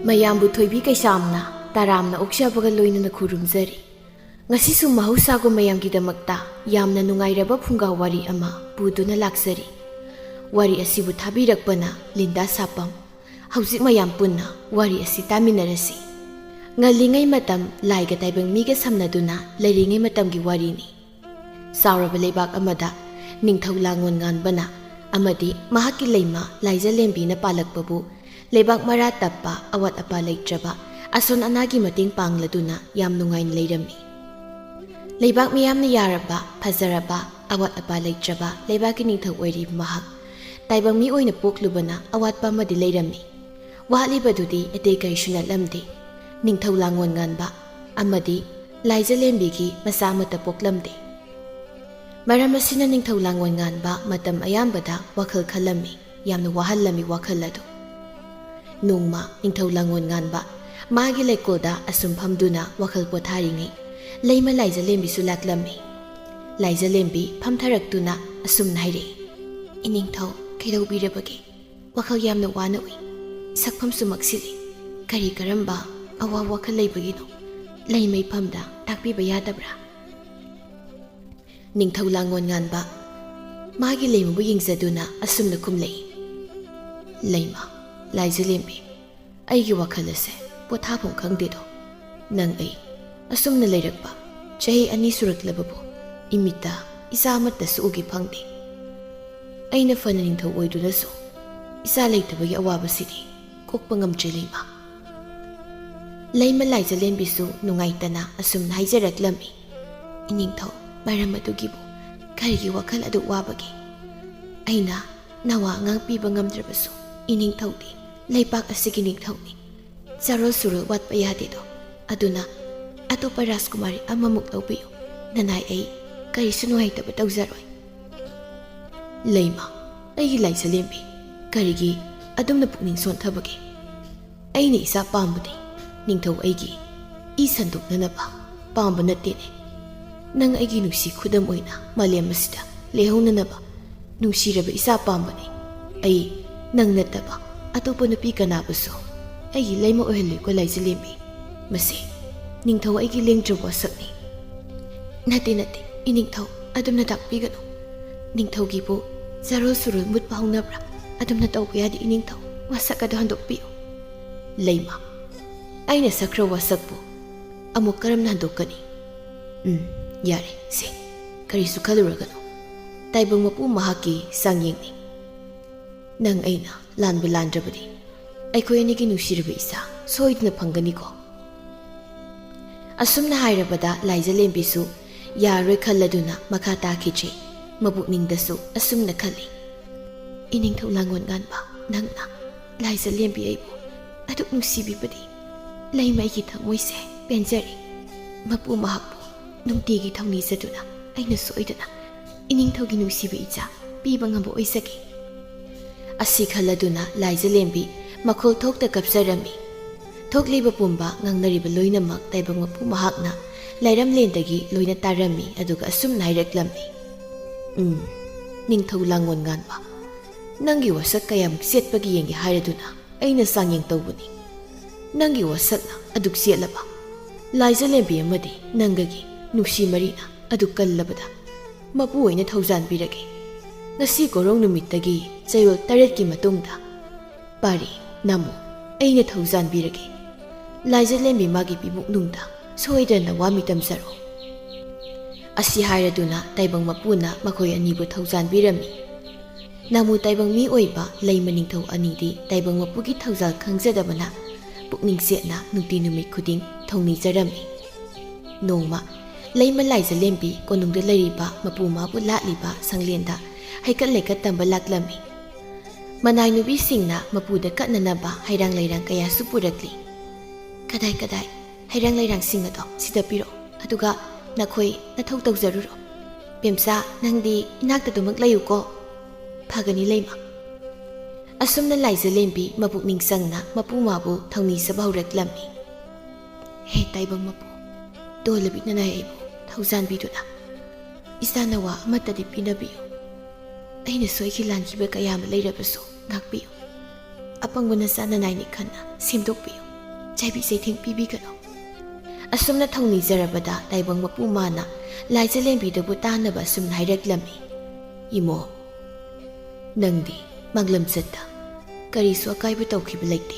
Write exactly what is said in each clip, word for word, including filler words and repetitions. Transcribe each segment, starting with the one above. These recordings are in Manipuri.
ꯃꯌꯥꯝꯕꯨ ꯊꯣꯏꯕꯤ ꯀꯩꯁꯥꯝꯅ ꯇꯔꯥꯝꯅ ꯑꯣꯛꯆꯕꯒ ꯂꯣꯏꯅꯅ ꯈꯨꯔꯨꯝꯖꯔꯤ꯫ ꯉꯁꯤꯁꯨ ꯃꯍꯧꯁꯥꯒꯨꯝ ꯃꯌꯥꯝꯒꯤꯗꯃꯛꯇ ꯌꯥꯝꯅ ꯅꯨꯡꯉꯥꯏꯔꯕ ꯐꯨꯡꯒꯥ ꯋꯥꯔꯤ ꯑꯃ ꯄꯨꯗꯨꯅ ꯂꯥꯛꯆꯔꯤ꯫ ꯋꯥꯔꯤ ꯑꯁꯤꯕꯨ ꯊꯥꯕꯤꯔꯛꯄꯅ ꯂꯤꯟꯗꯥ ꯁꯥꯄꯝ꯫ ꯍꯧꯖꯤꯛ ꯃꯌꯥꯝ ꯄꯨꯟꯅ ꯋꯥꯔꯤ ꯑꯁꯤ ꯇꯥꯃꯤꯟꯅꯔꯁꯤ꯫ ꯉꯜꯂꯤꯉꯩ ꯃꯇꯝ ꯂꯥꯏꯒ ꯇꯥꯏꯕꯪ ꯃꯤꯒ ꯁꯝꯅꯗꯨꯅ ꯂꯩꯔꯤꯉꯩ ꯃꯇꯝꯒꯤ ꯋꯥꯔꯤꯅꯤ꯫ ꯆꯥꯎꯔꯕ ꯂꯩꯕꯥꯛ ꯑꯃꯗ ꯅꯤꯡꯊꯧ ꯂꯥꯡꯉꯣꯟ ꯉꯥꯟꯕꯅ ꯑꯃꯗꯤ ꯃꯍꯥꯛꯀꯤ ꯂꯩꯃ ꯂꯥꯏꯖꯂꯦꯝꯕꯤꯅ ꯄꯥꯜꯂꯛꯄꯕꯨ ꯂꯩꯕꯥꯛ ꯃꯔꯥ ꯇꯞꯄ, ꯑꯋꯥꯠ ꯑꯄꯥ ꯂꯩꯇ꯭ꯔꯕ, ꯑꯁꯣꯟ ꯑꯅꯥꯒꯤ ꯃꯇꯦꯡ ꯄꯥꯡꯂꯗꯨꯅ ꯌꯥꯝ ꯅꯨꯡꯉꯥꯏꯅ ꯂꯩꯔꯝꯃꯤ꯫ ꯂꯩꯕꯥꯛ ꯃꯤꯌꯥꯝꯅ ꯌꯥꯔꯕ, ꯐꯖꯔꯕ, ꯑꯋꯥꯠ ꯑꯄꯥ ꯂꯩꯇ꯭ꯔꯕ ꯂꯩꯕꯥꯛꯀꯤ ꯅꯤꯡꯊꯧ ꯑꯣꯏꯔꯤꯕ ꯃꯍꯥꯛ ꯇꯥꯏꯕꯪ ꯃꯤ ꯑꯣꯏꯅ ꯄꯣꯛꯂꯨꯕꯅ ꯑꯋꯥꯠꯄ ꯑꯃꯗꯤ ꯂꯩꯔꯝꯃꯤ꯫ ꯋꯥꯠꯂꯤꯕꯗꯨꯗꯤ ꯑꯇꯩ ꯀꯔꯤꯁꯨ ꯅꯠꯂꯝꯗꯦ꯫ ꯅꯤꯡꯊꯧ ꯂꯥꯡꯉꯣꯟ ꯉꯥꯟꯕ ꯑꯃꯗꯤ ꯂꯥꯏꯖꯂꯦꯝꯕꯤꯒꯤ ꯃꯆꯥ ꯑꯃꯠꯇ ꯄꯣꯛꯂꯝꯗꯦ꯫ ꯃꯔꯝ ꯑꯁꯤꯅ ꯅꯤꯡꯊꯧ ꯂꯥꯡꯉꯣꯟ ꯉꯥꯟꯕ ꯃꯇꯝ ꯑꯌꯥꯝꯕꯗ ꯋꯥꯈꯜ ꯈꯜꯂꯝꯃꯤ, ꯌꯥꯝꯅ ꯋꯥꯍꯜꯂꯝꯃꯤ ꯋꯥꯈꯜ ꯑꯗꯨ꯫ ꯅꯣꯡꯃ ꯅꯤꯡꯊꯧ ꯂꯥꯡꯉꯣꯟ ꯉꯥꯟꯕ ꯃꯥꯒꯤ ꯂꯩꯀꯣꯜꯗ ꯑꯁꯨꯝ ꯐꯝꯗꯨꯅ ꯋꯥꯈꯜ ꯄꯣꯊꯥꯔꯤꯉꯩ ꯂꯩꯃ ꯂꯥꯏꯖꯂꯦꯝꯕꯤꯁꯨ ꯂꯥꯛꯂꯝꯃꯤ꯫ ꯂꯥꯏꯖꯂꯦꯝꯕꯤ ꯐꯝꯊꯔꯛꯇꯨꯅ ꯑꯁꯨꯝꯅ ꯍꯥꯏꯔꯛꯏ, "ꯏꯅꯤꯡꯊꯧ, ꯀꯩꯗꯧꯕꯤꯔꯕꯒꯦ? ꯋꯥꯈꯜ ꯌꯥꯝꯅ ꯋꯥꯅ ꯎꯏ꯫ ꯁꯛꯐꯝꯁꯨ ꯃꯛꯁꯤꯜꯂꯤ꯫ ꯀꯔꯤ ꯀꯔꯝꯕ ꯑꯋꯥ ꯋꯥꯈꯜ ꯂꯩꯕꯒꯤꯅꯣ? ꯂꯩꯃ ꯏꯐꯝꯗ ꯇꯥꯛꯄꯤꯕ ꯌꯥꯗꯕ꯭ꯔꯥ?" ꯅꯤꯡꯊꯧ ꯂꯥꯡꯉꯣꯟ ꯉꯥꯟꯕ ꯃꯥꯒꯤ ꯂꯩꯃꯕꯨ ꯌꯦꯡꯖꯗꯨꯅ ꯑꯁꯨꯝꯅ ꯈꯨꯝꯂꯛꯏ, "ꯂꯩꯃ, ꯂꯥꯏꯖꯂꯦꯝꯕꯤ, ꯑꯩꯒꯤ ꯋꯥꯈꯜ ꯑꯁꯦ ꯄꯣꯊꯥꯐꯝ ꯈꯪꯗꯦꯗꯣ꯫ ꯅꯪ ꯑꯩ ꯑꯁꯨꯝꯅ ꯂꯩꯔꯛꯄ ꯆꯍꯤ ꯑꯅꯤ ꯁꯨꯔꯛꯂꯕꯕꯨ ꯏꯃꯤꯠꯇ ꯏꯆꯥ ꯑꯃꯠꯇꯁꯨ ꯎꯒꯦ ꯐꯪꯗꯦ꯫ ꯑꯩꯅ ꯐꯅ ꯅꯤꯡꯊꯧ ꯑꯣꯏꯗꯨꯅꯁꯨ ꯏꯆꯥ ꯂꯩꯇꯕꯒꯤ ꯑꯋꯥꯕꯁꯤꯗꯤ ꯀꯣꯛꯄ ꯉꯝꯗ꯭ꯔꯦ ꯂꯩꯃ꯫" ꯂꯩꯃ ꯂꯥꯏꯖꯂꯦꯝꯕꯤꯁꯨ ꯅꯨꯡꯉꯥꯏꯇꯅ ꯑꯁꯨꯝꯅ ꯍꯥꯏꯖꯔꯛꯂꯝꯃꯤ, "ꯏꯅꯤꯡꯊꯧ, ꯃꯔꯝ ꯑꯗꯨꯒꯤꯕꯨ ꯀꯔꯤꯒꯤ ꯋꯥꯈꯜ ꯑꯗꯨ ꯋꯥꯕꯒꯦ? ꯑꯩꯅ ꯅꯋꯥ ꯑꯉꯥꯡ ꯄꯤꯕ ꯉꯝꯗ꯭ꯔꯕꯁꯨ ꯏꯅꯤꯡꯊꯧꯗꯤ ꯂꯩꯄꯥꯛ ꯑꯁꯤꯒꯤ ꯅꯤꯡꯊꯧꯅꯤ꯫ ꯆꯥꯔꯣꯜ ꯁꯨꯔꯣꯜ ꯋꯥꯠꯄ ꯌꯥꯗꯦꯗꯣ꯫ ꯑꯗꯨꯅ ꯑꯇꯣꯞꯄ ꯔꯥꯖꯀꯨꯃꯥꯔꯤ ꯑꯃꯃꯨꯛ ꯂꯧꯕꯤꯌꯨ꯫ ꯅꯅꯥꯏ ꯑꯩ ꯀꯔꯤꯁꯨ ꯅꯨꯡꯉꯥꯏꯇꯕ ꯇꯧꯖꯔꯣꯏ꯫" "ꯂꯩꯃ, ꯑꯩꯒꯤ ꯂꯥꯏꯖꯂꯦꯝꯕꯤ, ꯀꯔꯤꯒꯤ ꯑꯗꯨꯝꯅ ꯄꯨꯛꯅꯤꯡ ꯁꯣꯟꯊꯕꯒꯦ? ꯑꯩꯅ ꯏꯆꯥ ꯄꯥꯝꯕꯗꯤ ꯅꯤꯡꯊꯧ ꯑꯩꯒꯤ ꯏ ꯁꯟꯗꯣꯛꯅꯅꯕ ꯄꯥꯝꯕ ꯅꯠꯇꯦꯅꯦ꯫ ꯅꯪ ꯑꯩꯒꯤ ꯅꯨꯡꯁꯤ ꯈꯨꯗꯝ ꯑꯣꯏꯅ ꯃꯥꯂꯦꯝ ꯑꯁꯤꯗ ꯂꯩꯍꯧꯅꯅꯕ ꯅꯨꯡꯁꯤꯔꯕ ꯏꯆꯥ ꯄꯥꯝꯕꯅꯤ꯫ ꯑꯩ ꯅꯪ ꯅꯠꯇꯕ ꯑꯇꯣꯞꯄ ꯅꯨꯄꯤ ꯀꯅꯥꯕꯨꯁꯨ ꯑꯩꯒꯤ ꯂꯩꯃ ꯑꯣꯏꯍꯜꯂꯣꯏꯀꯣ ꯂꯥꯏꯖꯂꯦꯝꯕꯤ꯫ ꯃꯁꯤ ꯅꯤꯡꯊꯧ ꯑꯩꯒꯤ ꯂꯦꯡꯗ꯭ꯔꯕ ꯋꯥꯁꯛꯅꯤ꯫ ꯅꯠꯇꯦ, ꯅꯠꯇꯦ, ꯏꯅꯤꯡꯊꯧ, ꯑꯗꯨꯝꯅ ꯇꯥꯛꯄꯤꯒꯅꯨ꯫ ꯅꯤꯡꯊꯧꯒꯤꯕꯨ ꯆꯥꯔꯣꯜ ꯁꯨꯔꯣꯜ ꯃꯨꯠꯄ ꯍꯧꯅꯕ꯭ꯔꯥ? ꯑꯗꯨꯝꯅ ꯇꯧꯕ ꯌꯥꯗꯦ ꯏꯅꯤꯡꯊꯧ, ꯋꯥꯁꯛ ꯑꯗꯨ ꯍꯟꯗꯣꯛꯄꯤꯌꯨ꯫ ꯂꯩꯃ, ꯑꯩꯅ ꯁꯛꯈ꯭ꯔ ꯋꯥꯁꯛꯄꯨ ꯑꯃꯨꯛ ꯀꯔꯝꯅ ꯍꯟꯗꯣꯛꯀꯅꯤ? ꯎꯝ, ꯌꯥꯔꯦ, ꯁꯦ, ꯀꯔꯤꯁꯨ ꯈꯜꯂꯨꯔꯒꯅꯨ꯫ ꯇꯥꯏꯕꯪ ꯃꯄꯨ ꯃꯍꯥꯛꯀꯤ ꯆꯥꯡꯌꯦꯡꯅꯤ꯫ ꯅꯪ ꯑꯩꯅ ꯂꯥꯟꯕꯨ ꯂꯥꯟꯗ꯭ꯔꯕꯗꯤ ꯑꯩꯈꯣꯏ ꯑꯅꯤꯒꯤ ꯅꯨꯡꯁꯤꯔꯕ ꯏꯆꯥ ꯁꯣꯏꯗꯅ ꯐꯪꯒꯅꯤꯀꯣ꯫ ꯑꯁꯨꯝꯅ ꯍꯥꯏꯔꯕꯗ ꯂꯥꯏꯖꯂꯦꯝꯕꯤꯁꯨ ꯌꯥꯔꯣꯏ ꯈꯜꯂꯗꯨꯅ ꯃꯈꯥ ꯇꯥꯈꯤꯗ꯭ꯔꯦ꯫ ꯃꯄꯨꯛꯅꯤꯡꯗꯁꯨ ꯑꯁꯨꯝꯅ ꯈꯜꯂꯤ, "ꯏꯅꯤꯡꯊꯧ ꯂꯥꯡꯒꯣꯜ ꯉꯥꯟꯕ, ꯅꯪꯅ ꯂꯥꯏꯖꯂꯦꯝꯕꯤ ꯑꯩꯕꯨ ꯑꯗꯨꯛ ꯅꯨꯡꯁꯤꯕꯤꯕꯗꯤ ꯂꯩꯃ ꯑꯩꯒꯤ ꯊꯃꯣꯏꯁꯦ ꯄꯦꯟꯖꯔꯦ꯫ ꯃꯄꯨ ꯃꯍꯥꯛꯄꯨ ꯅꯨꯡꯇꯤꯒꯤ ꯊꯧꯅꯤꯖꯗꯨꯅ ꯑꯩꯅ ꯁꯣꯏꯗꯅ ꯏꯅꯤꯡꯊꯧꯒꯤ ꯅꯨꯡꯁꯤꯕ ꯏꯆꯥ ꯄꯤꯕ ꯉꯝꯕ ꯑꯣꯏꯖꯒꯦ"꯫ ꯑꯁꯤ ꯈꯜꯂꯗꯨꯅ ꯂꯥꯏꯖꯂꯦꯝꯕꯤ ꯃꯈꯣꯜ ꯊꯣꯛꯇ ꯀꯞꯆꯔꯝꯃꯤ꯫ ꯊꯣꯛꯂꯤꯕ ꯄꯨꯝꯕ ꯉꯥꯡꯅꯔꯤꯕ ꯂꯣꯏꯅꯃꯛ ꯇꯥꯏꯕꯪ ꯃꯄꯨ ꯃꯍꯥꯛꯅ ꯂꯥꯏꯔꯝꯂꯦꯟꯗꯒꯤ ꯂꯣꯏꯅ ꯇꯥꯔꯝꯃꯤ, ꯑꯗꯨꯒ ꯑꯁꯨꯝꯅ ꯍꯥꯏꯔꯛꯂꯝꯃꯤ, "ꯎꯝ, ꯅꯤꯡꯊꯧ ꯂꯥꯡꯒꯣꯜ ꯉꯥꯟꯕ, ꯅꯪꯒꯤ ꯋꯥꯁꯛ ꯀꯌꯥꯃꯨꯛ ꯆꯦꯠꯄꯒꯤ ꯌꯦꯡꯒꯦ ꯍꯥꯏꯔꯗꯨꯅ ꯑꯩꯅ ꯆꯥꯡꯌꯦꯡ ꯇꯧꯕꯅꯤ꯫ ꯅꯪꯒꯤ ꯋꯥꯁꯛꯅ ꯑꯗꯨꯛ ꯆꯦꯠꯂꯕ, ꯂꯥꯏꯖꯂꯦꯝꯕꯤ ꯑꯃꯗꯤ ꯅꯪꯒꯒꯤ ꯅꯨꯡꯁꯤ ꯃꯔꯤꯅ ꯑꯗꯨꯛ ꯀꯜꯂꯕꯗ ꯃꯄꯨ ꯑꯣꯏꯅ ꯊꯧꯖꯥꯟꯕꯤꯔꯒꯦ꯫ ꯉꯁꯤ ꯀꯣꯔꯧ ꯅꯨꯃꯤꯠꯇꯒꯤ ꯆꯌꯣꯜ ꯇꯔꯦꯠꯀꯤ ꯃꯇꯨꯡꯗ ꯄꯥꯔꯤ ꯅꯥꯃꯨ, ꯑꯩꯅ ꯊꯧꯖꯥꯟꯕꯤꯔꯒꯦ꯫ ꯂꯥꯏꯖꯂꯦꯝꯕꯤ ꯃꯥꯒꯤ ꯄꯤꯕꯨꯛꯅꯨꯡꯗ ꯁꯣꯏꯗꯅ ꯋꯥꯃꯤ ꯇꯝꯖꯔꯣ"꯫ ꯑꯁꯤ ꯍꯥꯏꯔꯗꯨꯅ ꯇꯥꯏꯕꯪ ꯃꯄꯨꯅ ꯃꯈꯣꯏ ꯑꯅꯤꯕꯨ ꯊꯧꯖꯥꯟꯕꯤꯔꯝꯃꯤ꯫ ꯅꯥꯃꯨ ꯇꯥꯏꯕꯪ ꯃꯤ ꯑꯣꯏꯕ ꯂꯩꯃ ꯅꯤꯡꯊꯧ ꯑꯅꯤꯗꯤ ꯇꯥꯏꯕꯪ ꯃꯄꯨꯒꯤ ꯊꯧꯖꯥꯜ ꯈꯪꯖꯗꯕꯅ ꯄꯨꯛꯅꯤꯡ ꯆꯦꯠꯅ ꯅꯨꯡꯇꯤ ꯅꯨꯃꯤꯠ ꯈꯨꯗꯤꯡ ꯊꯧꯅꯤꯖꯔꯝꯃꯤ꯫ ꯅꯣꯡꯃ ꯂꯩꯃ ꯂꯥꯏꯖꯂꯦꯝꯕꯤ ꯀꯣꯅꯨꯡꯗ ꯂꯩꯔꯤꯕ ꯃꯄꯨ ꯃꯥꯕꯨ ꯂꯥꯠꯂꯤꯕ ꯁꯪꯂꯦꯟꯗ ꯍꯩꯀꯠ ꯂꯩꯀꯠ ꯇꯝꯕ ꯂꯥꯛꯂꯝꯃꯤ꯫ ꯃꯅꯥꯏ ꯅꯨꯄꯤꯁꯤꯡꯅ ꯃꯄꯨꯗ ꯀꯠꯅꯅꯕ ꯍꯩꯔꯥꯡ ꯂꯩꯔꯥꯡ ꯀꯌꯥꯁꯨ ꯄꯨꯔꯛꯂꯤ꯫ "ꯀꯗꯥꯏ ꯀꯗꯥꯏ ꯍꯩꯔꯥꯡ ꯂꯩꯔꯥꯡꯁꯤꯡ ꯑꯗꯣ ꯁꯤꯗ ꯄꯤꯔꯛꯑꯣ, ꯑꯗꯨꯒ ꯅꯈꯣꯏ ꯅꯊꯧ ꯇꯧꯖꯔꯨꯔꯣ꯫ ꯕꯦꯝꯆꯥ, ꯅꯪꯗꯤ ꯏꯅꯥꯛꯇ ꯑꯗꯨꯃꯛ ꯂꯩꯌꯨꯀꯣ"꯫ "ꯐꯒꯅꯤ ꯂꯩꯃ"꯫ ꯑꯁꯨꯝꯅ ꯂꯥꯏꯖꯂꯦꯝꯕꯤ ꯃꯄꯨꯛꯅꯤꯡ ꯆꯪꯅ ꯃꯄꯨ ꯃꯥꯕꯨ ꯊꯧꯅꯤꯖꯕ ꯍꯧꯔꯛꯂꯝꯃꯤ꯫ "ꯍꯦ ꯇꯥꯏꯕꯪ ꯃꯄꯨ, ꯇꯣꯜꯂꯕꯤ ꯅꯅꯥꯏ ꯑꯩꯕꯨ ꯊꯧꯖꯥꯟꯕꯤꯗꯨꯅ ꯏꯆꯥꯅ ꯋꯥ ꯑꯃꯠꯇꯗꯤ ꯄꯤꯅꯕꯤꯌꯨ"꯫ ꯑꯩꯅ ꯁꯣꯏꯈꯤ ꯂꯥꯟꯈꯤꯕ ꯀꯌꯥ ꯑꯃ ꯂꯩꯔꯕꯁꯨ ꯉꯥꯛꯄꯤꯌꯨ꯫ ꯑꯄꯪꯕ ꯅꯆꯥ ꯅꯅꯥꯏꯅꯤ ꯈꯟꯅ ꯁꯦꯝꯗꯣꯛꯄꯤꯌꯨ꯫ ꯆꯩꯕꯤ ꯆꯩꯊꯦꯡ ꯄꯤꯕꯤꯒꯅꯨ꯫ ꯑꯁꯨꯝꯅ ꯊꯧꯅꯤꯖꯔꯕꯗ ꯇꯥꯏꯕꯪ ꯃꯄꯨ ꯃꯥꯅ ꯂꯥꯏꯖꯂꯦꯝꯕꯤꯗꯕꯨ ꯇꯥꯅꯕ ꯑꯁꯨꯝꯅ ꯍꯥꯏꯔꯛꯂꯝꯃꯤ, "ꯏꯃꯣ, ꯅꯪꯗꯤ ꯃꯥꯡꯂꯝꯆꯠꯇ ꯀꯔꯤꯁꯨ ꯑꯀꯥꯏꯕ ꯇꯧꯈꯤꯕ ꯂꯩꯇꯦ꯫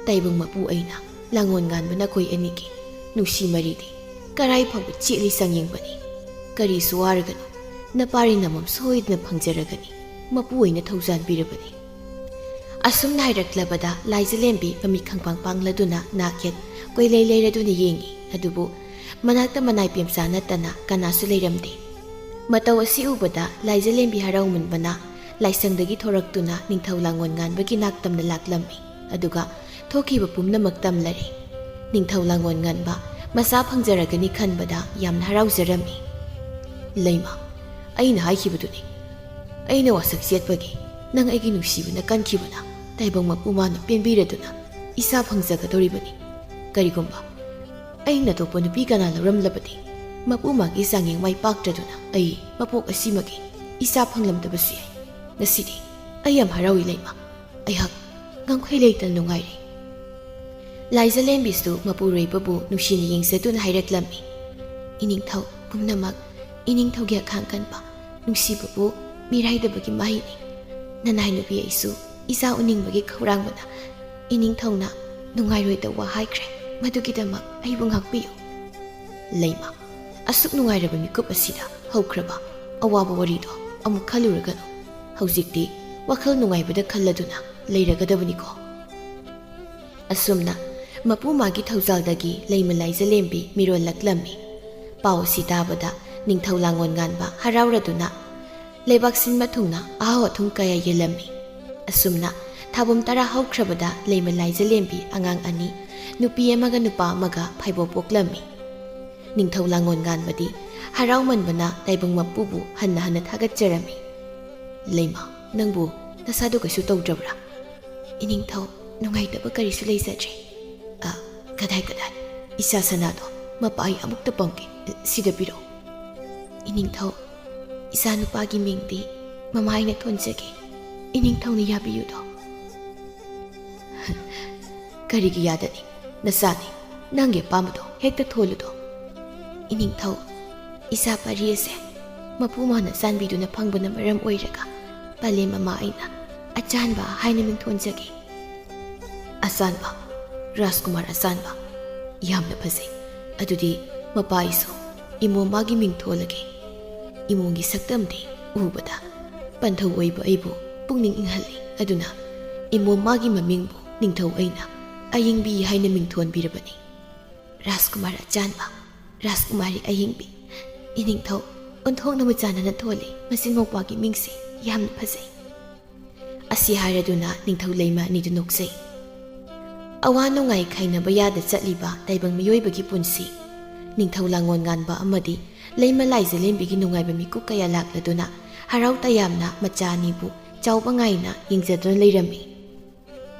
ꯇꯥꯏꯕꯪ ꯃꯄꯨ ꯑꯩꯅ ꯂꯥꯡꯉꯣꯟ ꯉꯥꯟꯕ ꯅꯈꯣꯏ ꯑꯅꯤꯒꯤ ꯅꯨꯡꯁꯤ ꯃꯔꯤꯗꯤ ꯀꯔꯥꯏ ꯐꯥꯎꯕ ꯆꯦꯠꯂꯤ ꯆꯥꯡꯌꯦꯡꯕꯅꯤ꯫ ꯀꯔꯤꯁꯨ ꯋꯥꯔꯒꯅꯨ, ꯅꯄꯥꯔꯤ ꯅꯃꯝ ꯁꯣꯏꯗꯅ ꯐꯪꯖꯔꯒꯅꯤ꯫ ꯃꯄꯨ ꯑꯣꯏꯅ ꯊꯧꯖꯥꯟꯕꯤꯔꯕꯅꯤ"꯫ ꯑꯁꯨꯝꯅ ꯍꯥꯏꯔꯛꯂꯕꯗ ꯂꯥꯏꯖꯂꯦꯝꯕꯤ ꯃꯃꯤꯠ ꯈꯪꯄꯥꯡ ꯄꯥꯡꯂꯗꯨꯅ ꯅꯥꯛ ꯌꯦꯠ ꯀꯣꯏꯂꯩ ꯂꯩꯔꯗꯨꯅ ꯌꯦꯡꯉꯤ꯫ ꯑꯗꯨꯕꯨ ꯃꯅꯥꯛꯇ ꯃꯅꯥꯏ ꯄꯦꯝꯆꯥ ꯅꯠꯇꯅ ꯀꯅꯥꯁꯨ ꯂꯩꯔꯝꯗꯦ꯫ ꯃꯇꯧ ꯑꯁꯤ ꯎꯕꯗ ꯂꯥꯏꯖꯂꯦꯝꯕꯤ ꯍꯔꯥꯎꯃꯟꯕꯅ ꯂꯥꯏꯁꯪꯗꯒꯤ ꯊꯣꯔꯛꯇꯨꯅ ꯅꯤꯡꯊꯧ ꯂꯥꯡꯉꯣꯟ ꯉꯥꯟꯕꯒꯤ ꯅꯥꯛꯇꯝꯅ ꯂꯥꯛꯂꯝꯃꯤ꯫ ꯑꯗꯨꯒ ꯊꯣꯛꯈꯤꯕ ꯄꯨꯝꯅꯃꯛ ꯇꯝꯂꯔꯦ꯫ ꯅꯤꯡꯊꯧ ꯂꯥꯡꯉꯣꯟ ꯉꯥꯟꯕ ꯃꯆꯥ ꯐꯪꯖꯔꯒꯅꯤ ꯈꯟꯕꯗ ꯌꯥꯝꯅ ꯍꯔꯥꯎꯖꯔꯝꯃꯤ꯫ "ꯂꯩꯃ, ꯑꯩꯅ ꯍꯥꯏꯈꯤꯕꯗꯨꯅꯤ꯫ ꯑꯩꯅ ꯋꯥꯁꯛ ꯆꯦꯠꯄꯒꯤ ꯅꯪ ꯑꯩꯒꯤ ꯅꯨꯡꯁꯤꯕꯅ ꯀꯟꯈꯤꯕꯅ ꯇꯥꯏꯕꯪ ꯃꯄꯨ ꯃꯥꯅ ꯄꯦꯟꯕꯤꯔꯗꯨꯅ ꯏꯆꯥ ꯐꯪꯖꯒꯗꯧꯔꯤꯕꯅꯤ꯫ ꯀꯔꯤꯒꯨꯝꯕ ꯑꯩꯅ ꯑꯇꯣꯞꯄ ꯅꯨꯄꯤ ꯀꯅꯥ ꯂꯧꯔꯝꯂꯕꯗꯤ ꯃꯄꯨ ꯃꯥꯒꯤ ꯆꯥꯡꯌꯦꯡ ꯃꯥꯏ ꯄꯥꯛꯇ꯭ꯔꯗꯨꯅ ꯑꯩ ꯃꯄꯣꯛ ꯑꯁꯤꯃꯒꯤ ꯏꯆꯥ ꯐꯪꯂꯝꯗꯕꯁꯨ ꯌꯥꯏ꯫ ꯉꯁꯤꯗꯤ ꯑꯩ ꯌꯥꯝ ꯍꯔꯥꯎꯏ ꯂꯩꯃ꯫ ꯑꯩꯍꯥꯛ ꯉꯝꯈꯩ ꯂꯩꯇꯅ ꯅꯨꯡꯉꯥꯏꯔꯦ"꯫ ꯂꯥꯏꯖꯂꯦꯝꯕꯤꯁꯨ ꯃꯄꯨꯔꯣꯏꯕꯕꯨ ꯅꯨꯡꯁꯤꯅ ꯌꯦꯡꯖꯗꯨꯅ ꯍꯥꯏꯔꯛꯂꯝꯃꯤ, "ꯏꯅꯤꯡꯊꯧ ꯄꯨꯝꯅꯃꯛ ꯏꯅꯤꯡꯊꯧꯒꯤ ꯑꯈꯥꯡ ꯀꯟꯕ ꯅꯨꯡꯁꯤꯕꯕꯨ ꯃꯤꯔꯥꯏꯗꯕꯒꯤ ꯃꯍꯩꯅꯤ꯫ ꯅꯅꯥꯏ ꯅꯨꯄꯤ ꯑꯩꯁꯨ ꯏꯆꯥ ꯎꯅꯤꯡꯕꯒꯤ ꯈꯧꯔꯥꯡꯕꯅ ꯏꯅꯤꯡꯊꯧꯅ ꯅꯨꯡꯉꯥꯏꯔꯣꯏꯗꯕ ꯋꯥ ꯍꯥꯏꯈ꯭ꯔꯦ꯫ ꯃꯗꯨꯒꯤꯗꯃꯛ ꯑꯩꯕꯨ ꯉꯥꯛꯄꯤꯌꯨ"꯫ ꯂꯩꯃ, ꯑꯁꯨꯛ ꯅꯨꯡꯉꯥꯏꯔꯕ ꯃꯤꯀꯨꯞ ꯑꯁꯤꯗ ꯍꯧꯈ꯭ꯔꯕ ꯑꯋꯥꯕ ꯋꯥꯔꯤꯗꯣ ꯑꯃꯨꯛ ꯈꯜꯂꯨꯔꯒꯅꯨ꯫ ꯍꯧꯖꯤꯛꯇꯤ ꯋꯥꯈꯜ ꯅꯨꯡꯉꯥꯏꯕꯗ ꯈꯜꯂꯗꯨꯅ ꯂꯩꯔꯒꯗꯕꯅꯤꯀꯣ꯫ ꯑꯁꯨꯝꯅ ꯃꯄꯨ ꯃꯥꯒꯤ ꯊꯧꯖꯥꯜꯗꯒꯤ ꯂꯩꯃ ꯂꯥꯏꯖꯂꯦꯝꯕꯤ ꯃꯤꯔꯣꯜꯂꯛꯂꯝꯃꯤ꯫ ꯄꯥꯎ ꯑꯁꯤ ꯇꯥꯕꯗ ꯅꯤꯡꯊꯧ ꯂꯥꯡꯉꯣꯟ ꯉꯥꯟꯕ ꯍꯔꯥꯎꯔꯗꯨꯅ ꯂꯩꯕꯥꯛ ꯁꯤꯟꯕ ꯊꯨꯡꯅ ꯑꯍꯥꯎ ꯑꯊꯨꯝ ꯀꯌꯥ ꯌꯦꯜꯂꯝꯃꯤ꯫ ꯑꯁꯨꯝꯅ ꯊꯥꯕꯝ ꯇꯔꯥ ꯍꯧꯈ꯭ꯔꯕꯗ ꯂꯩꯃ ꯂꯥꯏꯖꯂꯦꯝꯕꯤ ꯑꯉꯥꯡ ꯑꯅꯤ, ꯅꯨꯄꯤ ꯑꯃꯒ ꯅꯨꯄꯥ ꯑꯃꯒ ꯐꯥꯏꯕꯣꯛ ꯄꯣꯛꯂꯝꯃꯤ꯫ ꯅꯤꯡꯊꯧ ꯂꯥꯡꯉꯣꯟ ꯉꯥꯟꯕꯗꯤ ꯍꯔꯥꯎꯃꯟꯕꯅ ꯇꯥꯏꯕꯪ ꯃꯄꯨꯕꯨ ꯍꯟꯅ ꯍꯟꯅ ꯊꯥꯒꯠꯆꯔꯝꯃꯤ꯫ "ꯂꯩꯃ, ꯅꯪꯕꯨ ꯅꯁꯥꯗꯨ ꯀꯩꯁꯨ ꯇꯧꯗ꯭ꯔꯕ꯭ꯔꯥ?" "ꯏꯅꯤꯡꯊꯧ, ꯅꯨꯡꯉꯥꯏꯇꯕ ꯀꯔꯤꯁꯨ ꯂꯩꯖꯗ꯭ꯔꯦ"꯫ "ꯑ, ꯀꯗꯥꯏ, ꯀꯗꯥꯏ? ꯏꯆꯥ ꯁꯅꯥꯗꯣ ꯃꯄꯥ ꯑꯩ ꯑꯃꯨꯛꯇ ꯄꯝꯒꯦ꯫ ꯁꯤꯗ ꯄꯤꯔꯛꯑꯣ"꯫ "ꯏꯅꯤꯡꯊꯧ, ꯏꯆꯥ ꯅꯨꯄꯥꯒꯤ ꯃꯤꯡꯗꯤ ꯃꯃꯥ ꯑꯩꯅ ꯊꯣꯟꯖꯒꯦ, ꯏꯅꯤꯡꯊꯧꯅ ꯌꯥꯕꯤꯌꯨꯗꯣ꯫ ꯀꯔꯤꯒꯤ ꯌꯥꯗꯅꯤ? ꯅꯆꯥꯅꯤ, ꯅꯪꯒꯤ ꯑꯄꯥꯝꯕꯗꯣ ꯍꯦꯛꯇ ꯊꯣꯜꯂꯨꯗꯣ꯫ ꯏꯅꯤꯡꯊꯧ, ꯏꯆꯥ ꯄꯥꯔꯤ ꯑꯁꯦ ꯃꯄꯨ ꯃꯥꯅ ꯆꯥꯟꯕꯤꯗꯨꯅ ꯐꯪꯕꯅ ꯃꯔꯝ ꯑꯣꯏꯔꯒ ꯄꯂꯦꯝ ꯃꯃꯥ ꯑꯩꯅ ꯑꯆꯥꯟꯕ ꯍꯥꯏꯅ ꯃꯤꯡꯊꯣꯟꯖꯒꯦ꯫ ꯑꯆꯥꯟꯕ, ꯔꯥꯖꯀꯨꯃꯥꯔ ꯑꯆꯥꯟꯕ꯫ ꯌꯥꯝꯅ ꯐꯖꯩ꯫ ꯑꯗꯨꯗꯤ ꯃꯄꯥ ꯑꯩꯁꯨ ꯏꯃꯣꯝ ꯃꯥꯒꯤ ꯃꯤꯡ ꯊꯣꯜꯂꯒꯦ꯫ ꯏꯃꯣꯝꯒꯤ ꯁꯛꯇꯝꯗꯤ ꯎꯕꯗ ꯄꯟꯊꯧ ꯑꯣꯏꯕ ꯑꯩꯕꯨ ꯄꯨꯛꯅꯤꯡ ꯏꯪꯍꯜꯂꯤ꯫ ꯑꯗꯨꯅ ꯏꯃꯣꯝ ꯃꯥꯒꯤ ꯃꯃꯤꯡꯕꯨ ꯅꯤꯡꯊꯧ ꯑꯩꯅ ꯑꯌꯤꯡꯕꯤ ꯍꯥꯏꯅ ꯃꯤꯡꯊꯣꯟꯕꯤꯔꯕꯅꯤ꯫ ꯔꯥꯖꯀꯨꯃꯥꯔ ꯑꯆꯥꯟꯕ, ꯔꯥꯖꯀꯨꯃꯥꯔꯤ ꯑꯌꯤꯡꯕꯤ, ꯏꯅꯤꯡꯊꯧ ꯑꯣꯟꯊꯣꯛꯅ ꯃꯆꯥꯟꯅꯅ ꯊꯣꯜꯂꯤ꯫ ꯃꯆꯤꯟ ꯃꯧꯄ꯭ꯋꯥꯒꯤ ꯃꯤꯡꯁꯦ ꯌꯥꯝꯅ ꯐꯖꯩ꯫ ꯑꯁꯤ ꯍꯥꯏꯔꯗꯨꯅ ꯅꯤꯡꯊꯧ ꯂꯩꯃ ꯑꯅꯤꯗꯨ ꯅꯣꯛꯆꯩ꯫ ꯑꯋꯥ ꯅꯨꯡꯉꯥꯏ ꯈꯥꯏꯅꯕ ꯌꯥꯗ ꯆꯠꯂꯤꯕ ꯇꯥꯏꯕꯪ ꯃꯤꯑꯣꯏꯕꯒꯤ ꯄꯨꯟꯁꯤ꯫ ꯅꯤꯡꯊꯧ ꯂꯥꯡꯉꯣꯟ ꯉꯥꯟꯕ ꯑꯃꯗꯤ ꯂꯩꯃ ꯂꯥꯏꯖꯂꯦꯝꯕꯤꯒꯤ ꯅꯨꯡꯉꯥꯏꯕ ꯃꯤꯀꯨꯞ ꯀꯌꯥ ꯂꯥꯛꯂꯗꯨꯅ ꯍꯔꯥꯎ ꯇꯌꯥꯝꯅ ꯃꯆꯥ ꯑꯅꯤꯕꯨ ꯆꯥꯎꯕ ꯉꯥꯏꯅ ꯌꯦꯡꯖꯗꯨꯅ ꯂꯩꯔꯝꯃꯤ꯫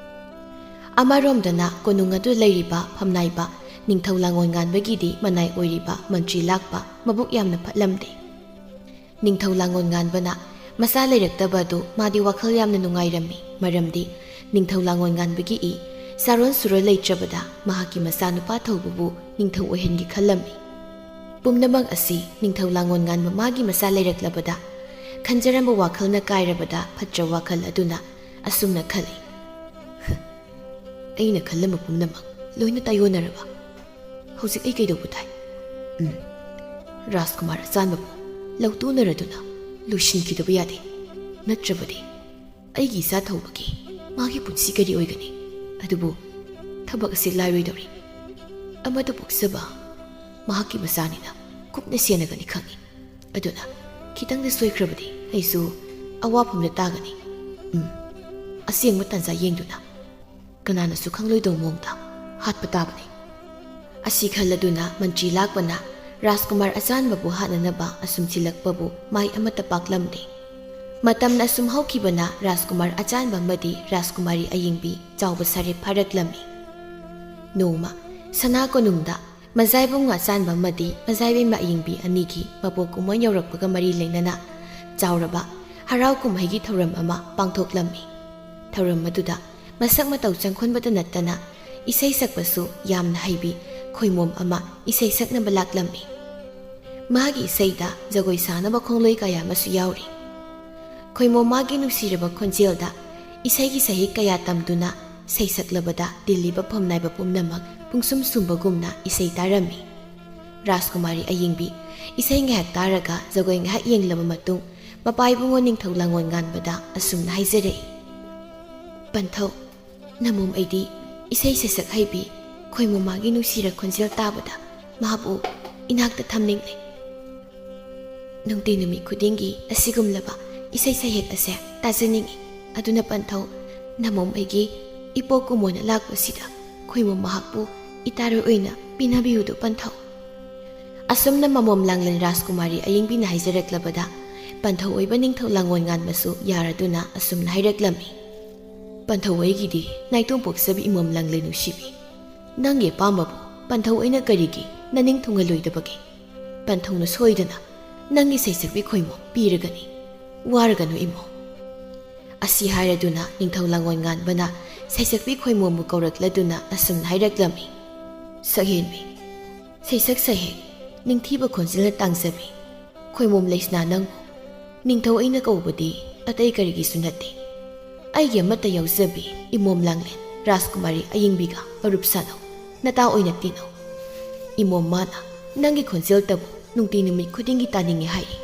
ꯑꯃꯔꯣꯝꯗꯅ ꯀꯣꯅꯨꯡ ꯑꯗꯨ ꯂꯩꯔꯤꯕ ꯐꯝꯅꯥꯏꯕ ꯅꯤꯡꯊꯧ ꯂꯥꯡꯉꯣꯟ ꯉꯥꯟꯕꯒꯤꯗꯤ ꯃꯅꯥꯏ ꯑꯣꯏꯔꯤꯕ ꯃꯟꯇ꯭ꯔꯤ ꯂꯥꯛꯄ ꯃꯕꯨꯛ ꯌꯥꯝꯅ ꯐꯠꯂꯝꯗꯦ꯫ ꯅꯤꯡꯊꯧ ꯂꯥꯡꯉꯣꯟ ꯉꯥꯟꯕꯅ ꯃꯆꯥ ꯂꯩꯔꯛꯇꯕ ꯑꯗꯨ ꯃꯥꯗꯤ ꯋꯥꯈꯜ ꯌꯥꯝꯅ ꯅꯨꯡꯉꯥꯏꯔꯝꯃꯤ꯫ ꯃꯔꯝꯗꯤ ꯅꯤꯡꯊꯧ ꯂꯥꯡꯉꯣꯟ ꯉꯥꯟꯕꯒꯤ ꯏ ꯆꯥꯔꯣꯟ ꯁꯨꯔꯣꯟ ꯂꯩꯇ꯭ꯔꯕꯗ ꯃꯍꯥꯛꯀꯤ ꯃꯆꯥꯅꯨꯄꯥ ꯊꯧꯕꯕꯨ ꯅꯤꯡꯊꯧ ꯑꯣꯏꯍꯟꯒꯦ ꯈꯜꯂꯝꯃꯤ꯫ ꯄꯨꯝꯅꯃꯛ ꯑꯁꯤ ꯅꯤꯡꯊꯧ ꯂꯥꯡꯉꯣꯟ ꯉꯥꯟꯕ ꯃꯥꯒꯤ ꯃꯆꯥ ꯂꯩꯔꯛꯂꯕꯗ ꯈꯟꯖꯔꯝꯕ ꯋꯥꯈꯜꯅ ꯀꯥꯏꯔꯕꯗ ꯐꯠꯇ꯭ꯔ ꯋꯥꯈꯜ ꯑꯗꯨꯅ ꯑꯁꯨꯝꯅ ꯈꯜꯂꯤ꯫ ꯑꯩꯅ ꯈꯜꯂꯝꯕ ꯄꯨꯝꯅꯃꯛ ꯂꯣꯏꯅ ꯇꯥꯏꯌꯣꯟꯅꯔꯕ? ꯍꯧꯖꯤꯛ ꯑꯩ ꯀꯩꯗꯧꯕ ꯇꯥꯏ? ꯎꯝ, ꯔꯥꯖꯀꯨꯃꯥꯔ ꯑꯆꯥꯟꯕꯕꯨ ꯂꯧꯇꯨꯅꯔꯗꯨꯅ ꯂꯣꯏꯁꯤꯟꯈꯤꯗꯕ ꯌꯥꯗꯦ꯫ ꯅꯠꯇ꯭ꯔꯕꯗꯤ ꯑꯩꯒꯤ ꯏꯆꯥ ꯊꯧꯕꯒꯤ ꯃꯥꯒꯤ ꯄꯨꯟꯁꯤ ꯀꯔꯤ ꯑꯣꯏꯒꯅꯤ? ꯑꯗꯨꯕꯨ ꯊꯕꯛ ꯑꯁꯤ ꯂꯥꯏꯔꯣꯏꯗꯧꯔꯤ꯫ ꯑꯃꯗ ꯄꯣꯛꯆꯕ ꯃꯍꯥꯛꯀꯤ ꯃꯆꯥꯅꯤꯅ ꯀꯨꯞꯅ ꯁꯦꯟꯅꯒꯅꯤ ꯈꯪꯏ꯫ ꯑꯗꯨꯅ ꯈꯤꯇꯪꯗꯤ ꯁꯣꯏꯈ꯭ꯔꯕꯗꯤ ꯑꯩꯁꯨ ꯑꯋꯥꯐꯝꯗ ꯇꯥꯒꯅꯤ꯫ ꯎꯝ, ꯑꯁꯦꯡꯕ ꯇꯥꯟꯖꯥ ꯌꯦꯡꯗꯨꯅ ꯀꯅꯥꯅꯁꯨ ꯈꯪꯂꯣꯏꯗꯧ ꯃꯑꯣꯡꯗ ꯍꯥꯠꯄ ꯇꯥꯕꯅꯤ꯫ ꯑꯁꯤ ꯈꯜꯂꯗꯨꯅ ꯃꯟꯇ꯭ꯔꯤ ꯂꯥꯛꯄꯅ ꯔꯥꯖꯀꯨꯃꯥꯔ ꯑꯆꯥꯟꯕꯕꯨ ꯍꯥꯠꯅꯅꯕ ꯑꯁꯨꯝ ꯊꯤꯜꯂꯛꯄꯕꯨ ꯃꯥꯏ ꯑꯃꯠꯇ ꯄꯥꯛꯂꯝꯗꯦ꯫ ꯃꯇꯝꯅ ꯑꯁꯨꯝ ꯍꯧꯈꯤꯕꯅ ꯔꯥꯖꯀꯨꯃꯥꯔ ꯑꯆꯥꯟꯕ ꯑꯃꯗꯤ ꯔꯥꯖꯀꯨꯃꯥꯔꯤ ꯑꯌꯤꯡꯕꯤ ꯆꯥꯎꯕ ꯁꯥꯔꯦ ꯐꯥꯔꯛꯂꯝꯃꯤ꯫ ꯅꯣꯡꯃ ꯁꯅꯥ ꯀꯣꯅꯨꯡꯗ ꯃꯖꯥꯏꯕꯨꯡ ꯑꯆꯥꯟꯕ ꯑꯃꯗꯤ ꯃꯖꯥꯏꯕꯦꯝꯃ ꯑꯌꯤꯡꯕꯤ ꯑꯅꯤꯒꯤ ꯃꯄꯣꯛ ꯀꯨꯝꯑꯣꯟ ꯌꯧꯔꯛꯄꯒ ꯃꯔꯤ ꯂꯩꯅꯅ ꯆꯥꯎꯔꯕ ꯍꯔꯥꯎ ꯀꯨꯝꯍꯩꯒꯤ ꯊꯧꯔꯝ ꯑꯃ ꯄꯥꯡꯊꯣꯛꯂꯝꯃꯤ꯫ ꯊꯧꯔꯝ ꯑꯗꯨꯗ ꯃꯁꯛ ꯃꯇꯧ ꯆꯪꯈꯣꯟꯕꯇ ꯅꯠꯇꯅ ꯏꯁꯩ ꯁꯛꯄꯁꯨ ꯌꯥꯝꯅ ꯍꯩꯕꯤ ꯈꯣꯏꯃꯣꯝ ꯑꯃ ꯏꯁꯩ ꯁꯛꯅꯕ ꯂꯥꯛꯂꯝꯃꯤ꯫ ꯃꯥꯒꯤ ꯏꯁꯩꯗ ꯖꯒꯣꯏ ꯁꯥꯅꯕ ꯈꯣꯡꯂꯣꯏ ꯀꯌꯥ ꯑꯃꯁꯨ ꯌꯥꯎꯔꯤ꯫ ꯈꯣꯏꯃꯣꯝ ꯃꯥꯒꯤ ꯅꯨꯡꯁꯤꯔꯕ ꯈꯣꯟꯖꯦꯜꯗ ꯏꯁꯩꯒꯤ ꯁꯍꯤꯛ ꯀꯌꯥ ꯇꯝꯗꯨꯅ ꯁꯩꯁꯛꯂꯕꯗ ꯇꯤꯜꯂꯤꯕ ꯐꯝꯅꯥꯏꯕ ꯄꯨꯝꯅꯃꯛ ꯄꯨꯡꯁꯨꯝ ꯁꯨꯝꯕꯒꯨꯝꯅ ꯏꯁꯩ ꯇꯥꯔꯝꯃꯤ꯫ ꯔꯥꯖꯀꯨꯃꯥꯔꯤ ꯑꯌꯤꯡꯕꯤ ꯏꯁꯩ ꯉꯥꯏꯍꯥꯛ ꯇꯥꯔꯒ ꯖꯒꯣꯏ ꯉꯥꯏꯍꯥꯛ ꯌꯦꯡꯂꯕ ꯃꯇꯨꯡ ꯃꯄꯥ ꯏꯕꯨꯡꯉꯣ ꯅꯤꯡꯊꯧ ꯂꯥꯡꯉꯣꯜ ꯉꯥꯟꯕꯗ ꯑꯁꯨꯝꯅ ꯍꯥꯏꯖꯔꯛꯏ, "ꯄꯟꯊꯧ, ꯅꯃꯣꯝ ꯑꯩꯗꯤ ꯏꯁꯩ ꯁꯩꯁꯛ ꯍꯩꯕꯤ ꯈꯣꯏꯃꯣꯝ ꯃꯥꯒꯤ ꯅꯨꯡꯁꯤꯔ ꯈꯣꯟꯖꯦꯜ ꯇꯥꯕꯗ ꯃꯍꯥꯛꯄꯨ ꯏꯅꯥꯛꯇ ꯊꯝꯅꯤꯡꯂꯦ꯫ ꯅꯨꯡꯇꯤ ꯅꯨꯃꯤꯠ ꯈꯨꯗꯤꯡꯒꯤ ꯑꯁꯤꯒꯨꯝꯂꯕ ꯏꯁꯩ ꯁꯩꯍꯦꯛ ꯑꯁꯦ ꯇꯥꯖꯅꯤꯡꯏ꯫ ꯑꯗꯨꯅ ꯄꯟꯊꯧ, ꯅꯃꯣꯝ ꯑꯩꯒꯤ ꯏꯄꯣꯛ ꯀꯨꯝꯑꯣꯟꯅ ꯂꯥꯛꯄꯁꯤꯗ ꯈꯣꯏꯃꯣꯝ ꯃꯍꯥꯛꯄꯨ ꯏꯇꯥꯔꯣꯏ ꯑꯣꯏꯅ ꯄꯤꯅꯕꯤꯌꯨꯗꯣ ꯄꯟꯊꯧ꯫" ꯑꯁꯨꯝꯅ ꯃꯃꯣꯝ ꯂꯥꯡꯂꯦꯟ ꯔꯥꯖꯀꯨꯃꯥꯔꯤ ꯑꯌꯤꯡꯕꯤꯅ ꯍꯥꯏꯖꯔꯛꯂꯕꯗ ꯄꯟꯊꯧ ꯑꯣꯏꯕ ꯅꯤꯡꯊꯧ ꯂꯥꯡꯉꯣꯜ ꯉꯥꯟꯕꯁꯨ ꯌꯥꯔꯗꯨꯅ ꯑꯁꯨꯝꯅ ꯍꯥꯏꯔꯛꯂꯝꯃꯤ, "ꯄꯟꯊꯧ ꯑꯩꯒꯤꯗꯤ ꯅꯥꯏꯇꯣꯝ ꯄꯣꯛꯆꯕꯤ ꯏꯃꯣꯝ ꯂꯥꯡꯂꯦꯟ ꯅꯨꯡꯁꯤꯕꯤ, ꯅꯪꯒꯤ ꯑꯄꯥꯝꯕꯕꯨ ꯄꯟꯊꯧ ꯑꯩꯅ ꯀꯔꯤꯒꯤ ꯅꯅꯤꯡ ꯊꯨꯡꯍꯜꯂꯣꯏꯗꯕꯒꯦ? ꯄꯟꯊꯧꯅ ꯁꯣꯏꯗꯅ ꯅꯪꯒꯤ ꯁꯩꯁꯛꯄꯤ ꯈꯣꯏꯃꯣꯝ ꯄꯤꯔꯒꯅꯤ꯫ ꯋꯥꯔꯒꯅꯨ ꯏꯃꯣꯝ꯫" ꯑꯁꯤ ꯍꯥꯏꯔꯗꯨꯅ ꯅꯤꯡꯊꯧ ꯂꯥꯡꯉꯣꯜ ꯉꯥꯟꯕꯅ ꯁꯩꯁꯛꯄꯤ ꯈꯣꯏꯃꯣꯝꯕꯨ ꯀꯧꯔꯛꯂꯗꯨꯅ ꯑꯁꯨꯝꯅ ꯍꯥꯏꯔꯛꯂꯝꯃꯤ, "ꯁꯛꯍꯦꯟꯕꯤ, ꯁꯩꯁꯛ ꯁꯩꯍꯦꯛ, ꯅꯤꯡꯊꯤꯕ ꯈꯣꯟꯖꯦꯜꯅ ꯇꯥꯡꯖꯕꯤ ꯈꯣꯏꯃꯣꯝ ꯂꯩꯁꯅꯥ ꯅꯪꯕꯨ ꯅꯤꯡꯊꯧ ꯑꯩꯅ ꯀꯧꯕꯗꯤ ꯑꯇꯩ ꯀꯔꯤꯒꯤꯁꯨ ꯅꯠꯇꯦ꯫ ꯑꯩꯒꯤ ꯑꯃꯠꯇ ꯌꯥꯎꯖꯕꯤ ꯏꯃꯣꯝ ꯂꯥꯡꯂꯦꯟ ꯔꯥꯖꯀꯨꯃꯥꯔꯤ ꯑꯌꯤꯡꯕꯤꯒ ꯃꯔꯨꯞ ꯁꯥꯅꯧ, ꯅꯇꯥ ꯑꯣꯏꯅ ꯇꯤꯟꯅꯧ꯫ ꯏꯃꯣꯝ ꯃꯥꯅ ꯅꯪꯒꯤ ꯈꯣꯟꯖꯦꯜꯇꯕꯨ ꯅꯨꯡꯇꯤ ꯅꯨꯃꯤꯠ ꯈꯨꯗꯤꯡꯒꯤ ꯇꯥꯅꯤꯡꯉꯤ ꯍꯥꯏꯔꯤ꯫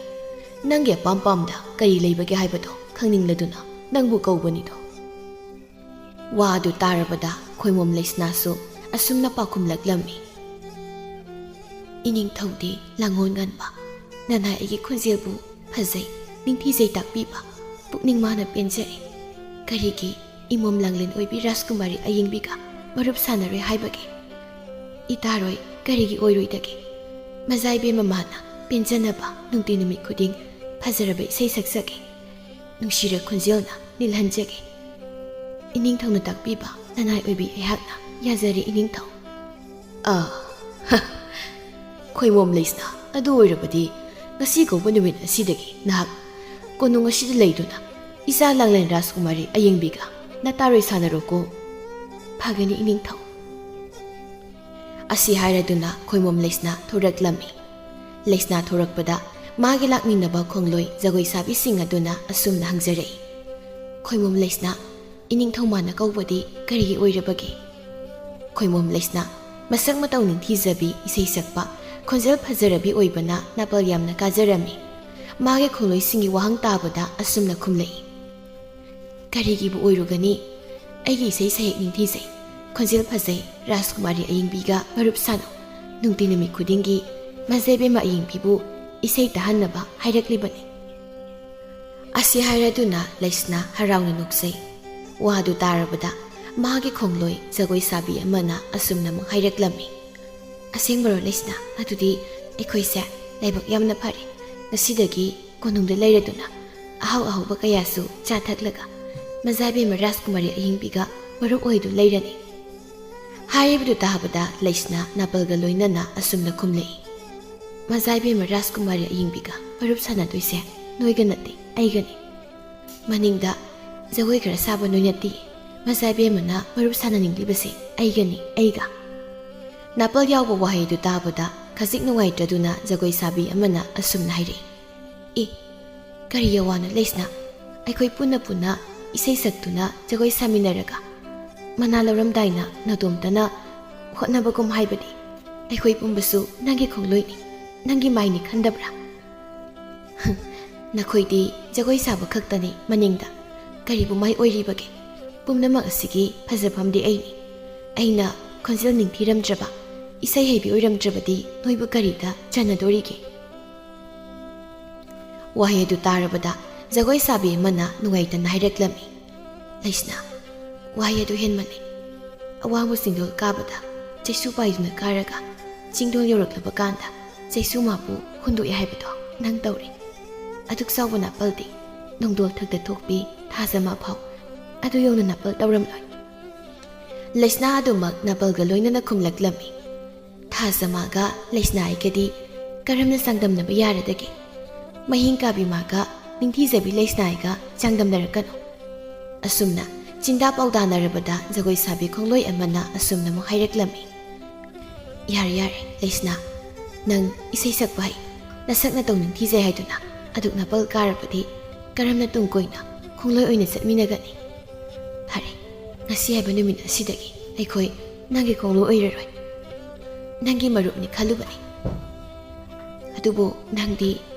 ꯅꯪꯒꯤ ꯑꯄꯥꯝ ꯄꯥꯝꯗ ꯀꯔꯤ ꯂꯩꯕꯒꯦ ꯍꯥꯏꯕꯗꯣ ꯈꯪꯅꯤꯡꯂꯗꯨꯅ ꯅꯪꯕꯨ ꯀꯧꯕꯅꯤꯗꯣ꯫" ꯋꯥ ꯑꯗꯨ ꯇꯥꯔꯕꯗ ꯈꯣꯏꯃꯣꯝ ꯂꯩꯁꯅꯥꯁꯨ ꯑꯁꯨꯝꯅ ꯄꯥꯎꯈꯨꯝꯂꯛꯂꯝꯃꯤ, "ꯏꯅꯤꯡꯊꯧꯗꯤ ꯂꯥꯡꯉꯣꯜ ꯉꯟꯕ, ꯅꯅꯥꯏ ꯑꯩꯒꯤ ꯈꯣꯟꯖꯦꯜꯕꯨ ꯐꯖꯩ, ꯅꯤꯡꯊꯤꯖꯩ ꯇꯥꯛꯄꯤꯕ ꯄꯨꯛꯅꯤꯡ ꯃꯥꯅ ꯄꯦꯟꯖꯔꯦ꯫ ꯀꯔꯤꯒꯤ ꯏꯃꯣꯝ ꯂꯥꯡꯂꯦꯟ ꯑꯣꯏꯕꯤ ꯔꯥꯖꯀꯨꯃꯥꯔꯤ ꯑꯌꯤꯡꯕꯤꯒ ꯃꯔꯨꯞ ꯁꯥꯟꯅꯔꯣꯏ ꯍꯥꯏꯕꯒꯦ? ꯏꯇꯥꯔꯣꯏ ꯀꯔꯤꯒꯤ ꯑꯣꯏꯔꯣꯏꯗꯒꯦ? ꯃꯖꯥꯏꯕꯦꯝ ꯃꯃꯥꯅ ꯄꯦꯟꯖꯅꯕ ꯅꯨꯡꯇꯤ ꯅꯨꯃꯤꯠ ꯈꯨꯗꯤꯡ ꯐꯖꯔꯕ ꯏꯁꯩ ꯁꯛꯆꯒꯦ꯫ ꯅꯨꯡꯁꯤꯔ ꯈꯣꯟꯖꯦꯜꯅ ꯅꯤꯜꯍꯟꯖꯒꯦ꯫ ꯏꯅꯤꯡꯊꯧꯅ ꯇꯥꯛꯄꯤꯕ ꯅꯅꯥꯏ ꯑꯣꯏꯕꯤ ꯑꯩꯍꯥꯛꯅ ꯌꯥꯖꯔꯦ ꯏꯅꯤꯡꯊꯧ꯫" ꯑꯥ, ꯍ, ꯈꯣꯏꯃꯣꯝ ꯂꯩꯁꯅꯥ, ꯑꯗꯨ ꯑꯣꯏꯔꯕꯗꯤ ꯉꯁꯤ ꯀꯧꯕ ꯅꯨꯃꯤꯠ ꯑꯁꯤꯗꯒꯤ ꯅꯍꯥꯛ ꯀꯣꯅꯨꯡ ꯑꯁꯤꯗ ꯂꯩꯗꯨꯅ ꯏꯆꯥ ꯂꯥꯡꯂꯦꯟ ꯔꯥꯖꯀꯨꯃꯥꯔꯤ ꯑꯌꯦꯡꯕꯤꯒ ꯅꯇꯥꯔꯣꯏ ꯁꯥꯟꯅꯔꯣꯀꯣ꯫ ꯐꯒꯅꯤ ꯏꯅꯤꯡꯊꯧ꯫ ꯑꯁꯤ ꯍꯥꯏꯔꯗꯨꯅ ꯈꯣꯏꯃꯣꯝ ꯂꯩꯁꯅꯥ ꯊꯣꯔꯛꯂꯝꯃꯤ꯫ ꯂꯩꯁꯅꯥ ꯊꯣꯔꯛꯄꯗ ꯃꯥꯒꯤ ꯂꯥꯛꯃꯤꯟꯅꯕ ꯈꯣꯡꯂꯣꯏ ꯖꯒꯣꯏ ꯁꯥꯕꯤꯁꯤꯡ ꯑꯗꯨꯅ ꯑꯁꯨꯝꯅ ꯍꯪꯖꯔꯛꯏ, "ꯈꯣꯏꯃꯣꯝ ꯂꯩꯁꯅꯥ, ꯏꯅꯤꯡꯊꯧ ꯃꯥꯅ ꯀꯧꯕꯗꯤ ꯀꯔꯤꯒꯤ ꯑꯣꯏꯔꯕꯒꯦ?" ꯈꯣꯏꯃꯣꯝ ꯂꯩꯁꯅꯥ ꯃꯁꯛ ꯃꯇꯧ ꯅꯤꯡꯊꯤꯖꯕꯤ, ꯏꯁꯩ ꯁꯛꯄ, ꯈꯣꯟꯖꯦꯜ ꯐꯖꯔꯕꯤ ꯑꯣꯏꯕꯅ ꯅꯥꯄꯜ ꯌꯥꯝꯅ ꯀꯥꯖꯔꯝꯃꯤ꯫ ꯃꯥꯒꯤ ꯈꯣꯡꯂꯣꯏꯁꯤꯡꯒꯤ ꯋꯥꯍꯪ ꯇꯥꯕꯗ ꯑꯁꯨꯝꯅ ꯈꯨꯝꯂꯛꯏ, "ꯀꯔꯤꯒꯤꯕꯨ ꯑꯣꯏꯔꯨꯒꯅꯤ? ꯑꯩꯒꯤ ꯏꯁꯩ ꯁꯩꯍꯦꯛ ꯅꯤꯡꯊꯤꯖꯩ, ꯈꯣꯟꯖꯦꯜ ꯐꯖꯩ, ꯔꯥꯖꯀꯨꯃꯥꯔꯤ ꯑꯌꯦꯡꯕꯤꯒ ꯃꯔꯨꯞ ꯁꯥꯟꯅꯧ꯫ ꯅꯨꯡꯇꯤ ꯅꯨꯃꯤꯠ ꯈꯨꯗꯤꯡꯒꯤ ꯃꯖꯥ ꯏꯕꯦꯝꯃ ꯑꯌꯦꯡꯕꯤꯕꯨ ꯏꯁꯩ ꯇꯥꯍꯟꯅꯕ ꯍꯥꯏꯔꯛꯂꯤꯕꯅꯤ"꯫ ꯑꯁꯤ ꯍꯥꯏꯔꯗꯨꯅ ꯂꯩꯁꯅꯥ ꯍꯔꯥꯎꯅ ꯅꯣꯛꯆꯩ꯫ ꯋꯥꯗꯨ ꯇꯥꯔꯕꯗ ꯃꯥꯒꯤ ꯈꯣꯡꯂꯣꯏ ꯖꯒꯣꯏ ꯁꯥꯕꯤ ꯑꯃꯅ ꯑꯁꯨꯝꯅ ꯑꯃꯨꯛ ꯍꯥꯏꯔꯛꯂꯝꯃꯤ, "ꯑꯁꯦꯡꯕꯔꯣ ꯂꯩꯁꯅꯥ? ꯑꯗꯨꯗꯤ ꯑꯩꯈꯣꯏꯁꯦ ꯂꯥꯏꯕꯛ ꯌꯥꯝꯅ ꯐꯔꯦ꯫ ꯉꯁꯤꯗꯒꯤ ꯀꯣꯅꯨꯡꯗ ꯂꯩꯔꯗꯨꯅ ꯑꯍꯥꯎ ꯑꯍꯥꯎꯕ ꯀꯌꯥꯁꯨ ꯆꯥ ꯊꯛꯂꯒ ꯃꯖꯥ ꯏꯕꯦꯝꯃ ꯔꯥꯖꯀꯨꯃꯥꯔꯤ ꯑꯌꯦꯡꯕꯤꯒ ꯃꯔꯨꯞ ꯑꯣꯏꯗꯨ ꯂꯩꯔꯅꯤ"꯫ ꯍꯥꯏꯔꯤꯕꯗꯨ ꯇꯥꯕꯗ ꯂꯩꯁꯅꯥ ꯅꯥꯄꯜꯒ ꯂꯣꯏꯅꯅ ꯑꯁꯨꯝꯅ ꯈꯨꯝꯂꯛꯏ, "ꯃꯖꯥ ꯏꯕꯦꯝꯃ ꯔꯥꯖꯀꯨꯃꯥꯔꯤ ꯑꯌꯦꯡꯕꯤꯒ ꯃꯔꯨꯞ ꯁꯥꯟꯅꯗꯣꯏꯁꯦ ꯅꯣꯏꯒ ꯅꯠꯇꯦ, ꯑꯩꯒꯅꯤ꯫ ꯃꯅꯤꯡꯗ ꯖꯒꯣꯏ ꯈꯔ ꯁꯥꯕ ꯅꯣꯏ ꯅꯠꯇꯦ, ꯃꯖꯥ ꯏꯕꯦꯝꯃꯅ ꯃꯔꯨꯞ ꯁꯥꯟꯅꯅꯤꯡꯂꯤꯕꯁꯦ ꯑꯩꯒꯅꯤ, ꯑꯩꯒ"꯫ ꯅꯥꯄꯜ ꯌꯥꯎꯕ ꯋꯥꯍꯩꯗꯨ ꯇꯥꯕꯗ ꯈꯖꯤꯛ ꯅꯨꯡꯉꯥꯏꯇ꯭ꯔꯗꯨꯅ ꯖꯒꯣꯏ ꯁꯥꯕꯤ ꯑꯃꯅ ꯑꯁꯨꯝꯅ ꯍꯥꯏꯔꯛꯏ, "ꯑꯦ, ꯀꯔꯤ ꯑꯋꯥꯅꯣ ꯂꯩꯁꯅꯥ? ꯑꯩꯈꯣꯏ ꯄꯨꯟꯅ ꯄꯨꯟꯅ ꯏꯁꯩ ꯁꯛꯇꯨꯅ ꯖꯒꯣꯏ ꯁꯥꯃꯤꯟꯅꯔꯒ ꯃꯅꯥ ꯂꯧꯔꯝꯗꯥꯏꯅ ꯅꯇꯣꯝꯇꯅ ꯍꯣꯠꯅꯕꯒꯨꯝ ꯍꯥꯏꯕꯗꯤ ꯑꯩꯈꯣꯏ ꯄꯨꯝꯕꯁꯨ ꯅꯪꯒꯤ ꯈꯣꯡꯂꯣꯏꯅꯤ, ꯅꯪꯒꯤ ꯃꯥꯏꯅꯤ ꯈꯟꯗꯕ꯭ꯔꯥ?" "ꯅꯈꯣꯏꯗꯤ ꯖꯒꯣꯏ ꯁꯥꯕ ꯈꯛꯇꯅꯤ ꯃꯅꯤꯡꯗ꯫ ꯀꯔꯤꯕꯨ ꯃꯥꯏ ꯑꯣꯏꯔꯤꯕꯒꯦ? ꯄꯨꯝꯅꯃꯛ ꯑꯁꯤꯒꯤ ꯐꯖꯐꯝꯗꯤ ꯑꯩꯅꯤ꯫ ꯑꯩꯅ ꯈꯣꯟꯖꯦꯜ ꯅꯤꯡꯊꯤꯔꯝꯗ꯭ꯔꯕ, ꯏꯁꯩ ꯍꯩꯕꯤ ꯑꯣꯏꯔꯝꯗ꯭ꯔꯕꯗꯤ ꯅꯣꯏꯕꯨ ꯀꯔꯤꯗ ꯆꯟꯅꯗꯣꯔꯤꯒꯦ?" ꯋꯥꯍꯩ ꯑꯗꯨ ꯇꯥꯔꯕꯗ ꯖꯒꯣꯏ ꯁꯥꯕꯤ ꯑꯃꯅ ꯅꯨꯡꯉꯥꯏꯇꯅ ꯍꯥꯏꯔꯛꯂꯝꯃꯤ, "ꯂꯩꯁꯅꯥ, ꯋꯥꯍꯩ ꯑꯗꯨ ꯍꯦꯟꯃꯜꯂꯤ꯫ ꯑꯋꯥꯡꯕ ꯆꯤꯡꯗꯣꯜ ꯀꯥꯕꯗ ꯆꯩꯁꯨ ꯄꯥꯏꯗꯨꯅ ꯀꯥꯔꯒ ꯆꯤꯡꯗꯣꯜ ꯌꯧꯔꯛꯂꯕ ꯀꯥꯟꯗ ꯆꯩꯁꯨ ꯃꯥꯄꯨ ꯍꯨꯟꯗꯣꯛꯑꯦ ꯍꯥꯏꯕꯗꯣ ꯅꯪ ꯇꯧꯔꯦ꯫ ꯑꯗꯨꯛ ꯆꯥꯎꯕ ꯅꯥꯄꯜꯗꯤ ꯅꯣꯡꯗꯣꯜ ꯊꯛꯇ ꯊꯣꯛꯄꯤ ꯊꯥꯖꯃꯥ ꯐꯥꯎ ꯑꯗꯨ ꯌꯧꯅ ꯅꯥꯄꯜ ꯇꯧꯔꯝꯂꯣꯏ"꯫ ꯂꯩꯁꯅꯥ ꯑꯗꯨꯃꯛ ꯅꯥꯄꯜꯒ ꯂꯣꯏꯅꯅ ꯈꯨꯝꯂꯛꯂꯝꯃꯤ꯫ ꯊꯥꯖꯃꯥꯒ ꯂꯩꯁꯅꯥ ꯑꯩꯒꯗꯤ ꯀꯔꯝꯅ ꯆꯥꯡꯗꯝꯅꯕ ꯌꯥꯔꯗꯒꯦ? ꯃꯍꯤꯡ ꯀꯥꯕꯤ ꯃꯥꯒ ꯅꯤꯡꯊꯤꯖꯕꯤ ꯂꯩꯁꯅꯥꯏꯒ ꯆꯥꯡꯗꯝꯅꯔꯛꯀꯅꯨ꯫ ꯑꯁꯨꯝꯅ ꯆꯤꯟꯗꯥ ꯄꯥꯎꯗꯥꯅꯔꯕꯗ ꯖꯒꯣꯏ ꯁꯥꯕꯤ ꯈꯣꯡꯂꯣꯏ ꯑꯃꯅ ꯑꯁꯨꯝꯅ ꯑꯃꯨꯛ ꯍꯥꯏꯔꯛꯂꯝꯃꯤ꯫ "ꯌꯥꯔꯦ, ꯌꯥꯔꯦ, ꯂꯩꯁꯅꯥ, ꯅꯪ ꯏꯁꯩ ꯁꯛꯄ ꯍꯩ, ꯅꯁꯛ ꯅꯇꯧ ꯅꯤꯡꯊꯤꯖꯩ ꯍꯥꯏꯗꯨꯅ ꯑꯗꯨꯛ ꯅꯄꯜ ꯀꯥꯔꯕꯗꯤ ꯀꯔꯝꯅ ꯇꯨꯡ ꯀꯣꯏꯅ ꯈꯣꯡꯂꯣꯏ ꯑꯣꯏꯅ ꯆꯠꯃꯤꯟꯅꯒꯅꯤ? ꯐꯔꯦ, ꯉꯁꯤ ꯍꯥꯏꯕ ꯅꯨꯃꯤꯠ ꯑꯁꯤꯗꯒꯤ ꯑꯩꯈꯣꯏ ꯅꯪꯒꯤ ꯈꯣꯡꯂꯣꯏ ꯑꯣꯏꯔꯔꯣꯏ꯫ ꯅꯪꯒꯤ ꯃꯔꯨꯞꯅꯤ ꯈꯜꯂꯨꯕꯅꯤ꯫ ꯑꯗꯨꯕꯨ ꯅꯪꯗꯤ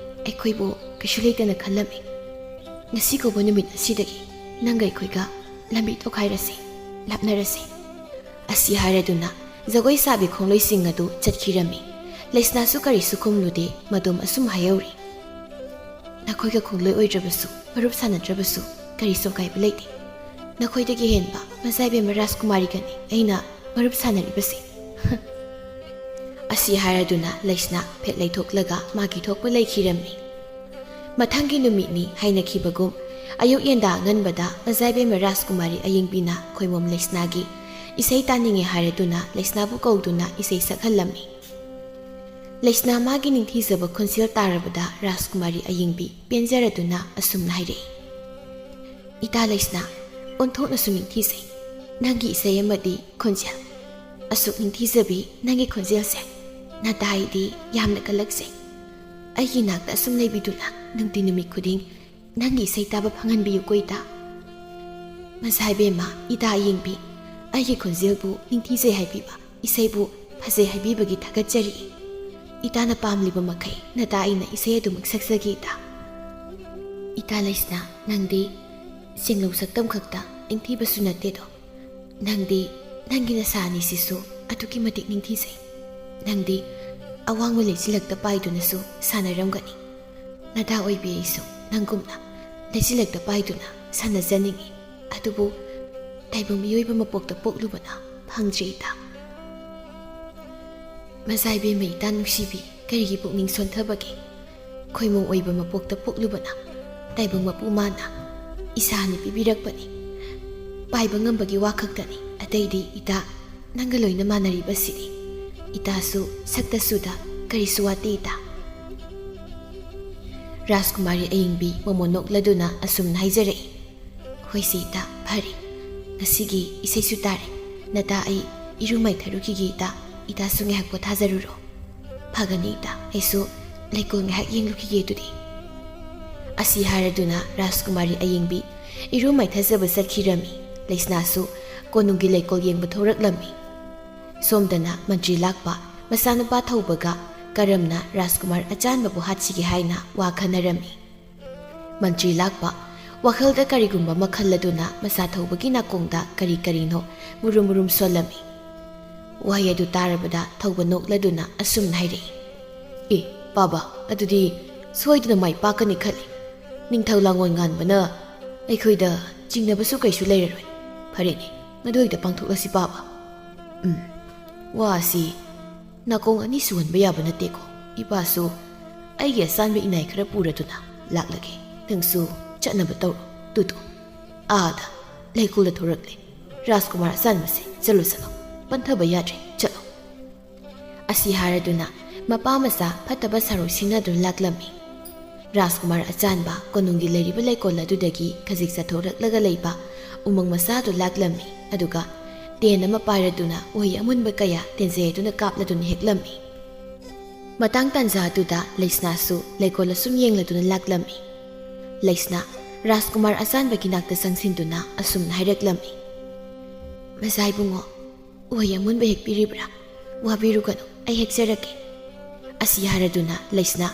ꯑꯩꯈꯣꯏꯕꯨ ꯀꯩꯁꯨ ꯂꯩꯇꯅ ꯈꯜꯂꯝꯃꯤ꯫ ꯉꯁꯤ ꯀꯧꯕ ꯅꯨꯃꯤꯠ ꯑꯁꯤꯗꯒꯤ ꯅꯪꯒ ꯑꯩꯈꯣꯏꯒ ꯂꯝꯕꯤ ꯇꯣꯈꯥꯏꯔꯁꯤ, ꯂꯥꯞꯅꯔꯁꯤ"꯫ ꯑꯁꯤ ꯍꯥꯏꯔꯗꯨꯅ ꯖꯒꯣꯏ ꯁꯥꯕꯤ ꯈꯣꯡꯂꯣꯏꯁꯤꯡ ꯑꯗꯨ ꯆꯠꯈꯤꯔꯝꯃꯤ꯫ ꯂꯩꯁꯅꯥꯁꯨ ꯀꯔꯤꯁꯨ ꯈꯨꯝꯂꯨꯗꯦ, ꯃꯗꯣꯝ ꯑꯁꯨꯝ ꯍꯥꯏꯍꯧꯔꯤ꯫ "ꯅꯈꯣꯏꯒ ꯈꯣꯡꯂꯣꯏ ꯑꯣꯏꯗ꯭ꯔꯕꯁꯨ, ꯃꯔꯨꯞ ꯁꯥꯟꯅꯗ꯭ꯔꯕꯁꯨ ꯀꯔꯤꯁꯨ ꯑꯀꯥꯏꯕ ꯂꯩꯇꯦ꯫ ꯅꯈꯣꯏꯗꯒꯤ ꯍꯦꯟꯕ ꯃꯖꯥꯏꯕꯦꯝꯃ ꯔꯥꯖꯀꯨꯃꯥꯔꯤꯒꯅꯤ ꯑꯩꯅ ꯃꯔꯨꯞ ꯁꯥꯟꯅꯔꯤꯕꯁꯤ"꯫ ꯑꯁꯤ ꯍꯥꯏꯔꯗꯨꯅ ꯂꯩꯁꯅꯥ ꯐꯦꯠ ꯂꯩꯊꯣꯛꯂꯒ ꯃꯥꯒꯤ ꯊꯣꯛꯄ ꯂꯩꯈꯤꯔꯝꯃꯤ꯫ ꯃꯊꯪꯒꯤ ꯅꯨꯃꯤꯠꯅꯤ ꯍꯥꯏꯅꯈꯤꯕꯒꯨꯝ, ꯑꯌꯨꯛ ꯌꯦꯟꯗꯥ ꯑꯉꯟꯕꯗ ꯃꯖꯥꯏꯕꯦꯝꯃ ꯔꯥꯖꯀꯨꯃꯥꯔꯤ ꯑꯌꯤꯡꯕꯤꯅ ꯈꯣꯏꯃꯣꯝ ꯂꯩꯁꯅꯥꯒꯤ ꯏꯁꯩ ꯇꯥꯅꯤꯡꯉꯦ ꯍꯥꯏꯔꯗꯨꯅ ꯂꯩꯁꯅꯥꯕꯨ ꯀꯧꯗꯨꯅ ꯏꯁꯩ ꯁꯛꯍꯜꯂꯝꯃꯤ꯫ ꯂꯩꯁꯅꯥ ꯃꯥꯒꯤ ꯅꯤꯡꯊꯤꯖꯕ ꯈꯣꯟꯖꯦꯜ ꯇꯥꯔꯕꯗ ꯔꯥꯖꯀꯨꯃꯥꯔꯤ ꯑꯌꯤꯡꯕꯤ ꯄꯦꯟꯖꯔꯗꯨꯅ ꯑꯁꯨꯝꯅ ꯍꯥꯏꯔꯛꯏ, "ꯏꯇꯥ ꯂꯩꯁꯅꯥ, ꯑꯣꯟꯊꯣꯛꯅꯁꯨ ꯅꯤꯡꯊꯤꯖꯩ꯫ ꯅꯪꯒꯤ ꯏꯁꯩ ꯑꯃꯗꯤ ꯈꯣꯟꯖꯦꯜ, ꯑꯁꯨꯛ ꯅꯤꯡꯊꯤꯖꯕꯤ ꯅꯪꯒꯤ ꯈꯣꯟꯖꯦꯜꯁꯦ ꯅꯇꯥ ꯑꯩꯗꯤ ꯌꯥꯝꯅ ꯀꯜꯂꯛꯆꯩ꯫ ꯑꯩꯒꯤ ꯏꯅꯥꯛꯇ ꯑꯁꯨꯝ ꯂꯩꯕꯤꯗꯨꯅ ꯅꯨꯡꯇꯤ ꯅꯨꯃꯤꯠ ꯈꯨꯗꯤꯡ ꯅꯪꯒꯤ ꯏꯁꯩ ꯇꯥꯕ ꯐꯪꯍꯟꯕꯤꯌꯨꯀꯣ ꯏꯇꯥ"꯫ "ꯃꯁꯥ ꯏꯕꯦꯝꯃ, ꯏꯇꯥ ꯑꯌꯤꯡꯕꯤ, ꯑꯩꯒꯤ ꯈꯣꯟꯖꯦꯜꯕꯨ ꯅꯤꯡꯊꯤꯖꯩ ꯍꯥꯏꯕꯤꯕ, ꯏꯁꯩꯕꯨ ꯐꯖꯩ ꯍꯥꯏꯕꯤꯕꯒꯤ ꯊꯥꯒꯠꯆꯔꯤ꯫ ꯏꯇꯥꯅ ꯄꯥꯝꯂꯤꯕ ꯃꯈꯩ ꯅꯇꯥ ꯑꯩꯅ ꯏꯁꯩ ꯑꯗꯨꯃꯛ ꯁꯛꯆꯒꯦ ꯏꯇꯥ"꯫ "ꯏꯇꯥ ꯂꯩꯁꯅꯥ, ꯅꯪꯗꯤ ꯁꯦꯡꯂꯧ ꯁꯛꯇꯝ ꯈꯛꯇ ꯅꯤꯡꯊꯤꯕꯁꯨ ꯅꯠꯇꯦꯗꯣ꯫ ꯅꯪꯗꯤ ꯅꯪꯒꯤ ꯅꯁꯥ ꯑꯅꯤꯁꯤꯁꯨ ꯑꯗꯨꯛꯀꯤ ꯃꯇꯤꯛ ꯅꯤꯡꯊꯤꯖꯩ꯫ ꯅꯪꯗꯤ ꯑꯋꯥꯡꯕ ꯂꯩꯆꯤꯜꯂꯛꯇ ꯄꯥꯏꯗꯨꯅꯁꯨ ꯁꯥꯟꯅꯔꯝꯒꯅꯤ꯫ ꯅꯇꯥ ꯑꯣꯏꯕꯤ ꯑꯩꯁꯨ ꯅꯪꯒꯨꯝꯅ ꯂꯩꯆꯤꯜꯂꯛꯇ ꯄꯥꯏꯗꯨꯅ ꯁꯥꯟꯅꯖꯅꯤꯡꯏ꯫ ꯑꯗꯨꯕꯨ ꯇꯥꯏꯕꯪ ꯃꯤꯑꯣꯏꯕ ꯃꯄꯣꯛꯇ ꯄꯣꯛꯂꯨꯕꯅ ꯐꯪꯗ꯭ꯔꯦ ꯏꯇꯥ"꯫ "ꯃꯁꯥ ꯏꯕꯦꯝꯃ ꯏꯇꯥ ꯅꯨꯡꯁꯤꯕꯤ, ꯀꯔꯤꯒꯤ ꯄꯨꯛꯅꯤꯡ ꯁꯣꯟꯊꯕꯒꯦ? ꯈꯣꯏꯃꯣꯡ ꯑꯣꯏꯕ ꯃꯄꯣꯛꯇ ꯄꯣꯛꯂꯨꯕꯅ ꯇꯥꯏꯕꯪ ꯃꯄꯨ ꯃꯥꯅ ꯏꯁꯥ ꯑꯅꯤ ꯄꯤꯕꯤꯔꯛꯄꯅꯤ꯫ ꯄꯥꯏꯕ ꯉꯝꯕꯒꯤ ꯋꯥ ꯈꯛꯇꯅꯤ, ꯑꯇꯩꯗꯤ ꯏꯇꯥ ꯅꯪꯒ ꯂꯣꯏꯅ ꯃꯥꯟꯅꯔꯤꯕꯁꯤꯗꯤ꯫ ꯏꯇꯥꯁꯨ ꯁꯛꯇ ꯁꯨꯗ ꯀꯔꯤꯁꯨ ꯋꯥꯠꯇꯦ ꯏꯇꯥ"꯫ ꯔꯥꯖꯀꯨꯃꯥꯔꯤ ꯑꯌꯤꯡꯕꯤ ꯃꯃꯣꯟ ꯅꯣꯛꯂꯗꯨꯅ ꯑꯁꯨꯝꯅ ꯍꯥꯏꯖꯔꯛꯏ, "ꯍꯣꯏꯁꯦ ꯏꯇꯥ, ꯐꯔꯦ꯫ ꯉꯁꯤꯒꯤ ꯏꯁꯩꯁꯨ ꯇꯥꯔꯦ꯫ ꯅꯇꯥ ꯑꯩ ꯏꯔꯨ ꯃꯥꯏꯊꯔꯨꯈꯤꯒꯦ ꯏꯇꯥ꯫ ꯏꯇꯥꯁꯨ ꯉꯥꯏꯍꯥꯛ ꯄꯣꯊꯥꯖꯔꯨꯔꯣ꯫" "ꯐꯒꯅꯤ ꯏꯇꯥ, ꯑꯩꯁꯨ ꯂꯩꯀꯣꯜ ꯉꯥꯏꯍꯥꯛ ꯌꯦꯡꯂꯨꯈꯤꯒꯦ ꯑꯗꯨꯗꯤ꯫" ꯑꯁꯤ ꯍꯥꯏꯔꯗꯨꯅ ꯔꯥꯖꯀꯨꯃꯥꯔꯤ ꯑꯌꯤꯡꯕꯤ ꯏꯔꯨ ꯃꯥꯏꯊꯖꯕ ꯆꯠꯈꯤꯔꯝꯃꯤ꯫ ꯂꯩꯁꯅꯥꯁꯨ ꯀꯣꯅꯨꯡꯒꯤ ꯂꯩꯀꯣꯜ ꯌꯦꯡꯕ ꯊꯣꯔꯛꯂꯝꯃꯤ꯫ ꯁꯣꯝꯗꯅ ꯃꯟꯇ꯭ꯔꯤ ꯂꯥꯛꯄ ꯃꯆꯥꯅꯨꯄꯥ ꯊꯧꯕꯒ ꯀꯔꯝꯅ ꯔꯥꯖꯀꯨꯃꯥꯔ ꯑꯆꯥꯟꯕꯕꯨ ꯍꯥꯠꯁꯤꯒꯦ ꯍꯥꯏꯅ ꯋꯥ ꯈꯟꯅꯔꯝꯃꯤ꯫ ꯃꯟꯇ꯭ꯔꯤ ꯂꯥꯛꯄ ꯋꯥꯈꯜꯗ ꯀꯔꯤꯒꯨꯝꯕ ꯑꯃ ꯈꯜꯂꯗꯨꯅ ꯃꯆꯥ ꯊꯧꯕꯒꯤ ꯅꯥꯀꯣꯡꯗ ꯀꯔꯤ ꯀꯔꯤꯅꯣ ꯃꯨꯔꯨꯝ ꯃꯨꯔꯨꯝ ꯁꯣꯜꯂꯝꯃꯤ꯫ ꯋꯥꯍꯩ ꯑꯗꯨ ꯇꯥꯔꯕꯗ ꯊꯧꯕ ꯅꯣꯛꯂꯗꯨꯅ ꯑꯁꯨꯝꯅ ꯍꯥꯏꯔꯛꯏ, "ꯑꯦ, ꯄꯥꯕ, ꯑꯗꯨꯗꯤ ꯁꯣꯏꯗꯅ ꯃꯥꯏ ꯄꯥꯛꯀꯅꯤ ꯈꯜꯂꯤ꯫ ꯅꯤꯡꯊꯧ ꯂꯥꯡꯑꯣꯟ ꯉꯥꯟꯕꯅ ꯑꯩꯈꯣꯏꯗ ꯆꯤꯡꯅꯕꯁꯨ ꯀꯩꯁꯨ ꯂꯩꯔꯔꯣꯏ꯫ ꯐꯔꯦꯅꯦ, ꯃꯗꯨ ꯍꯦꯛꯇ ꯄꯥꯡꯊꯣꯛꯂꯁꯤ ꯄꯥꯕ꯫ ꯎꯝ, ꯋꯥ ꯑꯁꯤ ꯅꯥꯀꯣꯡ ꯑꯅꯤ ꯁꯨꯍꯟꯕ ꯌꯥꯕ ꯅꯠꯇꯦꯀꯣ꯫ ꯏꯄꯥꯁꯨ ꯑꯩꯒꯤ ꯑꯆꯥꯟꯕ ꯏꯅꯥꯏ ꯈꯔ ꯄꯨꯔꯗꯨꯅ ꯂꯥꯛꯂꯒꯦ꯫ ꯅꯪꯁꯨ ꯆꯠꯅꯕ ꯇꯧꯔꯣ꯫ ꯇꯨꯇꯨ, ꯑꯥꯗ ꯂꯩꯀꯣꯜꯗ ꯊꯣꯔꯛꯂꯦ ꯔꯥꯖꯀꯨꯃꯥꯔ ꯑꯆꯥꯟꯕꯁꯦ꯫ ꯆꯠꯂꯣ, ꯆꯠꯂꯣ, ꯄꯟꯊꯕ ꯌꯥꯗ꯭ꯔꯦ, ꯆꯠꯂꯣ꯫" ꯑꯁꯤ ꯍꯥꯏꯔꯗꯨꯅ ꯃꯄꯥ ꯃꯆꯥ ꯐꯠꯇꯕ ꯁꯥꯔꯣꯏ ꯁꯤꯡꯅꯗꯨꯅ ꯂꯥꯛꯂꯝꯃꯤ꯫ ꯔꯥꯖꯀꯨꯃꯥꯔ ꯑꯆꯥꯟꯕ ꯀꯣꯅꯨꯡꯒꯤ ꯂꯩꯔꯤꯕ ꯂꯩꯀꯣꯜ ꯑꯗꯨꯗꯒꯤ ꯈꯖꯤꯛ ꯆꯠꯊꯣꯔꯛꯂꯒ ꯂꯩꯕ ꯎꯃꯪ ꯃꯆꯥꯗꯨ ꯂꯥꯛꯂꯝꯃꯤ꯫ ꯑꯗꯨꯒ ꯇꯦꯟ ꯑꯃ ꯄꯥꯏꯔꯗꯨꯅ ꯎꯍꯩ ꯑꯃꯨꯟꯕ ꯀꯌꯥ ꯇꯦꯟꯖꯩ ꯑꯗꯨꯅ ꯀꯥꯞꯂꯗꯨꯅ ꯍꯦꯛꯂꯝꯃꯤ꯫ ꯃꯇꯥꯡ ꯇꯥꯟꯖꯥ ꯑꯗꯨꯗ ꯂꯩꯁꯅꯥꯁꯨ ꯂꯩꯀꯣꯜ ꯑꯁꯨꯝ ꯌꯦꯡꯂꯗꯨꯅ ꯂꯥꯛꯂꯝꯃꯤ꯫ ꯂꯩꯁꯅꯥ ꯔꯥꯖꯀꯨꯃꯥꯔ ꯑꯆꯥꯟꯕꯒꯤ ꯅꯥꯛꯇ ꯆꯪꯁꯤꯟꯗꯨꯅ ꯑꯁꯨꯝꯅ ꯍꯥꯏꯔꯛꯂꯝꯃꯤ, "ꯃꯆꯥ ꯏꯕꯨꯡꯉꯣ, ꯎꯍꯩ ꯑꯃꯨꯟꯕ ꯍꯦꯛꯄꯤꯔꯤꯕ꯭ꯔꯥ? ꯋꯥꯕꯤꯔꯨꯒꯅꯨ, ꯑꯩ ꯍꯦꯛꯆꯔꯛꯀꯦ꯫" ꯑꯁꯤ ꯍꯥꯏꯔꯗꯨꯅ ꯂꯩꯁꯅꯥ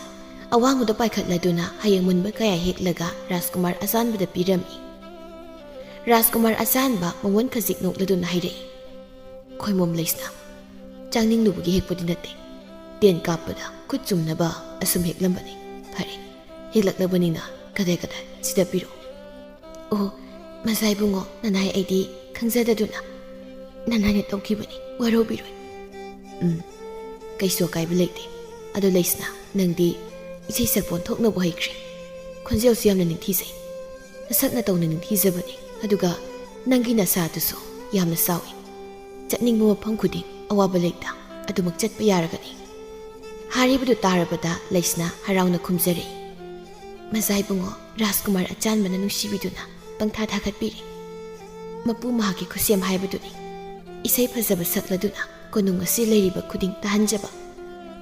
ꯑꯋꯥꯡꯕꯗ ꯄꯥꯏꯈꯠꯂꯗꯨꯅ ꯍꯩ ꯑꯃꯨꯟꯕ ꯀꯌꯥ ꯍꯦꯛꯂꯒ ꯔꯥꯖꯀꯨꯃꯥꯔ ꯑꯆꯥꯟꯕꯗ ꯄꯤꯔꯝꯃꯤ꯫ ꯔꯥꯖꯀꯨꯃꯥꯔ ꯑꯆꯥꯟꯕ ꯃꯉꯣꯟ ꯈꯖꯤꯛ ꯅꯣꯛꯂꯗꯨꯅ ꯍꯥꯏꯔꯛꯏ, "ꯈꯣꯏꯃꯣꯝ ꯂꯩꯁꯅꯥ, ꯆꯥꯅꯤꯡꯂꯨꯕꯒꯤ ꯍꯦꯛꯄꯗꯤ ꯅꯠꯇꯦ꯫ ꯇꯦꯟ ꯀꯥꯞꯄꯗ ꯈꯨꯠ ꯆꯨꯝꯅꯕ ꯑꯁꯨꯝ ꯍꯦꯛꯂꯝꯕꯅꯤ꯫ ꯐꯔꯦ, ꯍꯦꯛꯂꯛꯂꯕꯅꯤꯅ ꯀꯗꯥꯏ ꯀꯗꯥꯏ ꯁꯤꯗ ꯄꯤꯔꯛꯑꯣ꯫" "ꯑꯣ, ꯃꯆꯥ ꯏꯕꯨꯡꯉꯣ, ꯅꯅꯥꯏ ꯑꯩꯗꯤ ꯈꯪꯖꯗꯗꯨꯅ ꯅꯅꯥꯏꯅ ꯇꯧꯈꯤꯕꯅꯤ, ꯋꯥꯔꯧꯕꯤꯔꯣꯏ꯫" "ꯎꯝ, ꯀꯩꯁꯨ ꯑꯀꯥꯏꯕ ꯂꯩꯇꯦ꯫ ꯑꯗꯣ ꯂꯩꯁꯅꯥ, ꯅꯪꯗꯤ ꯏꯁꯩ ꯁꯛꯄ ꯑꯣꯟꯊꯣꯛꯅꯕꯨ ꯍꯩꯈ꯭ꯔꯦ꯫ ꯈꯣꯟꯖꯦꯜꯁꯨ ꯌꯥꯝꯅ ꯅꯤꯡꯊꯤꯖꯩ꯫ ꯅꯁꯛ ꯅꯇꯧꯅ ꯅꯤꯡꯊꯤꯖꯕꯅꯤ꯫ ꯑꯗꯨꯒ ꯅꯪꯒꯤ ꯅꯁꯥꯗꯨꯁꯨ ꯌꯥꯝꯅ ꯆꯥꯎꯏ꯫ ꯆꯠꯅꯤꯡꯕ ꯃꯐꯝ ꯈꯨꯗꯤꯡ ꯑꯋꯥꯕ ꯂꯩꯇ ꯑꯗꯨꯃꯛ ꯆꯠꯄ ꯌꯥꯔꯒꯅꯤ꯫" ꯍꯥꯏꯔꯤꯕꯗꯨ ꯇꯥꯔꯕꯗ ꯂꯩꯁꯅꯥ ꯍꯔꯥꯎꯅ ꯈꯨꯝꯖꯔꯛꯏ, ꯃꯖꯥ ꯏꯕꯨꯡꯉꯣ, ꯔꯥꯖꯀꯨꯃꯥꯔ ꯑꯆꯥꯟꯕꯅ ꯅꯨꯡꯁꯤꯕꯤꯗꯨꯅ ꯄꯪꯊꯥ ꯊꯥꯒꯠꯄꯤꯔꯦ꯫ ꯃꯄꯨ ꯃꯍꯥꯛꯀꯤ ꯈꯨꯠꯁꯦꯝ ꯍꯥꯏꯕꯗꯨꯅꯤ꯫ ꯏꯁꯩ ꯐꯖꯕ ꯁꯛꯂꯗꯨꯅ ꯀꯣꯅꯨꯡ ꯑꯁꯤ ꯂꯩꯔꯤꯕ ꯈꯨꯗꯤꯡ ꯇꯥꯍꯟꯖꯕ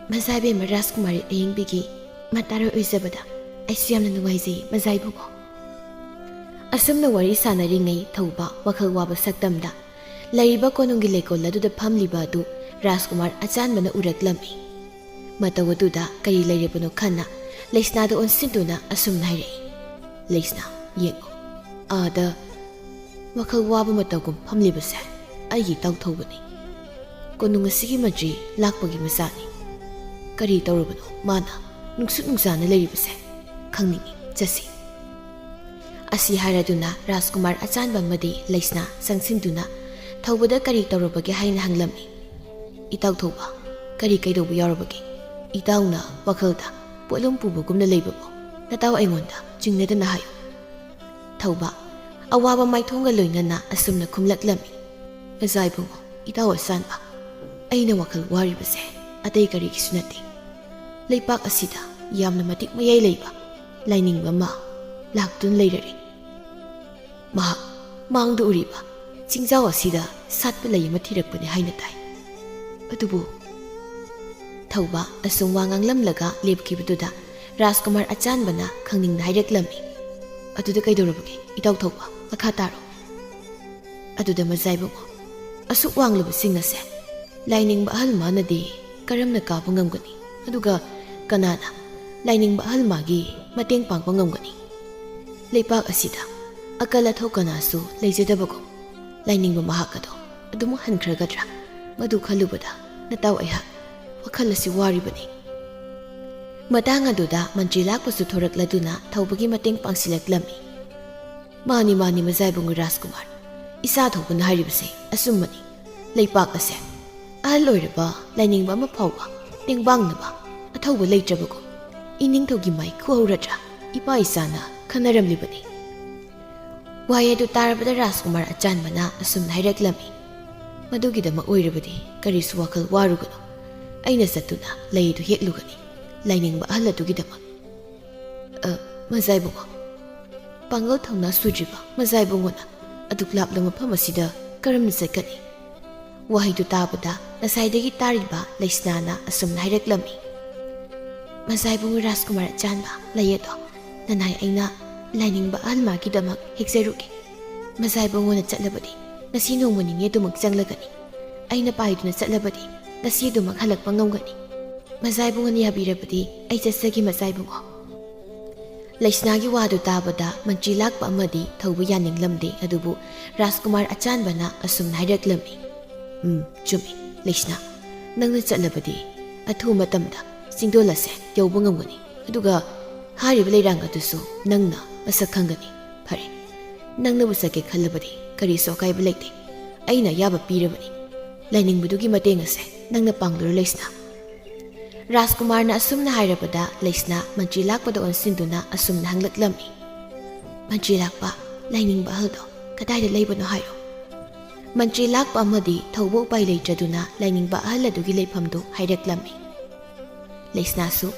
ꯃꯖꯥ ꯏꯕꯦꯝꯃ ꯔꯥꯖꯀꯨꯃꯥꯔꯤ ꯑꯌꯤꯡꯕꯤꯒꯤ ꯃꯇꯥꯔꯣꯏ ꯑꯣꯏꯖꯕꯗ ꯑꯩꯁꯨ ꯌꯥꯝꯅ ꯅꯨꯡꯉꯥꯏꯖꯩ, ꯃꯖꯥ ꯏꯕꯨꯡꯉꯣ꯫ ꯑꯁꯨꯝꯅ ꯋꯥꯔꯤ ꯁꯥꯟꯅꯔꯤꯉꯩ ꯊꯧꯕ ꯋꯥꯈꯜ ꯋꯥꯕ ꯁꯛꯇꯝꯗ ꯂꯩꯔꯤꯕ ꯀꯣꯅꯨꯡꯒꯤ ꯂꯩꯀꯣꯜ ꯑꯗꯨꯗ ꯐꯝꯂꯤꯕ ꯑꯗꯨ ꯔꯥꯖꯀꯨꯃꯥꯔ ꯑꯆꯥꯟꯕꯅ ꯎꯔꯛꯂꯝꯃꯤ꯫ ꯃꯇꯧ ꯑꯗꯨꯗ ꯀꯔꯤ ꯂꯩꯔꯕꯅꯣ ꯈꯟꯅ ꯂꯩꯁꯅꯥꯗ ꯑꯣꯟꯁꯤꯟꯗꯨꯅ ꯑꯁꯨꯝꯅ ꯍꯥꯏꯔꯛꯏ, "ꯂꯩꯁꯅꯥ, ꯌꯦꯡꯉꯨ, ꯑꯥꯗ ꯋꯥꯈꯜ ꯋꯥꯕ ꯃꯇꯧꯒꯨꯝ ꯐꯝꯂꯤꯕꯁꯦ ꯑꯩꯒꯤ ꯏꯇꯥꯎ ꯊꯧꯕꯅꯤ꯫ ꯀꯣꯅꯨꯡ ꯑꯁꯤꯒꯤ ꯃꯟꯇ꯭ꯔꯤ ꯂꯥꯛꯄꯒꯤ ꯃꯆꯥꯅꯤ꯫ ꯀꯔꯤ ꯇꯧꯔꯕꯅꯣ ꯃꯥꯅ ꯅꯨꯡꯁꯨꯛ ꯅꯨꯡꯖꯥꯅ ꯂꯩꯔꯤꯕꯁꯦ? ꯈꯪꯅꯤꯡꯏ, ꯆꯠꯁꯤ꯫" ꯑꯁꯤ ꯍꯥꯏꯔꯗꯨꯅ ꯔꯥꯖꯀꯨꯃꯥꯔ ꯑꯆꯥꯟꯕ ꯑꯃꯗꯤ ꯂꯩꯁꯅꯥ ꯆꯪꯁꯤꯟꯗꯨꯅ ꯊꯧꯕꯗ ꯀꯔꯤ ꯇꯧꯔꯕꯒꯦ ꯍꯥꯏꯅ ꯍꯪꯂꯝꯃꯤ꯫ "ꯏꯇꯥꯎ ꯊꯧꯕ, ꯀꯔꯤ ꯀꯩꯗꯧꯕ ꯌꯥꯎꯔꯕꯒꯦ? ꯏꯇꯥꯎꯅ ꯋꯥꯈꯜꯗ ꯄꯣꯠꯂꯨꯝ ꯄꯨꯕꯒꯨꯝꯅ ꯂꯩꯕꯕꯨ ꯅꯇꯥꯎ ꯑꯩꯉꯣꯟꯗ ꯆꯤꯡꯅꯗꯅ ꯍꯥꯏꯌꯨ꯫" ꯊꯧꯕ ꯑꯋꯥꯕ ꯃꯥꯏꯊꯣꯡꯒ ꯂꯣꯏꯅꯅ ꯑꯁꯨꯝꯅ ꯈꯨꯝꯂꯛꯂꯝꯃꯤ, "ꯃꯖꯥ ꯏꯕꯨꯡꯉꯣ, ꯏꯇꯥꯎ ꯑꯆꯥꯟꯕ, ꯑꯩꯅ ꯋꯥꯈꯜ ꯋꯥꯔꯤꯕꯁꯦ ꯑꯇꯩ ꯀꯔꯤꯒꯤꯁꯨ ꯅꯠꯇꯦ꯫ ꯂꯩꯄꯥꯛ ꯑꯁꯤꯗ ꯌꯥꯝꯅ ꯃꯇꯤꯛ ꯃꯌꯥꯏ ꯂꯩꯕ ꯂꯥꯏꯅꯤꯡꯕ ꯑꯃ ꯂꯥꯛꯇꯨꯅ ꯂꯩꯔꯔꯦ꯫ ꯃꯍꯥꯛ ꯃꯥꯡꯗ ꯎꯔꯤꯕ ꯆꯤꯡꯖꯥꯎ ꯑꯁꯤꯗ ꯁꯥꯠꯄ ꯂꯩ ꯑꯃ ꯊꯤꯔꯛꯄꯅꯤ ꯍꯥꯏꯅ ꯇꯥꯏ꯫ ꯑꯗꯨꯕꯨ," ꯊꯧꯕ ꯑꯁꯨꯝ ꯋꯥ ꯉꯥꯡꯂꯝꯂꯒ ꯂꯦꯞꯈꯤꯕꯗꯨꯗ ꯔꯥꯖꯀꯨꯃꯥꯔ ꯑꯆꯥꯟꯕꯅ ꯈꯪꯅꯤꯡꯅ ꯍꯥꯏꯔꯛꯂꯝꯃꯤ, "ꯑꯗꯨꯗ ꯀꯩꯗꯧꯔꯕꯒꯦ? ꯏꯇꯥꯎ ꯊꯧꯕ, ꯃꯈꯥ ꯇꯥꯔꯣ꯫" ꯑꯗꯨꯗ ꯃꯖꯥ ꯏꯕꯨꯡꯉꯣ, "ꯑꯁꯨꯛ ꯋꯥꯡꯂꯕ ꯆꯤꯡ ꯑꯁꯦ ꯂꯥꯏꯅꯤꯡꯕ ꯑꯍꯜ ꯃꯥꯅꯗꯤ ꯀꯔꯝꯅ ꯀꯥꯕ ꯉꯝꯒꯅꯤ? ꯑꯗꯨꯒ ꯀꯅꯥꯅ ꯂꯥꯏꯅꯤꯡꯕ ꯑꯍꯜ ꯃꯥꯒꯤ ꯃꯇꯦꯡ ꯄꯥꯡꯕ ꯉꯝꯒꯅꯤ? ꯂꯩꯄꯥꯛ ꯑꯁꯤꯗ ꯑꯀꯜ ꯑꯊꯧ ꯀꯅꯥꯁꯨ ꯂꯩꯖꯗꯕꯒꯨꯝ ꯂꯥꯏꯅꯤꯡꯕ ꯃꯍꯥꯛ ꯑꯗꯣ ꯑꯗꯨꯃꯛ ꯍꯟꯈ꯭ꯔꯒꯗ꯭ꯔꯥ? ꯃꯗꯨ ꯈꯜꯂꯨꯕꯗ ꯅꯇꯥꯎ ꯑꯩꯍꯥꯛ ꯋꯥꯈꯜ ꯑꯁꯤ ꯋꯥꯔꯤꯕꯅꯤ꯫" ꯃꯇꯥꯡ ꯑꯗꯨꯗ ꯃꯟꯇ꯭ꯔꯤ ꯂꯥꯛꯄꯁꯨ ꯊꯣꯔꯛꯂꯗꯨꯅ ꯊꯧꯕꯒꯤ ꯃꯇꯦꯡ ꯄꯥꯡꯁꯤꯜꯂꯛꯂꯝꯃꯤ꯫ "ꯃꯥꯅꯤ, ꯃꯥꯅꯤ, ꯃꯖꯥ ꯏꯕꯨꯡꯉꯣ ꯔꯥꯖꯀꯨꯃꯥꯔ, ꯏꯆꯥ ꯊꯧꯕꯅ ꯍꯥꯏꯔꯤꯕꯁꯦ ꯑꯆꯨꯝꯕꯅꯤ꯫ ꯂꯩꯄꯥꯛ ꯑꯁꯦ ꯑꯍꯜ ꯑꯣꯏꯔꯕ ꯂꯥꯏꯅꯤꯡꯕ ꯑꯃ ꯐꯥꯎꯕ ꯇꯦꯡꯕꯥꯡꯅꯕ ꯑꯊꯧꯕ ꯂꯩꯇ꯭ꯔꯕꯒꯨꯝ ꯏꯅꯤꯡꯊꯧꯒꯤ ꯃꯥꯏ ꯈꯨꯍꯧꯔꯗ꯭ꯔꯥ ꯏꯄꯥ ꯏꯆꯥꯅ ꯈꯟꯅꯔꯝꯂꯤꯕꯅꯤ꯫" ꯋꯥꯍꯩ ꯑꯗꯨ ꯇꯥꯔꯕꯗ ꯔꯥꯖꯀꯨꯃꯥꯔ ꯑꯆꯥꯟꯕꯅ ꯑꯁꯨꯝꯅ ꯍꯥꯏꯔꯛꯂꯝꯃꯤ, "ꯃꯗꯨꯒꯤꯗꯃꯛ ꯑꯣꯏꯔꯕꯗꯤ ꯀꯔꯤꯁꯨ ꯋꯥꯈꯜ ꯋꯥꯔꯨꯒꯅꯨ꯫ ꯑꯩꯅ ꯆꯠꯇꯨꯅ ꯂꯩ ꯑꯗꯨ ꯍꯦꯛꯂꯨꯒꯅꯤ, ꯂꯥꯏꯅꯤꯡꯕ ꯑꯍꯜ ꯑꯗꯨꯒꯤꯗꯃꯛ꯫" "ꯑ, "ꯃꯖꯥꯏꯕꯨꯡꯉꯣ, ꯄꯥꯡꯒꯜ ꯊꯧꯅꯥ ꯁꯨꯗ꯭ꯔꯤꯕ ꯃꯖꯥꯏꯕꯨꯡꯉꯣꯅ ꯑꯗꯨꯛ ꯂꯥꯞꯂꯕ ꯃꯐꯝ ꯑꯁꯤꯗ ꯀꯔꯝꯅ ꯆꯠꯀꯅꯤ?" ꯋꯥꯍꯩꯗꯨ ꯇꯥꯕꯗ ꯉꯁꯥꯏꯗꯒꯤ ꯇꯥꯔꯤꯕ ꯂꯩꯁꯅꯥꯅ ꯑꯁꯨꯝꯅ ꯍꯥꯏꯔꯛꯂꯝꯃꯤ: "ꯃꯖꯥꯏꯕꯨꯡꯉꯣ ꯔꯥꯖꯀꯨꯃꯥꯔ ꯑꯆꯥꯟꯕ, ꯂꯩ ꯑꯗꯣ ꯅꯅꯥꯏ ꯑꯩꯅ ꯂꯥꯏꯅꯤꯡꯕ ꯑꯍꯜ ꯃꯥꯒꯤꯗꯃꯛ ꯍꯦꯛꯆꯔꯨꯒꯦ꯫ ꯃꯖꯥꯏꯕꯨꯡꯉꯣꯅ ꯆꯠꯂꯕꯗꯤ ꯉꯁꯤ ꯅꯣꯡꯃ ꯅꯤꯅꯤ ꯑꯗꯨꯃꯛ ꯆꯪꯂꯒꯅꯤ꯫ ꯑꯩꯅ ꯄꯥꯏꯗꯨꯅ ꯆꯠꯂꯕꯗꯤ ꯉꯁꯤ ꯑꯗꯨꯃꯛ ꯍꯜꯂꯛꯄ ꯉꯝꯒꯅꯤ꯫ ꯃꯖꯥꯏꯕꯨꯡꯉꯣꯅ ꯌꯥꯕꯤꯔꯕꯗꯤ ꯑꯩ ꯆꯠꯆꯒꯦ, ꯃꯖꯥꯏꯕꯨꯡꯉꯣ꯫" ꯂꯩꯁꯅꯥꯒꯤ ꯋꯥꯗꯨ ꯇꯥꯕꯗ ꯃꯟꯇ꯭ꯔꯤ ꯂꯥꯛꯄ ꯑꯃꯗꯤ ꯊꯧꯕ ꯌꯥꯅꯤꯡꯂꯝꯗꯦ, ꯑꯗꯨꯕꯨ ꯔꯥꯖꯀꯨꯃꯥꯔ ꯑꯆꯥꯟꯕꯅ ꯑꯁꯨꯝꯅ ꯍꯥꯏꯔꯛꯂꯝꯃꯤ: "ꯎꯝ, ꯆꯨꯝꯃꯤ, ꯂꯩꯁꯅꯥ꯫ ꯅꯪꯅ ꯆꯠꯂꯕꯗꯤ ꯑꯊꯨꯕ ꯃꯇꯝꯗ ꯆꯤꯡꯗꯣꯜ ꯑꯁꯦ ꯌꯧꯕ ꯉꯝꯒꯅꯤ꯫ ꯑꯗꯨꯒ ꯍꯥꯏꯔꯤꯕ ꯂꯩꯔꯥꯡ ꯑꯗꯨꯁꯨ ꯅꯪꯅ ꯃꯁꯛ ꯈꯪꯒꯅꯤ꯫ ꯐꯔꯦ, ꯅꯪꯅꯕꯨ ꯆꯠꯀꯦ ꯈꯜꯂꯕꯗꯤ ꯀꯔꯤꯁꯨ ꯑꯀꯥꯏꯕ ꯂꯩꯇꯦ꯫ ꯑꯩꯅ ꯑꯌꯥꯕ ꯄꯤꯔꯕꯅꯤ꯫ ꯂꯥꯏꯅꯤꯡꯕꯗꯨꯒꯤ ꯃꯇꯦꯡ ꯑꯁꯦ ꯅꯪꯅ ꯄꯥꯡꯂꯨꯔꯣ, ꯂꯩꯁꯅꯥ꯫" ꯔꯥꯖꯀꯨꯃꯥꯔꯅ ꯑꯁꯨꯝꯅ ꯍꯥꯏꯔꯕꯗ ꯂꯩꯁꯅꯥ ꯃꯟꯇ꯭ꯔꯤ ꯂꯥꯛꯄꯗ ꯑꯣꯟꯁꯤꯟꯗꯨꯅ ꯑꯁꯨꯝꯅ ꯍꯪꯂꯛꯂꯝꯃꯤ: "ꯃꯟꯇ꯭ꯔꯤ ꯂꯥꯛꯄ, ꯂꯥꯏꯅꯤꯡꯕ ꯑꯍꯜꯗꯣ ꯀꯗꯥꯏꯗ ꯂꯩꯕꯅꯣ ꯍꯥꯏꯔꯣ꯫" ꯃꯟꯇ꯭ꯔꯤ ꯂꯥꯛꯄ ꯑꯃꯗꯤ ꯊꯧꯕ ꯎꯄꯥꯏ ꯂꯩꯇ꯭ꯔꯗꯨꯅ ꯂꯥꯏꯅꯤꯡꯕ ꯑꯍꯜ ꯑꯗꯨꯒꯤ ꯂꯩꯐꯝꯗꯨ ꯍꯥꯏꯔꯛꯂꯝꯃꯤ꯫ ꯂꯩꯁꯅꯥꯁꯨ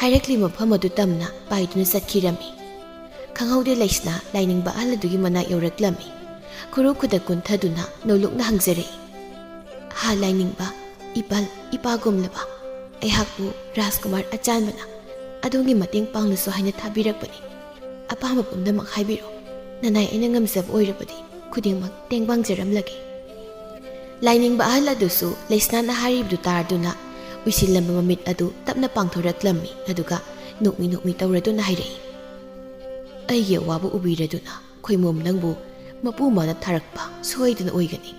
ꯍꯥꯏꯔꯛꯂꯤꯕ ꯃꯐꯝ ꯑꯗꯨ ꯇꯝꯅ ꯄꯥꯏꯗꯨꯅ ꯆꯠꯈꯤꯔꯝꯃꯤ꯫ ꯈꯪꯍꯧꯗꯦ ꯂꯩꯁꯅꯥ ꯂꯥꯏꯅꯤꯡꯕ ꯑꯍꯜ ꯑꯗꯨꯒꯤ ꯃꯅꯥꯛ ꯌꯧꯔꯛꯂꯝꯃꯤ꯫ ꯈꯨꯔꯨ ꯈꯨꯗꯛ ꯀꯨꯟꯊꯗꯨꯅ ꯅꯧꯂꯨꯛꯅ ꯍꯪꯖꯔꯛꯏ: "ꯍꯥ ꯂꯥꯏꯅꯤꯡꯕ, ꯏꯄꯜ, ꯏꯄꯥꯒꯨꯝꯂꯕ, ꯑꯩꯍꯥꯛꯄꯨ ꯔꯥꯖꯀꯨꯃꯥꯔ ꯑꯆꯥꯟꯕꯅ ꯑꯗꯣꯝꯒꯤ ꯃꯇꯦꯡ ꯄꯥꯡꯂꯁꯨ ꯍꯥꯏꯅ ꯊꯥꯕꯤꯔꯛꯄꯅꯤ꯫ ꯑꯄꯥꯝꯕ ꯄꯨꯝꯅꯃꯛ ꯍꯥꯏꯕꯤꯔꯣ꯫ ꯅꯅꯥꯏ ꯑꯩꯅ ꯉꯝꯖꯕ ꯑꯣꯏꯔꯕꯗꯤ ꯈꯨꯗꯤꯡꯃꯛ ꯇꯦꯡ ꯄꯥꯡꯖꯔꯝꯂꯒꯦ꯫" ꯂꯥꯏꯅꯤꯡꯕ ꯑꯍꯜ ꯑꯗꯨꯁꯨ ꯂꯩꯁꯅꯥꯅ ꯍꯥꯏꯔꯤꯕꯗꯨ ꯇꯥꯔꯗꯨꯅ ꯎꯏꯁꯤꯜꯂꯝꯕ ꯃꯃꯤꯠ ꯑꯗꯨ ꯇꯞꯅ ꯄꯥꯡꯊꯣꯔꯛꯂꯝꯃꯤ, ꯑꯗꯨꯒ ꯅꯣꯛꯃꯤ ꯅꯣꯛꯃꯤ ꯇꯧꯔꯗꯨꯅ ꯍꯥꯏꯔꯛꯏ: "ꯑꯩꯒꯤ ꯑꯋꯥꯕ ꯎꯕꯤꯔꯗꯨꯅ ꯈꯣꯏꯃꯣꯝ ꯅꯪꯕꯨ ꯃꯄꯨ ꯃꯥꯅ ꯊꯥꯔꯛꯄ ꯁꯣꯏꯗꯅ ꯑꯣꯏꯒꯅꯤ꯫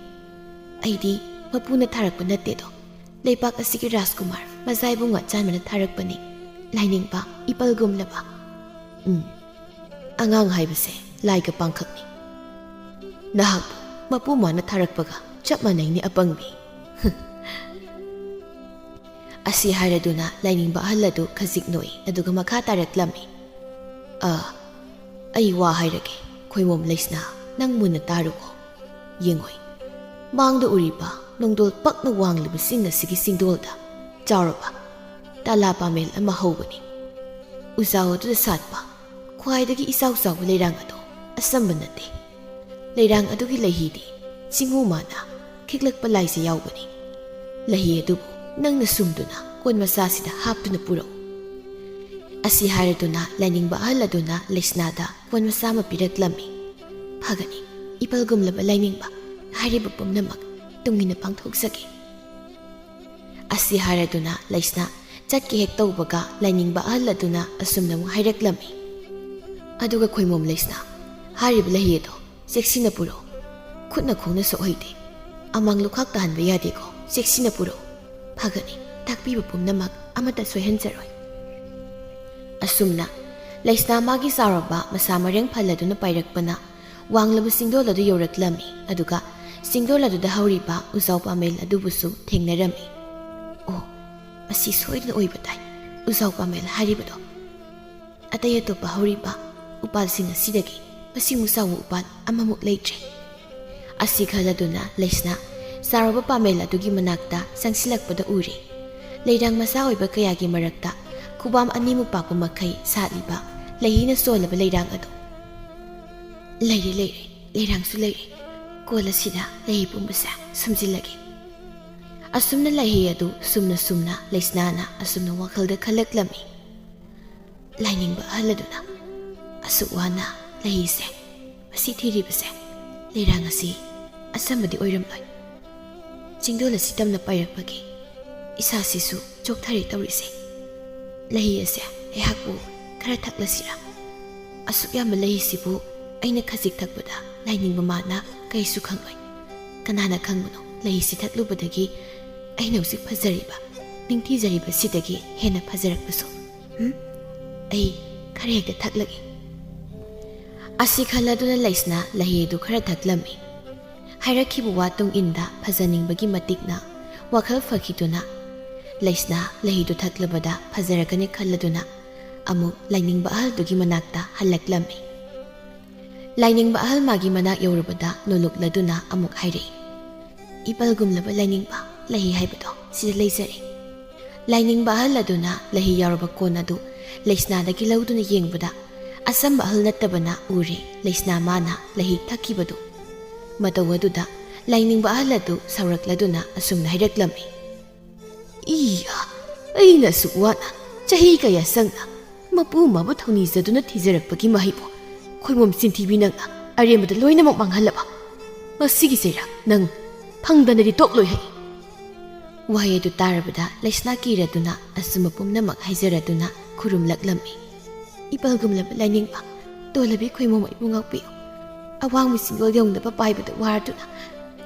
ꯑꯩꯗꯤ ꯃꯄꯨꯅ ꯊꯥꯔꯛꯄ ꯅꯠꯇꯦꯗꯣ, ꯂꯩꯄꯥꯛ ꯑꯁꯤꯒꯤ ꯔꯥꯖꯀꯨꯃꯥꯔ ꯃꯖꯥꯏꯕꯨꯡꯉꯣ ꯑꯆꯥꯟꯕꯅ ꯊꯥꯔꯛꯄꯅꯤ, ꯂꯥꯏꯅꯤꯡꯕ ꯏꯄꯜꯒꯨꯝꯂꯕ꯫" "ꯎꯝ, ꯑꯉꯥꯡ ꯍꯥꯏꯕꯁꯦ ꯂꯥꯏꯒ ꯄꯥꯡꯈꯛꯅꯤ꯫ ꯅꯍꯥꯛꯄꯨ ꯃꯄꯨ ꯃꯥꯅ ꯊꯥꯔꯛꯄꯒ ꯆꯞ ꯃꯥꯟꯅꯩꯅꯦ, ꯑꯄꯪꯕꯤ꯫" ꯑꯁꯤ ꯍꯥꯏꯔꯗꯨꯅ ꯂꯥꯏꯅꯤꯡꯕ ꯑꯍꯜ ꯑꯗꯨ ꯈꯖꯤꯛ ꯅꯣꯛꯏ, ꯑꯗꯨꯒ ꯃꯈꯥ ꯇꯥꯔꯛꯂꯝꯃꯤ: "ꯑ, ꯑꯩ ꯋꯥ ꯍꯥꯏꯔꯒꯦ, ꯈꯣꯏꯃꯣꯝ ꯂꯩꯁꯅꯥ, ꯅꯪ ꯃꯨꯟꯅ ꯇꯥꯔꯨꯀꯣ꯫ ꯌꯦꯡꯉꯣꯏ, ꯃꯥꯡꯗ ꯎꯔꯤꯕ ꯅꯣꯡꯗꯣꯜ ꯄꯛꯅ ꯋꯥꯡꯂꯤꯕ ꯆꯤꯡ ꯑꯁꯤꯒꯤ ꯆꯤꯡꯗꯣꯜꯗ ꯆꯥꯎꯔꯕ ꯇꯥꯂꯥ ꯄꯥꯃꯦꯜ ꯑꯃ ꯍꯧꯕꯅꯤ꯫ ꯎꯖꯥꯎ ꯑꯗꯨꯗ ꯁꯥꯠꯄ ꯈ꯭ꯋꯥꯏꯗꯒꯤ ꯏꯆꯥꯎ ꯆꯥꯎꯕ ꯂꯩꯔꯥꯡ ꯑꯗꯣ ꯑꯆꯝꯕ ꯅꯠꯇꯦ꯫ ꯂꯩꯔꯥꯡ ꯑꯗꯨꯒꯤ ꯂꯩꯍꯤꯗꯤ ꯆꯤꯡꯉꯨ ꯃꯥꯅ ꯈꯤꯛꯂꯛꯄ ꯂꯥꯏꯁꯦ ꯌꯥꯎꯕꯅꯤ꯫ ꯂꯩꯍꯤ ꯑꯗꯨꯕꯨ ꯅꯪꯅ ꯁꯨꯝꯗꯨꯅ ꯀꯣꯟ ꯃꯆꯥꯁꯤꯗ ꯍꯥꯞꯇꯨꯅ ꯄꯨꯔꯛꯎ꯫ ꯑꯁꯤ ꯍꯥꯏꯔꯗꯨꯅ ꯂꯥꯏꯅꯤꯡꯕ ꯑꯍꯜ ꯑꯗꯨꯅ ꯂꯩꯁꯅꯥꯗ ꯀꯣꯟ ꯃꯆꯥ ꯑꯃ ꯄꯤꯔꯛꯂꯝꯃꯤ꯫ ꯐꯒꯅꯤ, ꯏꯄꯜꯒꯨꯝꯂꯕ ꯂꯥꯏꯅꯤꯡꯕ, ꯍꯥꯏꯔꯤꯕ ꯄꯨꯝꯅꯃꯛ ꯇꯨꯡ ꯏꯟꯅ ꯄꯥꯡꯊꯣꯛꯆꯒꯦ꯫ ꯑꯁꯤ ꯍꯥꯏꯔꯗꯨꯅ ꯂꯩꯁꯅꯥ ꯆꯠꯀꯦ ꯍꯦꯛ ꯇꯧꯕꯒ ꯂꯥꯏꯅꯤꯡꯕ ꯑꯍꯜ ꯑꯗꯨꯅ ꯑꯁꯨꯝꯅ ꯑꯃꯨꯛ ꯍꯥꯏꯔꯛꯂꯝꯃꯤ꯫ ꯑꯗꯨꯒ ꯈꯣꯏꯃꯣꯝ ꯂꯩꯁꯅꯥ, ꯍꯥꯏꯔꯤꯕ ꯂꯩꯍꯤ ꯑꯗꯣ ꯆꯦꯛꯁꯤꯟꯅ ꯄꯨꯔꯛꯎ꯫ ꯈꯨꯠꯅ ꯈꯣꯡꯅ ꯁꯣꯛꯍꯩꯗꯦ꯫ ꯑꯃꯥꯡ ꯂꯨꯈꯥꯛ ꯇꯥꯍꯟꯕ ꯌꯥꯗꯦꯀꯣ, ꯆꯦꯛꯁꯤꯟꯅ ꯄꯨꯔꯛꯎ꯫ ꯐꯒꯅꯤ, ꯇꯥꯛꯄꯤꯕ ꯄꯨꯝꯅꯃꯛ ꯑꯃꯠꯇ ꯁꯣꯏꯍꯟꯖꯔꯣꯏ꯫ ꯑꯁꯨꯝꯅ ꯂꯩꯁꯅꯥ ꯃꯥꯒꯤ ꯆꯥꯎꯔꯕ ꯃꯁꯥ ꯃꯔꯦꯡ ꯐꯜꯂꯗꯨꯅ ꯄꯥꯏꯔꯛꯄꯅ ꯋꯥꯡꯂꯕ ꯆꯤꯡꯗꯣꯜ ꯑꯗꯨ ꯌꯧꯔꯛꯂꯝꯃꯤ꯫ ꯑꯗꯨꯒ ꯆꯤꯡꯗꯣꯜ ꯑꯗꯨꯗ ꯍꯧꯔꯤꯕ ꯎꯖꯥꯎ ꯄꯥꯝꯕꯦꯜ ꯑꯗꯨꯕꯨꯁꯨ ꯊꯦꯡꯅꯔꯝꯃꯤ꯫ ꯑꯣ, ꯃꯁꯤ ꯁꯣꯏꯗꯅ ꯑꯣꯏꯕ ꯇꯥꯏ꯫ ꯎꯖꯥꯎ ꯄꯥꯝꯕꯦꯜ ꯍꯥꯏꯔꯤꯕꯗꯣ꯫ ꯑꯇꯩ ꯑꯇꯣꯞꯄ ꯍꯧꯔꯤꯕ ꯎꯄꯥꯜꯁꯤꯡ ꯑꯁꯤꯗꯒꯤ ꯃꯁꯤꯃꯨꯛ ꯆꯥꯎꯕ ꯎꯄꯥꯜ ꯑꯃꯃꯨꯛ ꯂꯩꯇ꯭ꯔꯦ꯫ ꯑꯁꯤ ꯈꯜꯂꯗꯨꯅ ꯂꯩꯁꯅꯥ ꯆꯥꯎꯔꯕ ꯄꯥꯝꯕꯦꯜ ꯑꯗꯨꯒꯤ ꯃꯅꯥꯛꯇ ꯆꯪꯁꯤꯜꯂꯛꯄꯗ ꯎꯔꯦ꯫ ꯂꯩꯔꯥꯡ ꯃꯆꯥ ꯑꯣꯏꯕ ꯀꯌꯥꯒꯤ ꯃꯔꯛꯇ ꯈꯨꯕꯥꯝ ꯑꯅꯤꯃꯨꯛ ꯄꯥꯛꯄ ꯃꯈꯩ ꯁꯥꯠꯂꯤꯕ ꯂꯩꯍꯤꯅ ꯆꯣꯜꯂꯕ ꯂꯩꯔꯥꯡ ꯑꯗꯨ꯫ ꯂꯩꯔꯦ, ꯂꯩꯔꯦ, ꯂꯩꯔꯥꯡꯁꯨ ꯂꯩꯔꯦ꯫ ꯀꯣꯜ ꯑꯁꯤꯗ ꯂꯩꯍꯤ ꯄꯨꯝꯕꯁꯦ ꯁꯨꯝꯖꯤꯜꯂꯒꯦ꯫ ꯑꯁꯨꯝꯅ ꯂꯩꯍꯤ ꯑꯗꯨ ꯁꯨꯝꯅ ꯁꯨꯝꯅ ꯂꯩꯁꯅꯥꯅ ꯑꯁꯨꯝꯅ ꯋꯥꯈꯜꯗ ꯈꯜꯂꯛꯂꯝꯃꯤ꯫ ꯂꯥꯏꯅꯤꯡꯕ ꯑꯍꯜ ꯑꯗꯨꯅ ꯑꯁꯨꯛ ꯋꯥꯅ ꯂꯩꯍꯤꯁꯦ ꯃꯁꯤ ꯊꯤꯔꯤꯕꯁꯦ, ꯂꯩꯔꯥꯡ ꯑꯁꯤ ꯑꯆꯝꯕꯗꯤ ꯑꯣꯏꯔꯝꯂꯣꯏ꯫ ꯆꯤꯡꯗꯣꯜ ꯑꯁꯤ ꯇꯝꯅ ꯄꯥꯏꯔꯛꯄꯒꯤ ꯏꯁꯥꯁꯤꯁꯨ ꯆꯣꯛꯊꯔꯦ ꯇꯧꯔꯤꯁꯦ꯫ ꯂꯩꯍꯤ ꯑꯁꯦ ꯑꯩꯍꯥꯛꯄꯨ ꯈꯔ ꯊꯛꯂꯁꯤꯔꯥ? ꯑꯁꯨꯛ ꯌꯥꯝꯕ ꯂꯩꯍꯤꯁꯤꯕꯨ ꯑꯩꯅ ꯈꯖꯤꯛ ꯊꯛꯄꯗ ꯂꯥꯏꯅꯤꯡꯕ ꯃꯥꯅ ꯀꯩꯁꯨ ꯈꯪꯂꯣꯏ꯫ ꯀꯅꯥꯅ ꯈꯪꯕꯅꯣ, ꯂꯩꯍꯤꯁꯤ ꯊꯛꯂꯨꯕꯗꯒꯤ ꯑꯩꯅ ꯍꯧꯖꯤꯛ ꯐꯖꯔꯤꯕ, ꯅꯤꯡꯊꯤꯖꯔꯤꯕꯁꯤꯗꯒꯤ ꯍꯦꯟꯅ ꯐꯖꯔꯛꯄꯁꯨ꯫ ꯎꯝ? ꯑꯩ ꯈꯔ ꯍꯦꯛꯇ ꯊꯛꯂꯒꯦ꯫ ꯑꯁꯤ ꯈꯜꯂꯗꯨꯅ ꯂꯩꯁꯅꯥ ꯂꯩꯍꯤ ꯑꯗꯨ ꯈꯔ ꯊꯛꯂꯝꯃꯤ꯫ ꯍꯥꯏꯔꯛꯈꯤꯕ ꯋꯥ ꯇꯨꯡ ꯏꯟꯗ ꯐꯖꯅꯤꯡꯕꯒꯤ ꯃꯇꯤꯛꯅ ꯋꯥꯈꯜ ꯐꯈꯤꯗꯨꯅ ꯂꯩꯁꯅꯥ ꯂꯩꯍꯤꯗꯨ ꯊꯛꯂꯕꯗ ꯐꯖꯔꯒꯅꯤ ꯈꯜꯂꯗꯨꯅ ꯑꯃꯨꯛ ꯂꯥꯏꯅꯤꯡꯕ ꯑꯍꯜꯗꯨꯒꯤ ꯃꯅꯥꯛꯇ ꯍꯜꯂꯛꯂꯝꯃꯤ꯫ ꯂꯥꯏꯅꯤꯡꯕ ꯑꯍꯜ ꯃꯥꯒꯤ ꯃꯅꯥꯛ ꯌꯧꯔꯕꯗ ꯅꯣꯂꯨꯛꯂꯗꯨꯅ ꯑꯃꯨꯛ ꯍꯥꯏꯔꯛꯏ, "ꯏꯄꯜꯒꯨꯝꯂꯕ ꯂꯥꯏꯅꯤꯡꯕ ꯂꯩꯍꯤ ꯍꯥꯏꯕꯗꯣ ꯁꯤꯗ ꯂꯩꯖꯔꯦ꯫" ꯂꯥꯏꯅꯤꯡꯕ ꯑꯍꯜ ꯑꯗꯨꯅ ꯂꯩꯍꯤ ꯌꯥꯎꯔꯕ ꯀꯣꯟ ꯑꯗꯨ ꯂꯩꯁꯅꯥꯗꯒꯤ ꯂꯧꯗꯨꯅ ꯌꯦꯡꯕꯗ ꯑꯁꯝꯕ ꯑꯍꯜ ꯅꯠꯇꯕꯅ ꯎꯔꯦ ꯂꯩꯁꯅꯥ ꯃꯥꯅ ꯂꯩꯍꯤꯛ ꯊꯛꯈꯤꯕꯗꯨ꯫ ꯃꯇꯧ ꯑꯗꯨꯗ ꯂꯥꯏꯅꯤꯡꯕ ꯑꯍꯜ ꯑꯗꯨ ꯁꯥꯎꯔꯛꯂꯗꯨꯅ ꯑꯁꯨꯝꯅ ꯍꯥꯏꯔꯛꯂꯝꯃꯤ, "ꯏꯌꯥ, ꯑꯩꯅ ꯑꯁꯨꯛ ꯋꯥꯅ ꯆꯍꯤ ꯀꯌꯥ ꯆꯪꯅ ꯃꯄꯨ ꯃꯥꯕꯨ ꯊꯧꯅꯤꯖꯗꯨꯅ ꯊꯤꯖꯔꯛꯄꯒꯤ ꯃꯍꯩꯕꯨ ꯈꯣꯏꯃꯣꯝ ꯆꯤꯟꯊꯤꯕꯤ ꯅꯪꯅ ꯑꯔꯦꯝꯕꯗ ꯂꯣꯏꯅꯃꯛ ꯃꯥꯡꯍꯜꯂꯕ? ꯃꯁꯤꯒꯤ ꯆꯩꯔꯥꯛ ꯅꯪ ꯐꯪꯗꯅꯗꯤ ꯇꯣꯛꯂꯣꯏ ꯍꯩ!" ꯋꯥꯍꯩ ꯑꯗꯨ ꯇꯥꯔꯕꯗ ꯂꯩꯁꯅꯥ ꯀꯤꯔꯗꯨꯅ ꯑꯆꯨꯝꯕ ꯄꯨꯝꯅꯃꯛ ꯍꯥꯏꯖꯔꯗꯨꯅ ꯈꯨꯔꯨꯝꯂꯛꯂꯝꯃꯤ꯫ "ꯏꯄꯜꯒꯨꯝꯂꯕ ꯂꯥꯏꯅꯤꯡꯕ ꯇꯣꯜꯂꯕꯤ ꯈꯣꯏꯃꯣꯝ ꯑꯩꯕꯨ ꯉꯥꯛꯄꯤꯌꯨ꯫ ꯑꯋꯥꯡꯕ ꯆꯤꯡꯗꯣꯜ ꯌꯧꯅꯕ ꯄꯥꯏꯕꯗ ꯋꯥꯔꯗꯨꯅ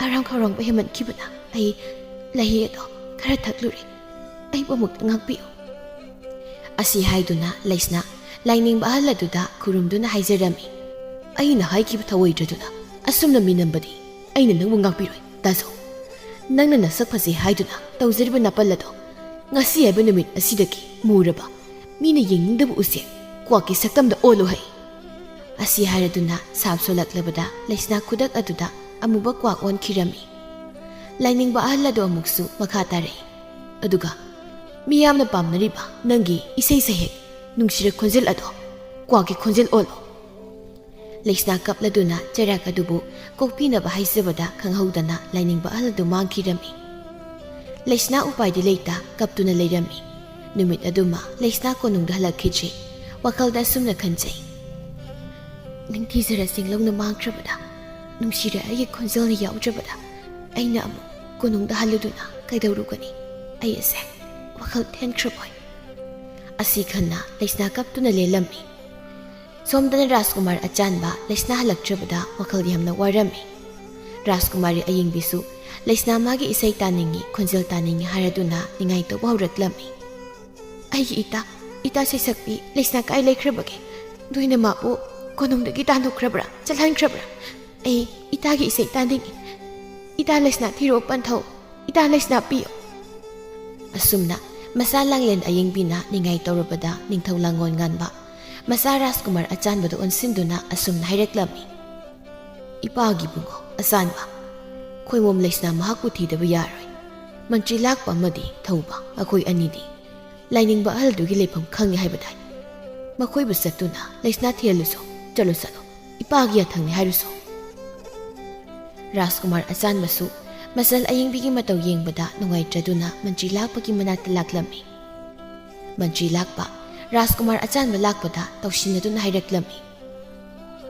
ꯑꯔꯥꯝ ꯈꯧꯔꯥꯡꯕ ꯍꯦꯟꯃꯟꯈꯤꯕꯅ ꯑꯩ ꯂꯩꯍꯤ ꯑꯗꯣ ꯈꯔ ꯊꯛꯂꯨꯔꯦ꯫ ꯑꯩꯕꯨ ꯑꯃꯨꯛꯇ ꯉꯥꯛꯄꯤꯌꯨ꯫" ꯑꯁꯤ ꯍꯥꯏꯗꯨꯅ ꯂꯩꯁꯅꯥ ꯂꯥꯏꯅꯤꯡꯕ ꯑꯍꯜ ꯑꯗꯨꯗ ꯈꯨꯔꯨꯝꯗꯨꯅ ꯍꯥꯏꯖꯔꯝꯃꯤ, "ꯑꯩꯅ ꯍꯥꯏꯈꯤꯕ ꯊꯧꯑꯣꯏꯗ꯭ꯔꯗꯨꯅ ꯑꯁꯨꯝꯅ ꯃꯤꯅꯝꯕꯗꯤ ꯑꯩꯅ ꯅꯪꯕꯨ ꯉꯥꯛꯄꯤꯔꯣꯏ ꯇꯥꯖꯧ꯫ ꯅꯪꯅ ꯅꯁꯛ ꯐꯖꯩ ꯍꯥꯏꯗꯨꯅ ꯇꯧꯖꯔꯤꯕ ꯅꯥꯄꯜ ꯑꯗꯣ ꯉꯁꯤ ꯍꯥꯏꯕ ꯅꯨꯃꯤꯠ ꯑꯁꯤꯗꯒꯤ ꯃꯨꯔꯕ, ꯃꯤꯅ ꯌꯦꯡꯅꯤꯡꯗꯕ ꯎꯆꯦꯛ ꯀ꯭ꯋꯥꯛꯀꯤ ꯁꯛꯇꯝꯗ ꯑꯣꯜꯂꯨ ꯍꯩ!" ꯑꯁꯤ ꯍꯥꯏꯔꯗꯨꯅ ꯁꯥꯞ ꯁꯣꯜꯂꯛꯂꯕꯗ ꯂꯩꯁꯅꯥ ꯈꯨꯗꯛ ꯑꯗꯨꯗ ꯑꯃꯨꯕ ꯀ꯭ꯋꯥꯛ ꯑꯣꯟꯈꯤꯔꯝꯃꯤ꯫ ꯂꯥꯏꯅꯤꯡꯕ ꯑꯍꯜ ꯑꯗꯨ ꯑꯃꯨꯛꯁꯨ ꯃꯈꯥ ꯇꯥꯔꯛꯏ, "ꯑꯗꯨꯒ ꯃꯤꯌꯥꯝꯅ ꯄꯥꯝꯅꯔꯤꯕ ꯅꯪꯒꯤ ꯏꯁꯩ ꯁꯩꯍꯦꯛ ꯅꯨꯡꯁꯤꯔ ꯈꯣꯟꯖꯦꯜ ꯑꯗꯣ ꯀ꯭ꯋꯥꯛꯀꯤ ꯈꯣꯟꯖꯦꯜ ꯑꯣꯜꯂꯣ!" ꯂꯩꯁꯅꯥ ꯀꯞꯂꯗꯨꯅ ꯆꯩꯔꯥꯛ ꯑꯗꯨꯕꯨ ꯀꯣꯛꯄꯤꯅꯕ ꯍꯥꯏꯖꯕꯗ ꯈꯪꯍꯧꯗꯅ ꯂꯥꯏꯅꯤꯡꯕ ꯑꯍꯜ ꯑꯗꯨ ꯃꯥꯡꯈꯤꯔꯝꯃꯤ꯫ ꯂꯩꯁꯅꯥ ꯎꯄꯥꯏꯗꯤ ꯂꯩꯇ ꯀꯞꯇꯨꯅ ꯂꯩꯔꯝꯃꯤ꯫ ꯅꯨꯃꯤꯠ ꯑꯗꯨꯃ ꯂꯩꯁꯅꯥ ꯀꯣꯅꯨꯡꯗ ꯍꯜꯂꯛꯈꯤꯗ꯭ꯔꯤ꯫ ꯋꯥꯈꯜꯗ ꯑꯁꯨꯝꯅ ꯈꯟꯖꯩ, "ꯅꯤꯡꯊꯤꯖꯔ ꯆꯤꯡꯂꯧꯅ ꯃꯥꯡꯈ꯭ꯔꯕꯗ, ꯅꯨꯡꯁꯤꯔ ꯑꯩꯒꯤ ꯈꯣꯟꯖꯦꯜꯅ ꯌꯥꯎꯗ꯭ꯔꯕꯗ, ꯑꯩꯅ ꯑꯃꯨꯛ ꯀꯣꯅꯨꯡꯗ ꯍꯜꯂꯨꯗꯨꯅ ꯀꯩꯗꯧꯔꯨꯒꯅꯤ? ꯑꯩ ꯑꯁꯦ ꯋꯥꯈꯜ ꯊꯦꯟꯈ꯭ꯔꯕꯣꯏ?" ꯑꯁꯤ ꯈꯟꯅ ꯂꯩꯁꯅꯥ ꯀꯞꯇꯨꯅ ꯂꯦꯜꯂꯝꯃꯤ꯫ ꯁꯣꯝꯗꯅ ꯔꯥꯖꯀꯨꯃꯥꯔ ꯑꯆꯥꯟꯕ ꯂꯩꯁꯅꯥ ꯍꯜꯂꯛꯇ꯭ꯔꯕꯗ ꯋꯥꯈꯜ ꯌꯥꯝꯅ ꯋꯥꯔꯝꯃꯤ꯫ ꯔꯥꯖꯀꯨꯃꯥꯔꯤ ꯑꯌꯤꯡꯕꯤꯁꯨ ꯂꯩꯁꯅꯥ ꯃꯥꯒꯤ ꯏꯁꯩ ꯇꯥꯅꯤꯡꯏ, ꯈꯣꯟꯖꯦꯜ ꯇꯥꯅꯤꯡꯏ ꯍꯥꯏꯔꯗꯨꯅ ꯅꯤꯡꯉꯥꯏ ꯇꯧꯕ ꯍꯧꯔꯛꯂꯝꯃꯤ꯫ "ꯑꯩꯒꯤ ꯏꯇꯥ, ꯏꯇꯥ ꯁꯩꯁꯛꯄꯤ ꯂꯩꯁꯅꯥ ꯀꯥꯏ ꯂꯩꯈ꯭ꯔꯕꯒꯦ? ꯅꯣꯏꯅ ꯃꯥꯕꯨ ꯀꯣꯅꯨꯡꯗꯒꯤ ꯇꯥꯟꯊꯣꯛꯈ꯭ꯔꯕ꯭ꯔꯥ, ꯆꯠꯍꯟꯈ꯭ꯔꯕ꯭ꯔꯥ? ꯑꯩ ꯏꯇꯥꯒꯤ ꯏꯁꯩ ꯇꯥꯅꯤꯡꯏ꯫ ꯏꯇꯥ ꯂꯩꯁꯅꯥ ꯊꯤꯔꯛꯑꯣ ꯄꯟꯊꯧ꯫ ꯏꯇꯥ ꯂꯩꯁꯅꯥ ꯄꯤꯌꯣ꯫" ꯑꯁꯨꯝꯅ ꯃꯆꯥ ꯂꯥꯡꯂꯦꯟ ꯑꯌꯤꯡꯕꯤꯅ ꯅꯤꯡꯉꯥꯏ ꯇꯧꯔꯕꯗ ꯅꯤꯡꯊꯧ ꯂꯥꯡꯒꯣꯜ ꯉꯥꯟꯕ ꯃꯆꯥ ꯔꯥꯖꯀꯨꯃꯥꯔ ꯑꯆꯥꯟꯕꯗ ꯑꯣꯟꯁꯤꯟꯗꯨꯅ ꯑꯁꯨꯝꯅ ꯍꯥꯏꯔꯛꯂꯝꯃꯤ, "ꯏꯄꯥꯒꯤ ꯏꯕꯨꯡꯉꯣ ꯑꯆꯥꯟꯕ, ꯈꯣꯏꯃꯣꯝ ꯂꯩꯁꯅꯥ ꯃꯍꯥꯛꯄꯨ ꯊꯤꯗꯕ ꯌꯥꯔꯣꯏ꯫ ꯃꯟꯇ꯭ꯔꯤ ꯂꯥꯛꯄ ꯑꯃꯗꯤ ꯊꯧꯕ, ꯃꯈꯣꯏ ꯑꯅꯤꯗꯤ ꯂꯥꯏꯅꯤꯡꯕ ꯑꯍꯜꯗꯨꯒꯤ ꯂꯩꯐꯝ ꯈꯪꯉꯤ ꯍꯥꯏꯕꯗꯥꯏ? ꯃꯈꯣꯏꯕꯨ ꯆꯠꯇꯨꯅ ꯂꯩꯁꯅꯥ ꯊꯤꯍꯜꯂꯨꯁꯨ꯫ ꯆꯠꯂꯨ, ꯆꯠꯂꯨ, ꯏꯄꯥꯒꯤ ꯌꯥꯊꯪꯅꯤ ꯍꯥꯏꯔꯨꯁꯨ꯫ ꯔꯥꯖꯀꯨꯃꯥꯔ ꯑꯆꯥꯟꯕꯁꯨ ꯃꯆꯜ ꯑꯌꯦꯡꯕꯤꯒꯤ ꯃꯇꯧ ꯌꯦꯡꯕꯗ ꯅꯨꯡꯉꯥꯏꯇ꯭ꯔꯗꯨꯅ ꯃꯟꯇ꯭ꯔꯤ ꯂꯥꯛꯄꯒꯤ ꯃꯅꯥꯛꯇ ꯂꯥꯛꯂꯝꯃꯤ꯫ ꯃꯟꯇ꯭ꯔꯤ ꯂꯥꯛꯄ ꯔꯥꯖꯀꯨꯃꯥꯔ ꯑꯆꯥꯟꯕ ꯂꯥꯛꯄꯗ ꯇꯧꯁꯤꯟꯅꯗꯨꯅ ꯍꯥꯏꯔꯛꯂꯝꯃꯤ,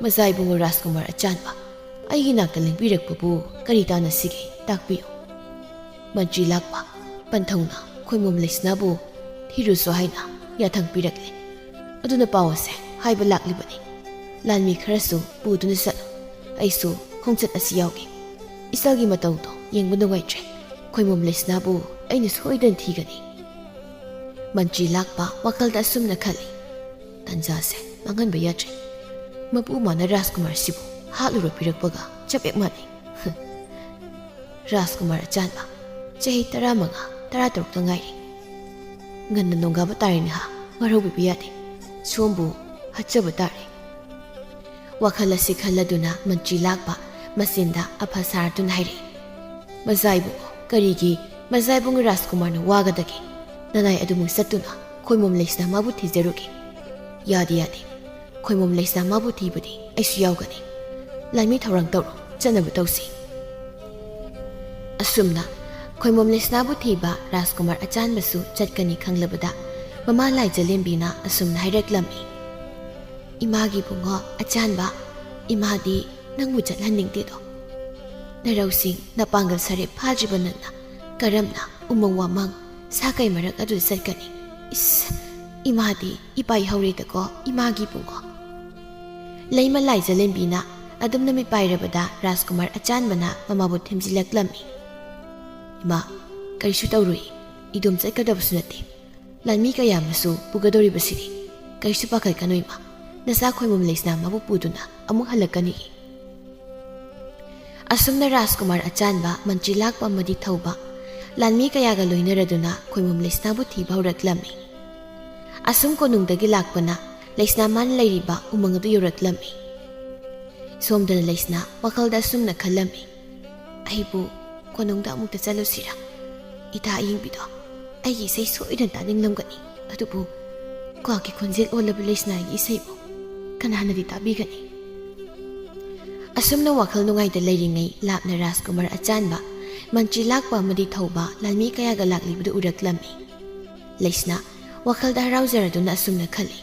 "ꯃꯆꯥ ꯏꯕꯨꯡꯉꯣ ꯔꯥꯖꯀꯨꯃꯥꯔ ꯑꯆꯥꯟꯕ, ꯑꯩꯒꯤ ꯅꯥꯛꯇ ꯂꯦꯡꯕꯤꯔꯛꯄꯕꯨ ꯀꯔꯤ ꯇꯥꯟꯅꯁꯤꯒꯦ, ꯇꯥꯛꯄꯤꯌꯨ꯫" ꯃꯟꯇ꯭ꯔꯤ ꯂꯥꯛꯄ ꯄꯟꯊꯧꯅ ꯈꯣꯏꯃꯣꯝ ꯂꯩꯁꯅꯥꯕꯨ ꯊꯤꯔꯨꯁꯨ ꯍꯥꯏꯅ ꯌꯥꯊꯪ ꯄꯤꯔꯛꯂꯦ꯫ ꯑꯗꯨꯅ ꯄꯥꯎ ꯑꯁꯦ ꯍꯥꯏꯕ ꯂꯥꯛꯂꯤꯕꯅꯤ꯫ ꯂꯥꯟꯃꯤ ꯈꯔꯁꯨ ꯄꯨꯗꯨꯅ ꯆꯠꯂꯨ꯫ ꯑꯩꯁꯨ ꯈꯣꯡꯆꯠ ꯑꯁꯤ ꯌꯥꯎꯒꯦ꯫ ꯏꯆꯜꯒꯤ ꯃꯇꯧꯗꯣ ꯌꯦꯡꯕ ꯅꯨꯡꯉꯥꯏꯇ꯭ꯔꯦ꯫ ꯈꯣꯏꯃꯣꯝ ꯂꯩꯁꯅꯥꯕꯨ ꯑꯩꯅ ꯁꯣꯏꯗꯅ ꯊꯤꯒꯅꯤ꯫ ꯃꯟꯇ꯭ꯔꯤ ꯂꯥꯛꯄ ꯋꯥꯈꯜꯗ ꯑꯁꯨꯝꯅ ꯈꯜꯂꯤ, "ꯇꯟꯖꯥꯁꯦ ꯃꯥꯡꯍꯟꯕ ꯌꯥꯗ꯭ꯔꯦ꯫ ꯃꯄꯨ ꯃꯥꯅ ꯔꯥꯖꯀꯨꯃꯥꯔꯁꯤꯕꯨ ꯍꯥꯠꯂꯨꯔ ꯄꯤꯔꯛꯄꯒ ꯆꯞ ꯍꯦꯛ ꯃꯥꯟꯅꯩ꯫" ꯔꯥꯖꯀꯨꯃꯥꯔ ꯑꯆꯥꯟꯕ, ꯆꯍꯤ ꯇꯔꯥꯃꯉꯥ, ꯇꯔꯥꯇꯔꯨꯛꯇ ꯉꯥꯏꯔꯤ꯫ ꯉꯟꯅ ꯅꯣꯡꯒꯥꯕ ꯇꯥꯔꯦ ꯅꯍꯥ, ꯋꯥꯔꯧꯕꯤꯕ ꯌꯥꯗꯦ꯫ ꯁꯣꯝꯕꯨ ꯍꯥꯠꯆꯕ ꯇꯥꯔꯦ꯫ ꯋꯥꯈꯜ ꯑꯁꯤ ꯈꯜꯂꯗꯨꯅ ꯃꯟꯇ꯭ꯔꯤ ꯂꯥꯛꯄ ꯃꯆꯤꯟꯗ ꯑꯐ ꯁꯥꯔꯗꯨꯅ ꯍꯥꯏꯔꯛꯏ, "ꯃꯆꯥ ꯏꯕꯨꯡꯉꯣ, ꯀꯔꯤꯒꯤ ꯃꯆꯥ ꯏꯕꯨꯡꯉꯣ ꯔꯥꯖꯀꯨꯃꯥꯔꯅ ꯋꯥꯒꯗꯒꯦ? ꯅꯅꯥꯏ ꯑꯗꯨꯃꯛ ꯆꯠꯇꯨꯅ ꯈꯣꯏꯃꯣꯝ ꯂꯩꯁꯅꯥ ꯃꯥꯕꯨ ꯊꯤꯖꯔꯨꯒꯦ꯫" "ꯌꯥꯗꯦ, ꯌꯥꯗꯦ꯫ ꯈꯣꯏꯃꯣꯝ ꯂꯩꯁꯅꯥ ꯃꯥꯕꯨ ꯊꯤꯕꯗꯤ ꯑꯩꯁꯨ ꯌꯥꯎꯒꯅꯤ꯫ ꯂꯥꯟꯃꯤ ꯊꯧꯔꯥꯡ ꯇꯧꯔꯣ, ꯆꯠꯅꯕ ꯇꯧꯁꯤ꯫" ꯑꯁꯨꯝꯅ ꯈꯣꯏꯃꯣꯝ ꯂꯩꯁꯅꯥꯕꯨ ꯊꯤꯕ ꯔꯥꯖꯀꯨꯃꯥꯔ ꯑꯆꯥꯟꯕꯁꯨ ꯆꯠꯀꯅꯤ ꯈꯪꯂꯕꯗ ꯃꯃꯥ ꯂꯥꯏꯖꯂꯦꯝꯕꯤꯅ ꯑꯁꯨꯝꯅ ꯍꯥꯏꯔꯛꯂꯝꯃꯤ, "ꯏꯃꯥꯒꯤ ꯏꯕꯨꯡꯉꯣ ꯑꯆꯥꯟꯕ, ꯏꯃꯥꯗꯤ ꯅꯪꯕꯨ ꯆꯠꯍꯟꯅꯤꯡꯗꯦꯗꯣ꯫ ꯅꯔꯧꯁꯤꯡ ꯅꯄꯥꯡꯒꯜ ꯁꯥꯔꯦꯞ ꯐꯥꯗ꯭ꯔꯤꯕ ꯅꯪꯅ ꯀꯔꯝꯅ ꯎꯃꯪ ꯋꯥꯃꯪ ꯁꯥ ꯀꯩ ꯃꯔꯛ ꯑꯗꯨꯗ ꯆꯠꯀꯅꯤ? ꯏꯁ, ꯏꯃꯥꯗꯤ ꯏꯄꯥꯏ ꯍꯧꯔꯦꯗꯀꯣ, ꯏꯃꯥꯒꯤ ꯏꯕꯨꯡꯉꯣ꯫" ꯂꯩꯃ ꯂꯥꯏꯖꯂꯦꯝꯕꯤꯅ ꯑꯗꯨꯝꯅ ꯃꯤꯠ ꯄꯥꯏꯔꯕꯗ ꯔꯥꯖꯀꯨꯃꯥꯔ ꯑꯆꯥꯟꯕꯅ ꯃꯃꯥꯕꯨ ꯊꯦꯝꯖꯤꯜꯂꯛꯂꯝꯃꯤ꯫ "ꯏꯃꯥ, ꯀꯔꯤꯁꯨ ꯇꯧꯔꯨꯏ, ꯏꯗꯣꯝ ꯆꯠꯀꯗꯕꯁꯨ ꯅꯠꯇꯦ꯫ ꯂꯥꯟꯃꯤ ꯀꯌꯥ ꯑꯃꯁꯨ ꯄꯨꯒꯗꯧꯔꯤꯕꯁꯤꯗꯤ꯫ ꯀꯔꯤꯁꯨ ꯄꯥꯈꯠꯀꯅꯨ ꯏꯃꯥ, ꯅꯆꯥ ꯈꯣꯏꯃꯣꯝ ꯂꯩꯁꯅꯥ ꯃꯥꯕꯨ ꯄꯨꯗꯨꯅ ꯑꯃꯨꯛ ꯍꯜꯂꯛꯀꯅꯤ꯫" ꯑꯁꯨꯝꯅ ꯔꯥꯖꯀꯨꯃꯥꯔ ꯑꯆꯥꯟꯕ, ꯃꯟꯇ꯭ꯔꯤ ꯂꯥꯛꯄ ꯑꯃꯗꯤ ꯊꯧꯕ ꯂꯥꯟꯃꯤ ꯀꯌꯥꯒ ꯂꯣꯏꯅꯔꯗꯨꯅ ꯈꯣꯏꯃꯣꯝ ꯂꯩꯁꯅꯥꯕꯨ ꯊꯤꯕ ꯍꯧꯔꯛꯂꯝꯃꯤ꯫ ꯑꯁꯨꯝ ꯀꯣꯅꯨꯡꯗꯒꯤ ꯂꯥꯛꯄꯅ ꯂꯩꯁꯅꯥ ꯃꯥꯅ ꯂꯩꯔꯤꯕ ꯎꯃꯪ ꯑꯗꯨ ꯌꯧꯔꯛꯂꯝꯃꯤ꯫ ꯁꯣꯝꯗꯅ ꯂꯩꯁꯅꯥ ꯋꯥꯈꯜꯗ ꯑꯁꯨꯝꯅ ꯈꯜꯂꯝꯃꯤ, "ꯑꯩꯕꯨ ꯀꯣꯅꯨꯡꯗ ꯑꯃꯨꯛꯇ ꯆꯠꯂꯨꯁꯤꯔꯥ? ꯏꯇꯥ ꯑꯌꯦꯡꯕꯤꯗꯣ ꯑꯩꯒꯤ ꯏꯁꯩ ꯁꯣꯏꯗꯅ ꯇꯥꯅꯤꯡꯂꯝꯒꯅꯤ꯫ ꯑꯗꯨꯕꯨ ꯀ꯭ꯋꯥꯛꯀꯤ ꯈꯣꯟꯖꯦꯜ ꯑꯣꯜꯂꯕ ꯂꯩꯁꯅꯥꯒꯤ ꯏꯁꯩꯕꯨ ꯀꯅꯥꯅꯗꯤ ꯇꯥꯕꯤꯒꯅꯤ? ꯑꯁꯨꯝꯅ ꯋꯥꯈꯜ ꯅꯨꯡꯉꯥꯏꯇ ꯂꯩꯔꯤꯉꯩ, ꯂꯥꯞꯅ ꯔꯥꯖꯀꯨꯃꯥꯔ ꯑꯆꯥꯟꯕ, ꯃꯟꯇ꯭ꯔꯤ ꯂꯥꯛꯄ ꯑꯃꯗꯤ ꯊꯧꯕ ꯂꯥꯟꯃꯤ ꯀꯌꯥꯒ ꯂꯥꯛꯂꯤꯕꯗꯨ ꯎꯔꯛꯂꯝꯃꯤ꯫ ꯂꯩꯁꯅꯥ ꯋꯥꯈꯜꯗ ꯍꯔꯥꯎꯖꯔꯗꯨꯅ ꯑꯁꯨꯝꯅ ꯈꯜꯂꯤ,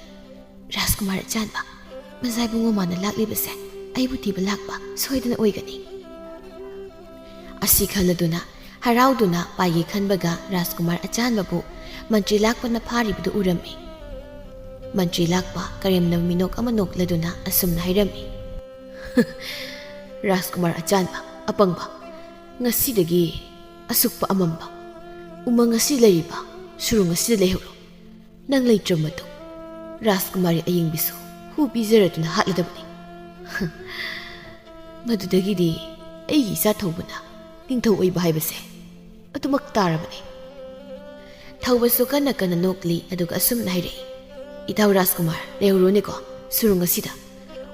"ꯔꯥꯖꯀꯨꯃꯥꯔ ꯑꯆꯥꯟꯕ, ꯃꯖꯥ ꯏꯕꯨꯡꯉꯣ ꯃꯥꯅ ꯂꯥꯛꯂꯤꯕꯁꯦ ꯑꯩꯕꯨ ꯊꯤꯕ ꯂꯥꯛꯄ ꯁꯣꯏꯗꯅ ꯑꯣꯏꯒꯅꯤ"꯫ ꯑꯁꯤ ꯈꯜꯂꯗꯨꯅ ꯍꯔꯥꯎꯗꯨꯅ ꯄꯥꯏꯒꯦ ꯈꯟꯕꯒ ꯔꯥꯖꯀꯨꯃꯥꯔ ꯑꯆꯥꯟꯕꯕꯨ ꯃꯟꯇ꯭ꯔꯤ ꯂꯥꯛꯄꯅ ꯐꯥꯔꯤꯕꯗꯨ ꯎꯔꯝꯃꯤ꯫ ꯃꯟꯇ꯭ꯔꯤ ꯂꯥꯛꯄ ꯀꯔꯦꯝꯅꯕ ꯃꯤꯅꯣꯛ ꯑꯃ ꯅꯣꯛꯂꯗꯨꯅ ꯑꯁꯨꯝꯅ ꯍꯥꯏꯔꯝꯃꯤ, "ꯔꯥꯖꯀꯨꯃꯥꯔ ꯑꯆꯥꯟꯕ, ꯑꯄꯪꯕ, ꯉꯁꯤꯗꯒꯤ ꯑꯁꯨꯛꯄ ꯑꯃꯝꯕ ꯎꯃꯪ ꯑꯁꯤ ꯂꯩꯔꯤꯕ ꯁꯨꯔꯨꯡ ꯑꯁꯤꯗ ꯂꯩꯍꯧꯔꯣ꯫ ꯅꯪ ꯂꯩꯇ꯭ꯔꯕ ꯃꯇꯨꯡ ꯔꯥꯖꯀꯨꯃꯥꯔꯤ ꯑꯌꯤꯡꯕꯤꯁꯨ ꯍꯨ ꯄꯤꯖꯔꯗꯨꯅ ꯍꯥꯠꯂꯗꯕꯅꯤ"꯫ ꯃꯗꯨꯗꯒꯤꯗꯤ ꯑꯩꯒꯤ ꯏꯆꯥ ꯊꯧꯕꯅ ꯅꯤꯡꯊꯧ ꯑꯣꯏꯕ ꯍꯥꯏꯕꯁꯦ ꯑꯗꯨꯃꯛ ꯇꯥꯔꯕꯅꯤ꯫ ꯊꯧꯕꯁꯨ ꯀꯟꯅ ꯀꯟꯅ ꯅꯣꯛꯂꯤ, ꯑꯗꯨꯒ ꯑꯁꯨꯝꯅ ꯍꯥꯏꯔꯛꯏ, "ꯏꯇꯥꯎ ꯔꯥꯖꯀꯨꯃꯥꯔ, ꯂꯩꯍꯧꯔꯣꯅꯦꯀꯣ ꯁꯨꯔꯨꯡ ꯑꯁꯤꯗ꯫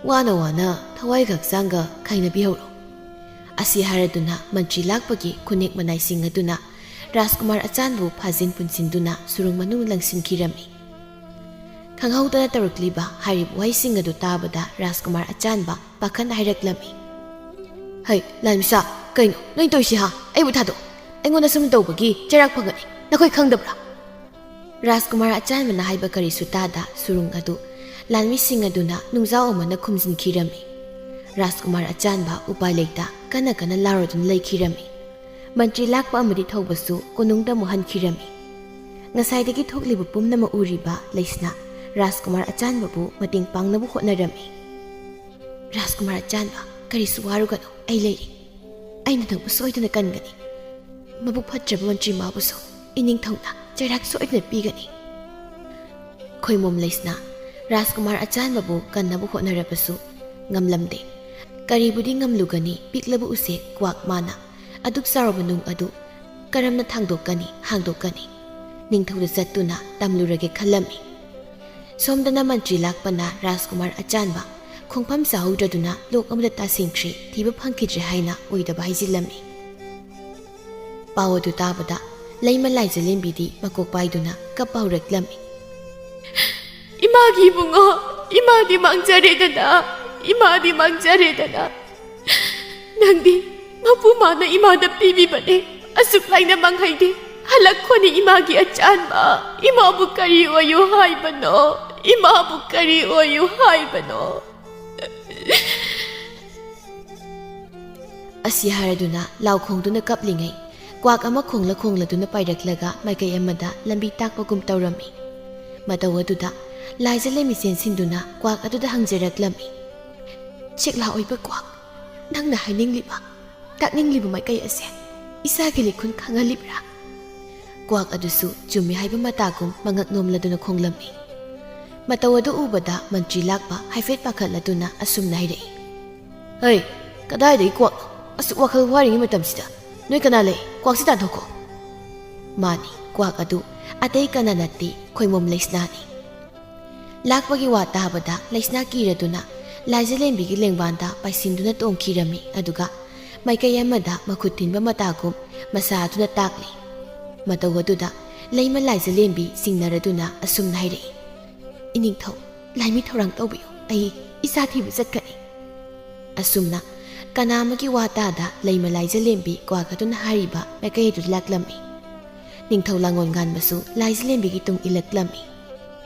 ꯋꯥꯅ ꯋꯥꯅ ꯊꯋꯥꯏꯒ ꯍꯛꯆꯥꯡꯒ ꯈꯥꯏꯅꯕꯤꯍꯧꯔꯣ"꯫ ꯑꯁꯤ ꯍꯥꯏꯔꯗꯨꯅ ꯃꯟꯇ꯭ꯔꯤ ꯂꯥꯛꯄꯒꯤ ꯈꯨꯅꯦꯛ ꯃꯅꯥꯏꯁꯤꯡ ꯑꯗꯨꯅ ꯔꯥꯖꯀꯨꯃꯥꯔ ꯑꯆꯥꯟꯕꯨ ꯐꯥꯖꯤꯟ ꯄꯨꯟꯁꯤꯟꯗꯨꯅ ꯁꯨꯔꯨꯡ ꯃꯅꯨꯡ ꯂꯪꯁꯤꯟꯈꯤꯔꯝꯃꯤ꯫ ꯈꯪꯍꯧꯗꯅ ꯇꯧꯔꯛꯂꯤꯕ ꯍꯥꯏꯔꯤꯕ ꯋꯥꯍꯩꯁꯤꯡ ꯑꯗꯨ ꯇꯥꯕꯗ ꯔꯥꯖꯀꯨꯃꯥꯔ ꯑꯆꯥꯟꯕ ꯄꯥꯈꯠꯅ ꯍꯥꯏꯔꯛꯂꯝꯃꯤ, "ꯍꯩ, ꯂꯥꯟꯃꯤꯁꯥ, ꯀꯩꯅꯣ ꯅꯣꯏ ꯇꯧꯔꯤꯁꯤ ꯍꯥ? ꯑꯩꯕꯨ ꯊꯥꯗꯣꯛ꯫ ꯑꯩꯉꯣꯟꯗ ꯁꯨꯝ ꯇꯧꯕꯒꯤ ꯆꯩꯔꯥꯛ ꯐꯪꯒꯅꯤ꯫ ꯅꯈꯣꯏ ꯈꯪꯗꯕ꯭ꯔꯥ?" ꯔꯥꯖꯀꯨꯃꯥꯔ ꯑꯆꯥꯟꯕꯅ ꯍꯥꯏꯕ ꯀꯔꯤꯁꯨ ꯇꯥꯗ ꯁꯨꯔꯨꯡ ꯑꯗꯨ ꯂꯥꯟꯃꯤꯁꯤꯡ ꯑꯗꯨꯅ ꯅꯨꯡꯖꯥꯎ ꯑꯃꯅ ꯈꯨꯝꯖꯤꯟꯈꯤꯔꯝꯃꯤ꯫ ꯔꯥꯖꯀꯨꯃꯥꯔ ꯑꯆꯥꯟꯕ ꯎꯄꯥꯏ ꯂꯩꯇ ꯀꯟꯅ ꯀꯟꯅ ꯂꯥꯎꯔꯗꯨꯅ ꯂꯩꯈꯤꯔꯝꯃꯤ꯫ ꯃꯟꯇ꯭ꯔꯤ ꯂꯥꯛꯄ ꯑꯃꯗꯤ ꯊꯧꯕꯁꯨ ꯀꯣꯅꯨꯡꯗ ꯑꯃꯨꯛ ꯍꯟꯈꯤꯔꯝꯃꯤ꯫ ꯉꯁꯥꯏꯗꯒꯤ ꯊꯣꯛꯂꯤꯕ ꯄꯨꯝꯅꯃꯛ ꯎꯔꯤꯕ ꯂꯩꯁꯅꯥ ꯔꯥꯖꯀꯨꯃꯥꯔ ꯑꯆꯥꯟꯕꯕꯨ ꯃꯇꯦꯡ ꯄꯥꯡꯅꯕ ꯍꯣꯠꯅꯔꯝꯃꯤ꯫ "ꯔꯥꯖꯀꯨꯃꯥꯔ ꯑꯆꯥꯟꯕ, ꯀꯔꯤꯁꯨ ꯋꯥꯔꯨꯒꯅꯨ, ꯑꯩ ꯂꯩꯔꯤ꯫ ꯑꯩꯅ ꯅꯪꯕꯨ ꯁꯣꯏꯗꯅ ꯀꯟꯒꯅꯤ꯫ ꯃꯕꯨꯛ ꯐꯠꯇ꯭ꯔꯕ ꯃꯟꯇ꯭ꯔꯤ ꯃꯥꯕꯨꯁꯨ ꯏꯅꯤꯡꯊꯧꯅ ꯆꯩꯔꯥꯛ ꯁꯣꯏꯗꯅ ꯄꯤꯒꯅꯤ"꯫ ꯈꯣꯏꯃꯣꯝ ꯂꯩꯁꯅꯥ ꯔꯥꯖꯀꯨꯃꯥꯔ ꯑꯆꯥꯟꯕꯕꯨ ꯀꯟꯅꯕ ꯍꯣꯠꯅꯔꯕꯁꯨ ꯉꯝꯂꯝꯗꯦ꯫ ꯀꯔꯤꯕꯨꯗꯤ ꯉꯝꯂꯨꯒꯅꯤ, ꯄꯤꯛꯂꯕ ꯎꯆꯦꯛ ꯀ꯭ꯋꯥꯛ ꯃꯥꯅ ꯑꯗꯨꯛ ꯆꯥꯎꯔꯕ ꯅꯨꯡ ꯑꯗꯨ ꯀꯔꯝꯅ ꯊꯥꯡꯗꯣꯛꯀꯅꯤ, ꯍꯥꯡꯗꯣꯛꯀꯅꯤ? ꯅꯤꯡꯊꯧꯗ ꯆꯠꯇꯨꯅ ꯇꯝꯂꯨꯔꯒꯦ ꯈꯜꯂꯝꯃꯤ꯫ ꯁꯣꯝꯗꯅ ꯃꯟꯇ꯭ꯔꯤ ꯂꯥꯛꯄꯅ ꯔꯥꯖꯀꯨꯃꯥꯔ ꯑꯆꯥꯟꯕ ꯈꯣꯡꯐꯝ ꯆꯥꯍꯧꯗ꯭ꯔꯗꯨꯅ ꯂꯣꯛ ꯑꯃꯗ ꯇꯥꯁꯤꯟꯈ꯭ꯔꯦ, ꯊꯤꯕ ꯐꯪꯈꯤꯗ꯭ꯔꯦ ꯍꯥꯏꯅ ꯑꯣꯏꯗꯕ ꯍꯥꯏꯖꯤꯜꯂꯝꯃꯤ꯫ ꯄꯥꯎ ꯑꯗꯨ ꯇꯥꯕꯗ ꯂꯩꯃ ꯂꯥꯏꯖꯂꯦꯝꯕꯤꯗꯤ ꯃꯀꯣꯛ ꯄꯥꯏꯗꯨꯅ ꯀꯞꯄ ꯍꯧꯔꯛꯂꯝꯃꯤ꯫ ꯏꯃꯥꯒꯤ ꯏꯕꯨꯡꯉꯣ, ꯏꯃꯥꯗꯤ ꯃꯥꯡꯖꯔꯦꯗꯅ, ꯏꯃꯥꯗꯤ ꯃꯥꯡꯖꯔꯦꯗꯅ꯫ ꯅꯪꯗꯤ ꯃꯄꯨ ꯃꯥꯅ ꯏꯃꯥꯗ ꯄꯤꯕꯤꯕꯅꯦ, ꯑꯁꯨꯛ ꯂꯥꯏꯅ ꯃꯥꯡꯍꯩꯗꯦ꯫ ꯍꯜꯂꯛꯈꯣꯅꯦ ꯏꯃꯥꯒꯤ ꯑꯆꯥꯟꯕ, ꯏꯃꯥꯕꯨ ꯀꯔꯤ ꯑꯣꯏꯌꯨ ꯍꯥꯏꯕꯅꯣ, ꯏꯃꯥꯕꯨ ꯀꯔꯤ ꯑꯣꯏꯌꯨ ꯍꯥꯏꯕꯅꯣ? ꯑꯁꯤ ꯍꯥꯏꯔꯗꯨꯅ ꯂꯥꯎ ꯈꯣꯡꯗꯨꯅ ꯀꯞꯂꯤꯉꯩ, ꯀ꯭ꯋꯥꯛ ꯑꯃ ꯈꯣꯡꯂ ꯈꯣꯡꯂꯗꯨꯅ ꯄꯥꯏꯔꯛꯂꯒ ꯃꯥꯏꯀꯩ ꯑꯃꯗ ꯂꯝꯕꯤ ꯇꯥꯛꯄꯒꯨꯝ ꯇꯧꯔꯝꯃꯤ꯫ ꯃꯇꯧ ꯑꯗꯨꯗ ꯂꯥꯏꯖ ꯂꯦꯝꯕꯤ ꯆꯦꯟꯁꯤꯟꯗꯨꯅ ꯀ꯭ꯋꯥꯛ ꯑꯗꯨꯗ ꯍꯪꯖꯔꯛꯂꯝꯃꯤ, "ꯆꯦꯛꯂꯥ ꯑꯣꯏꯕ ꯀ꯭ꯋꯥꯛ, ꯅꯪꯅ ꯍꯥꯏꯅꯤꯡꯂꯤꯕ, ꯇꯥꯛꯅꯤꯡꯂꯤꯕ ꯃꯥꯏꯀꯩ ꯑꯁꯦ ꯏꯆꯥꯒꯤ ꯂꯤꯈꯨꯟ ꯈꯪꯍꯜꯂꯤꯕ꯭ꯔꯥ?" ꯀ꯭ꯋꯥꯛ ꯑꯗꯨꯁꯨ ꯆꯨꯝꯃꯤ ꯍꯥꯏꯕ ꯃꯇꯥꯒꯨꯝ ꯃꯉꯛ ꯅꯣꯝꯂꯗꯨꯅ ꯈꯣꯡꯂꯝꯃꯤ꯫ ꯃꯇꯧ ꯑꯗꯨ ꯎꯕꯗ ꯃꯟꯇ꯭ꯔꯤ ꯂꯥꯛꯄ ꯍꯥꯏꯐꯦꯠ ꯄꯥꯈꯠꯂꯗꯨꯅ ꯑꯁꯨꯝꯅ ꯍꯥꯏꯔꯛꯏ, "ꯍꯩ, ꯀꯗꯥꯏꯗꯒꯤ ꯀ꯭ꯋꯥꯛꯅꯣ? ꯑꯁꯨꯛ ꯋꯥꯈꯜ ꯋꯥꯔꯤꯉꯩ ꯃꯇꯝꯁꯤꯗ ꯅꯣꯏ ꯀꯅꯥ ꯂꯩ? ꯀ꯭ꯋꯥꯛꯁꯤ ꯇꯥꯟꯊꯣꯛꯈꯣ!" ꯃꯥꯅꯤ, ꯀ꯭ꯋꯥꯛ ꯑꯗꯨ ꯑꯇꯩ ꯀꯅꯥ ꯅꯠꯇꯦ, ꯈꯣꯏꯃꯣꯝ ꯂꯩꯁꯅꯥꯅꯤ꯫ ꯂꯥꯛꯄꯒꯤ ꯋꯥ ꯇꯥꯕꯗ ꯂꯩꯁꯅꯥ ꯀꯤꯔꯗꯨꯅ ꯂꯥꯏꯖꯂꯦꯝꯕꯤꯒꯤ ꯂꯦꯡꯕꯥꯟꯗ ꯄꯥꯏꯁꯤꯟꯗꯨꯅ ꯇꯣꯡꯈꯤꯔꯝꯃꯤ, ꯑꯗꯨꯒ ꯃꯥꯏꯀꯩ ꯑꯃꯗ ꯃꯈꯨꯠ ꯊꯤꯟꯕ ꯃꯇꯥꯒꯨꯝ ꯃꯁꯥ ꯑꯗꯨꯅ ꯇꯥꯛꯂꯤ꯫ ꯃꯇꯧ ꯑꯗꯨꯗ ꯂꯩꯃ ꯂꯥꯏꯖꯂꯦꯝꯕꯤ ꯆꯤꯡꯅꯔꯗꯨꯅ ꯑꯁꯨꯝꯅ ꯍꯥꯏꯔꯛꯏ, "ꯏꯅꯤꯡꯊꯧ, ꯂꯥꯏꯃꯤ ꯊꯧꯔꯥꯡ ꯇꯧꯕꯤꯌꯨ, ꯑꯩ ꯏꯆꯥ ꯊꯤꯕ ꯆꯠꯀꯅꯤ꯫" ꯑꯁꯨꯝꯅ ꯀꯅꯥ ꯑꯃꯒꯤ ꯋꯥ ꯇꯥꯗ ꯂꯩꯃ ꯂꯥꯏꯖꯂꯦꯝꯕꯤ ꯀ꯭ꯋꯥꯛ ꯑꯗꯨꯅ ꯍꯥꯏꯔꯤꯕ ꯃꯥꯏꯀꯩ ꯑꯗꯨꯗ ꯂꯥꯛꯂꯝꯃꯤ꯫ ꯅꯤꯡꯊꯧ ꯂꯥꯡꯉꯣꯟ ꯉꯥꯟꯕꯁꯨ ꯂꯥꯏꯖꯂꯦꯝꯕꯤꯒꯤ ꯇꯨꯡ ꯏꯜꯂꯛꯂꯝꯃꯤ꯫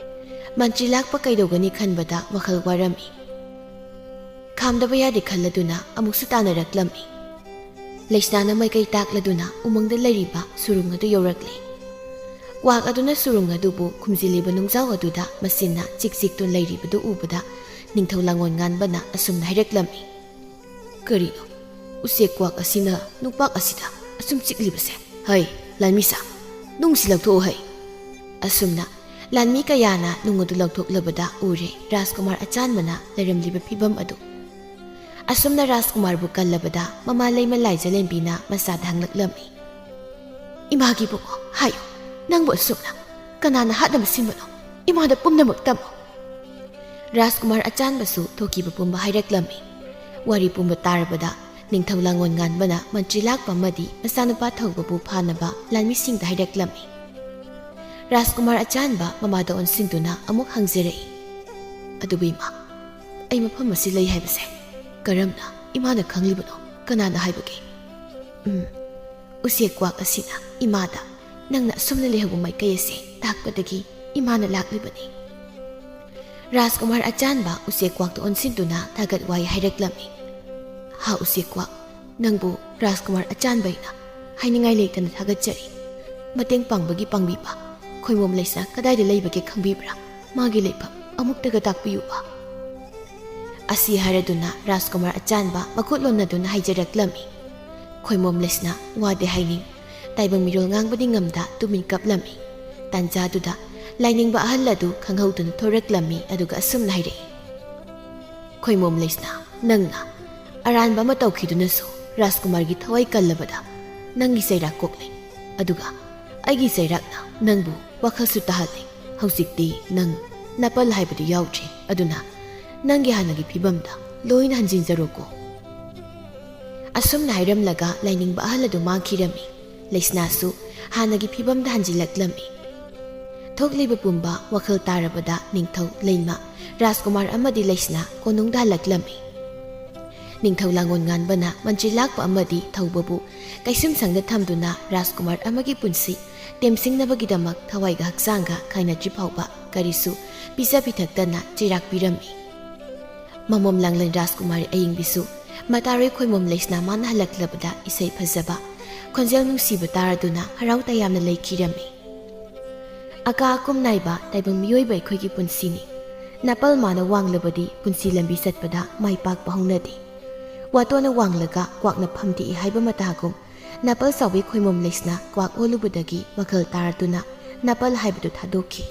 ꯃꯟꯇ꯭ꯔꯤ ꯂꯥꯛꯄ ꯀꯩꯗꯧꯒꯅꯤ ꯈꯟꯕꯗ ꯋꯥꯈꯜ ꯋꯥꯔꯝꯃꯤ꯫ ꯈꯥꯝꯗꯕ ꯌꯥꯗꯦ ꯈꯜꯂꯗꯨꯅ ꯑꯃꯨꯛꯁꯨ ꯇꯥꯟꯅꯔꯛꯂꯝꯃꯤ꯫ ꯂꯩꯁꯅꯥꯅ ꯃꯥꯏꯀꯩ ꯇꯥꯛꯂꯗꯨꯅ ꯎꯃꯪꯗ ꯂꯩꯔꯤꯕ ꯁꯨꯔꯨꯡ ꯑꯗꯨ ꯌꯧꯔꯛꯂꯦ꯫ ꯀ꯭ꯋꯥꯛ ꯑꯗꯨꯅ ꯁꯨꯔꯨꯡ ꯑꯗꯨꯕꯨ ꯈꯨꯝꯖꯤꯜꯂꯤꯕ ꯅꯨꯡꯖꯥꯎ ꯑꯗꯨꯗ ꯃꯆꯤꯟꯅ ꯆꯤꯛ ꯆꯤꯛꯇꯨꯅ ꯂꯩꯔꯤꯕꯗꯨ ꯎꯕꯗ ꯅꯤꯡꯊꯧ ꯂꯥꯡꯉꯣꯟ ꯉꯥꯟꯕꯅ ꯑꯁꯨꯝꯅ ꯍꯥꯏꯔꯛꯂꯝꯃꯤ, "ꯀꯔꯤꯅꯣ? ꯎꯆꯦꯛ ꯀ꯭ꯋꯥꯛ ꯑꯁꯤꯅ ꯅꯨꯡꯄꯥꯛ ꯑꯁꯤꯗ ꯑꯁꯨꯝ ꯆꯤꯛꯂꯤꯕꯁꯦ? ꯍꯩ, ꯂꯥꯟꯃꯤꯁꯥ, ꯅꯨꯡꯁꯤ ꯂꯧꯊꯣꯛꯎ ꯍꯩ!" ꯑꯁꯨꯝꯅ ꯂꯥꯟꯃꯤ ꯀꯌꯥꯅ ꯅꯨꯡ ꯑꯗꯨ ꯂꯧꯊꯣꯛꯂꯕꯗ ꯎꯔꯦ ꯔꯥꯖꯀꯨꯃꯥꯔ ꯑꯆꯥꯟꯕꯅ ꯂꯩꯔꯝꯂꯤꯕ ꯐꯤꯕꯝ ꯑꯗꯨ꯫ ꯑꯁꯨꯝꯅ ꯔꯥꯖꯀꯨꯃꯥꯔꯕꯨ ꯀꯜꯂꯕꯗ ꯃꯃꯥ ꯂꯩꯃ ꯂꯥꯏꯖꯂꯦꯝꯕꯤꯅ ꯃꯆꯥꯗ ꯍꯪꯂꯛꯂꯝꯃꯤ, "ꯏꯃꯥꯒꯤ ꯏꯕꯨꯡꯉꯣ, ꯍꯥꯏꯌꯨ, ꯅꯪꯕꯨ ꯑꯁꯨꯝꯅ ꯀꯅꯥꯅ ꯍꯥꯠꯅꯕ ꯁꯤꯟꯕꯅꯣ? ꯏꯃꯥꯗ ꯄꯨꯝꯅꯃꯛ ꯇꯝꯃꯨ꯫" ꯔꯥꯖꯀꯨꯃꯥꯔ ꯑꯆꯥꯟꯕꯁꯨ ꯊꯣꯛꯈꯤꯕ ꯄꯨꯝꯕ ꯍꯥꯏꯔꯛꯂꯝꯃꯤ꯫ ꯋꯥꯔꯤ ꯄꯨꯝꯕ ꯇꯥꯔꯕꯗ ꯅꯤꯡꯊꯧ ꯂꯥꯡꯉꯣꯟ ꯉꯥꯟꯕꯅ ꯃꯟꯇ꯭ꯔꯤ ꯂꯥꯛꯄ ꯑꯃꯗꯤ ꯃꯆꯥꯅꯨꯄꯥ ꯊꯧꯕꯕꯨ ꯐꯥꯅꯕ ꯂꯥꯟꯃꯤꯁꯤꯡꯗ ꯍꯥꯏꯔꯛꯂꯝꯃꯤ꯫ ꯔꯥꯖꯀꯨꯃꯥꯔ ꯑꯆꯥꯟꯕ ꯃꯃꯥꯗ ꯑꯣꯟꯁꯤꯟꯗꯨꯅ ꯑꯃꯨꯛ ꯍꯪꯖꯔꯛꯏ, "ꯑꯗꯨꯕꯨ ꯏꯃꯥ, ꯑꯩ ꯃꯐꯝ ꯑꯁꯤ ꯂꯩ ꯍꯥꯏꯕꯁꯦ ꯀꯔꯝꯅ ꯏꯃꯥꯅ ꯈꯪꯂꯤꯕꯅꯣ? ꯀꯅꯥꯅ ꯍꯥꯏꯕꯒꯦ?" "ꯎꯝ, ꯎꯆꯦꯛ ꯀ꯭ꯋꯥꯛ ꯑꯁꯤꯅ ꯏꯃꯥꯗ ꯅꯪꯅ ꯑꯁꯨꯝꯅ ꯂꯩꯍꯧꯕ ꯃꯥꯏꯀꯩ ꯑꯁꯤ ꯇꯥꯛꯄꯗꯒꯤ ꯏꯃꯥꯅ ꯂꯥꯛꯂꯤꯕꯅꯤ꯫" ꯔꯥꯖꯀꯨꯃꯥꯔ ꯑꯆꯥꯟꯕ ꯎꯆꯦꯛ ꯀ꯭ꯋꯥꯛꯇ ꯑꯣꯟꯁꯤꯟꯗꯨꯅ ꯊꯥꯒꯠ ꯋꯥꯍꯩ ꯍꯥꯏꯔꯛꯂꯝꯃꯤ꯫ "ꯍꯥ ꯎꯆꯦꯛ ꯀ꯭ꯋꯥꯛ, ꯅꯪꯕꯨ ꯔꯥꯖꯀꯨꯃꯥꯔ ꯑꯆꯥꯟꯕ ꯑꯩꯅ ꯍꯥꯏꯅꯤꯡꯉꯥꯏ ꯂꯩꯇꯅ ꯊꯥꯒꯠꯆꯔꯤ꯫ ꯃꯇꯦꯡ ꯄꯥꯡꯕꯒꯤ ꯄꯥꯡꯕꯤꯕ ꯈꯣꯏꯃꯣꯝ ꯂꯩꯁꯅꯥ ꯀꯗꯥꯏꯗ ꯂꯩꯕꯒꯦ ꯈꯪꯕꯤꯕ꯭ꯔꯥ? ꯃꯥꯒꯤ ꯂꯩꯐꯝ ꯑꯃꯨꯛꯇꯒ ꯇꯥꯛꯄꯤꯌꯨꯕ꯫" ꯑꯁꯤ ꯍꯥꯏꯔꯗꯨꯅ ꯔꯥꯖꯀꯨꯃꯥꯔ ꯑꯆꯥꯟꯕ ꯃꯈꯨꯠ ꯂꯣꯟꯅꯗꯨꯅ ꯍꯥꯏꯖꯔꯛꯂꯝꯃꯤ꯫ ꯈꯣꯏꯃꯣꯝ ꯂꯩꯁꯅꯥ ꯋꯥꯗꯤ ꯍꯥꯏꯅꯤꯡ, ꯇꯥꯏꯕꯪ ꯃꯤꯔꯣꯜ ꯉꯥꯡꯕꯗꯤ ꯉꯝꯗ ꯇꯨꯃꯤꯟ ꯀꯞꯂꯝꯃꯤ꯫ ꯇꯥꯟꯖꯥꯗꯨꯗ ꯂꯥꯏꯅꯤꯡꯕ ꯑꯍꯜ ꯑꯗꯨ ꯈꯪꯍꯧꯗꯨꯅ ꯊꯣꯔꯛꯂꯝꯃꯤ, ꯑꯗꯨꯒ ꯑꯁꯨꯝꯅ ꯍꯥꯏꯔꯛꯏ, "ꯈꯣꯏꯃꯣꯝ ꯂꯩꯁꯅꯥ, ꯅꯪꯅ ꯑꯔꯥꯟꯕ ꯑꯃ ꯇꯧꯈꯤꯗꯨꯅꯁꯨ ꯔꯥꯖꯀꯨꯃꯥꯔꯒꯤ ꯊꯋꯥꯏ ꯀꯜꯂꯕꯗ ꯅꯪꯒꯤ ꯆꯩꯔꯥꯛ ꯀꯣꯛꯂꯦ, ꯑꯗꯨꯒ ꯑꯩꯒꯤ ꯆꯩꯔꯥꯛꯅ ꯅꯪꯕꯨ ꯋꯥꯈꯜꯁꯨ ꯇꯥꯍꯜꯂꯦ꯫ ꯍꯧꯖꯤꯛꯇꯤ ꯅꯪ ꯅꯥꯄꯜ ꯍꯥꯏꯕꯗꯨ ꯌꯥꯎꯗ꯭ꯔꯦ, ꯑꯗꯨꯅ ꯅꯪꯒꯤ ꯍꯥꯟꯅꯒꯤ ꯐꯤꯕꯝꯗ ꯂꯣꯏꯅ ꯍꯟꯖꯤꯟꯖꯔꯣꯀꯣ꯫" ꯑꯁꯨꯝꯅ ꯍꯥꯏꯔꯝꯂꯒ ꯂꯥꯏꯅꯤꯡꯕ ꯑꯍꯜ ꯑꯗꯨ ꯃꯥꯡꯈꯤꯔꯝꯃꯤ꯫ ꯂꯩꯁꯅꯥꯁꯨ ꯍꯥꯟꯅꯒꯤ ꯐꯤꯕꯝꯗ ꯍꯟꯖꯤꯜꯂꯛꯂꯝꯃꯤ꯫ ꯊꯣꯛꯂꯤꯕ ꯄꯨꯝꯕ ꯋꯥꯈꯜ ꯇꯥꯔꯕꯗ ꯅꯤꯡꯊꯧ, ꯂꯩꯃ, ꯔꯥꯖꯀꯨꯃꯥꯔ ꯑꯃꯗꯤ ꯂꯩꯁꯅꯥ ꯀꯣꯅꯨꯡꯗ ꯍꯜꯂꯛꯂꯝꯃꯤ꯫ ꯅꯤꯡꯊꯧ ꯂꯥꯡꯒꯣꯜ ꯉꯥꯟꯕꯅ ꯃꯟꯇ꯭ꯔꯤ ꯂꯥꯛꯄ ꯑꯃꯗꯤ ꯊꯧꯕꯕꯨ ꯀꯩꯁꯨꯝꯁꯪꯗ ꯊꯝꯗꯨꯅ ꯔꯥꯖꯀꯨꯃꯥꯔ ꯑꯃꯒꯤ ꯄꯨꯟꯁꯤ ꯇꯦꯝꯁꯤꯡꯅꯕꯒꯤꯗꯃꯛ ꯊꯋꯥꯏꯒ ꯍꯛꯆꯥꯡꯒ ꯈꯥꯏꯅꯗ꯭ꯔꯤ ꯐꯥꯎꯕ ꯀꯔꯤꯁꯨ ꯄꯤꯖ ꯄꯤꯊꯛꯇꯅ ꯆꯩꯔꯥꯛ ꯄꯤꯔꯝꯃꯤ꯫ ꯃꯃꯣꯝ ꯂꯥꯡꯂꯦꯟ ꯔꯥꯖꯀꯨꯃꯥꯔꯤ ꯑꯌꯤꯡꯕꯤꯁꯨ ꯃꯇꯥꯔꯣꯏ ꯈꯣꯏꯃꯣꯝ ꯂꯩꯁꯅꯥ ꯃꯥꯅ ꯍꯜꯂꯛꯂꯕꯗ ꯏꯁꯩ ꯐꯖꯕ, ꯈꯣꯟꯖꯦꯜ ꯅꯨꯡꯁꯤꯕ ꯇꯥꯔꯗꯨꯅ ꯍꯔꯥꯎ ꯇꯌꯥꯝꯅ ꯂꯩꯈꯤꯔꯝꯃꯤ꯫ ꯑꯀꯥ ꯑꯀꯨꯝ ꯅꯥꯏꯕ ꯇꯥꯏꯕꯪ ꯃꯤꯑꯣꯏꯕ ꯑꯩꯈꯣꯏꯒꯤ ꯄꯨꯟꯁꯤꯅꯤ꯫ ꯅꯥꯄꯜ ꯃꯥꯅ ꯋꯥꯡꯂꯕꯗꯤ ꯄꯨꯟꯁꯤ ꯂꯝꯕꯤ ꯆꯠꯄꯗ ꯃꯥꯏ ꯄꯥꯛꯄ ꯍꯧꯅꯗꯦ꯫ ꯋꯥꯇꯣꯟꯅ ꯋꯥꯡꯂꯒ ꯀ꯭ꯋꯥꯛꯅ ꯐꯝꯗꯦꯛꯏ ꯍꯥꯏꯕ ꯃꯇꯥꯒꯨꯝ, ꯅꯥꯄꯜ ꯆꯥꯎꯕꯤ ꯈꯣꯏꯃꯣꯝ ꯂꯩꯁꯅꯥ ꯀ꯭ꯋꯥꯛ ꯑꯣꯜꯂꯨꯕꯗꯒꯤ ꯋꯥꯈꯜ ꯇꯥꯔꯗꯨꯅ ꯅꯥꯄꯜ ꯍꯥꯏꯕꯗꯨ ꯊꯥꯗꯣꯛꯈꯤ꯫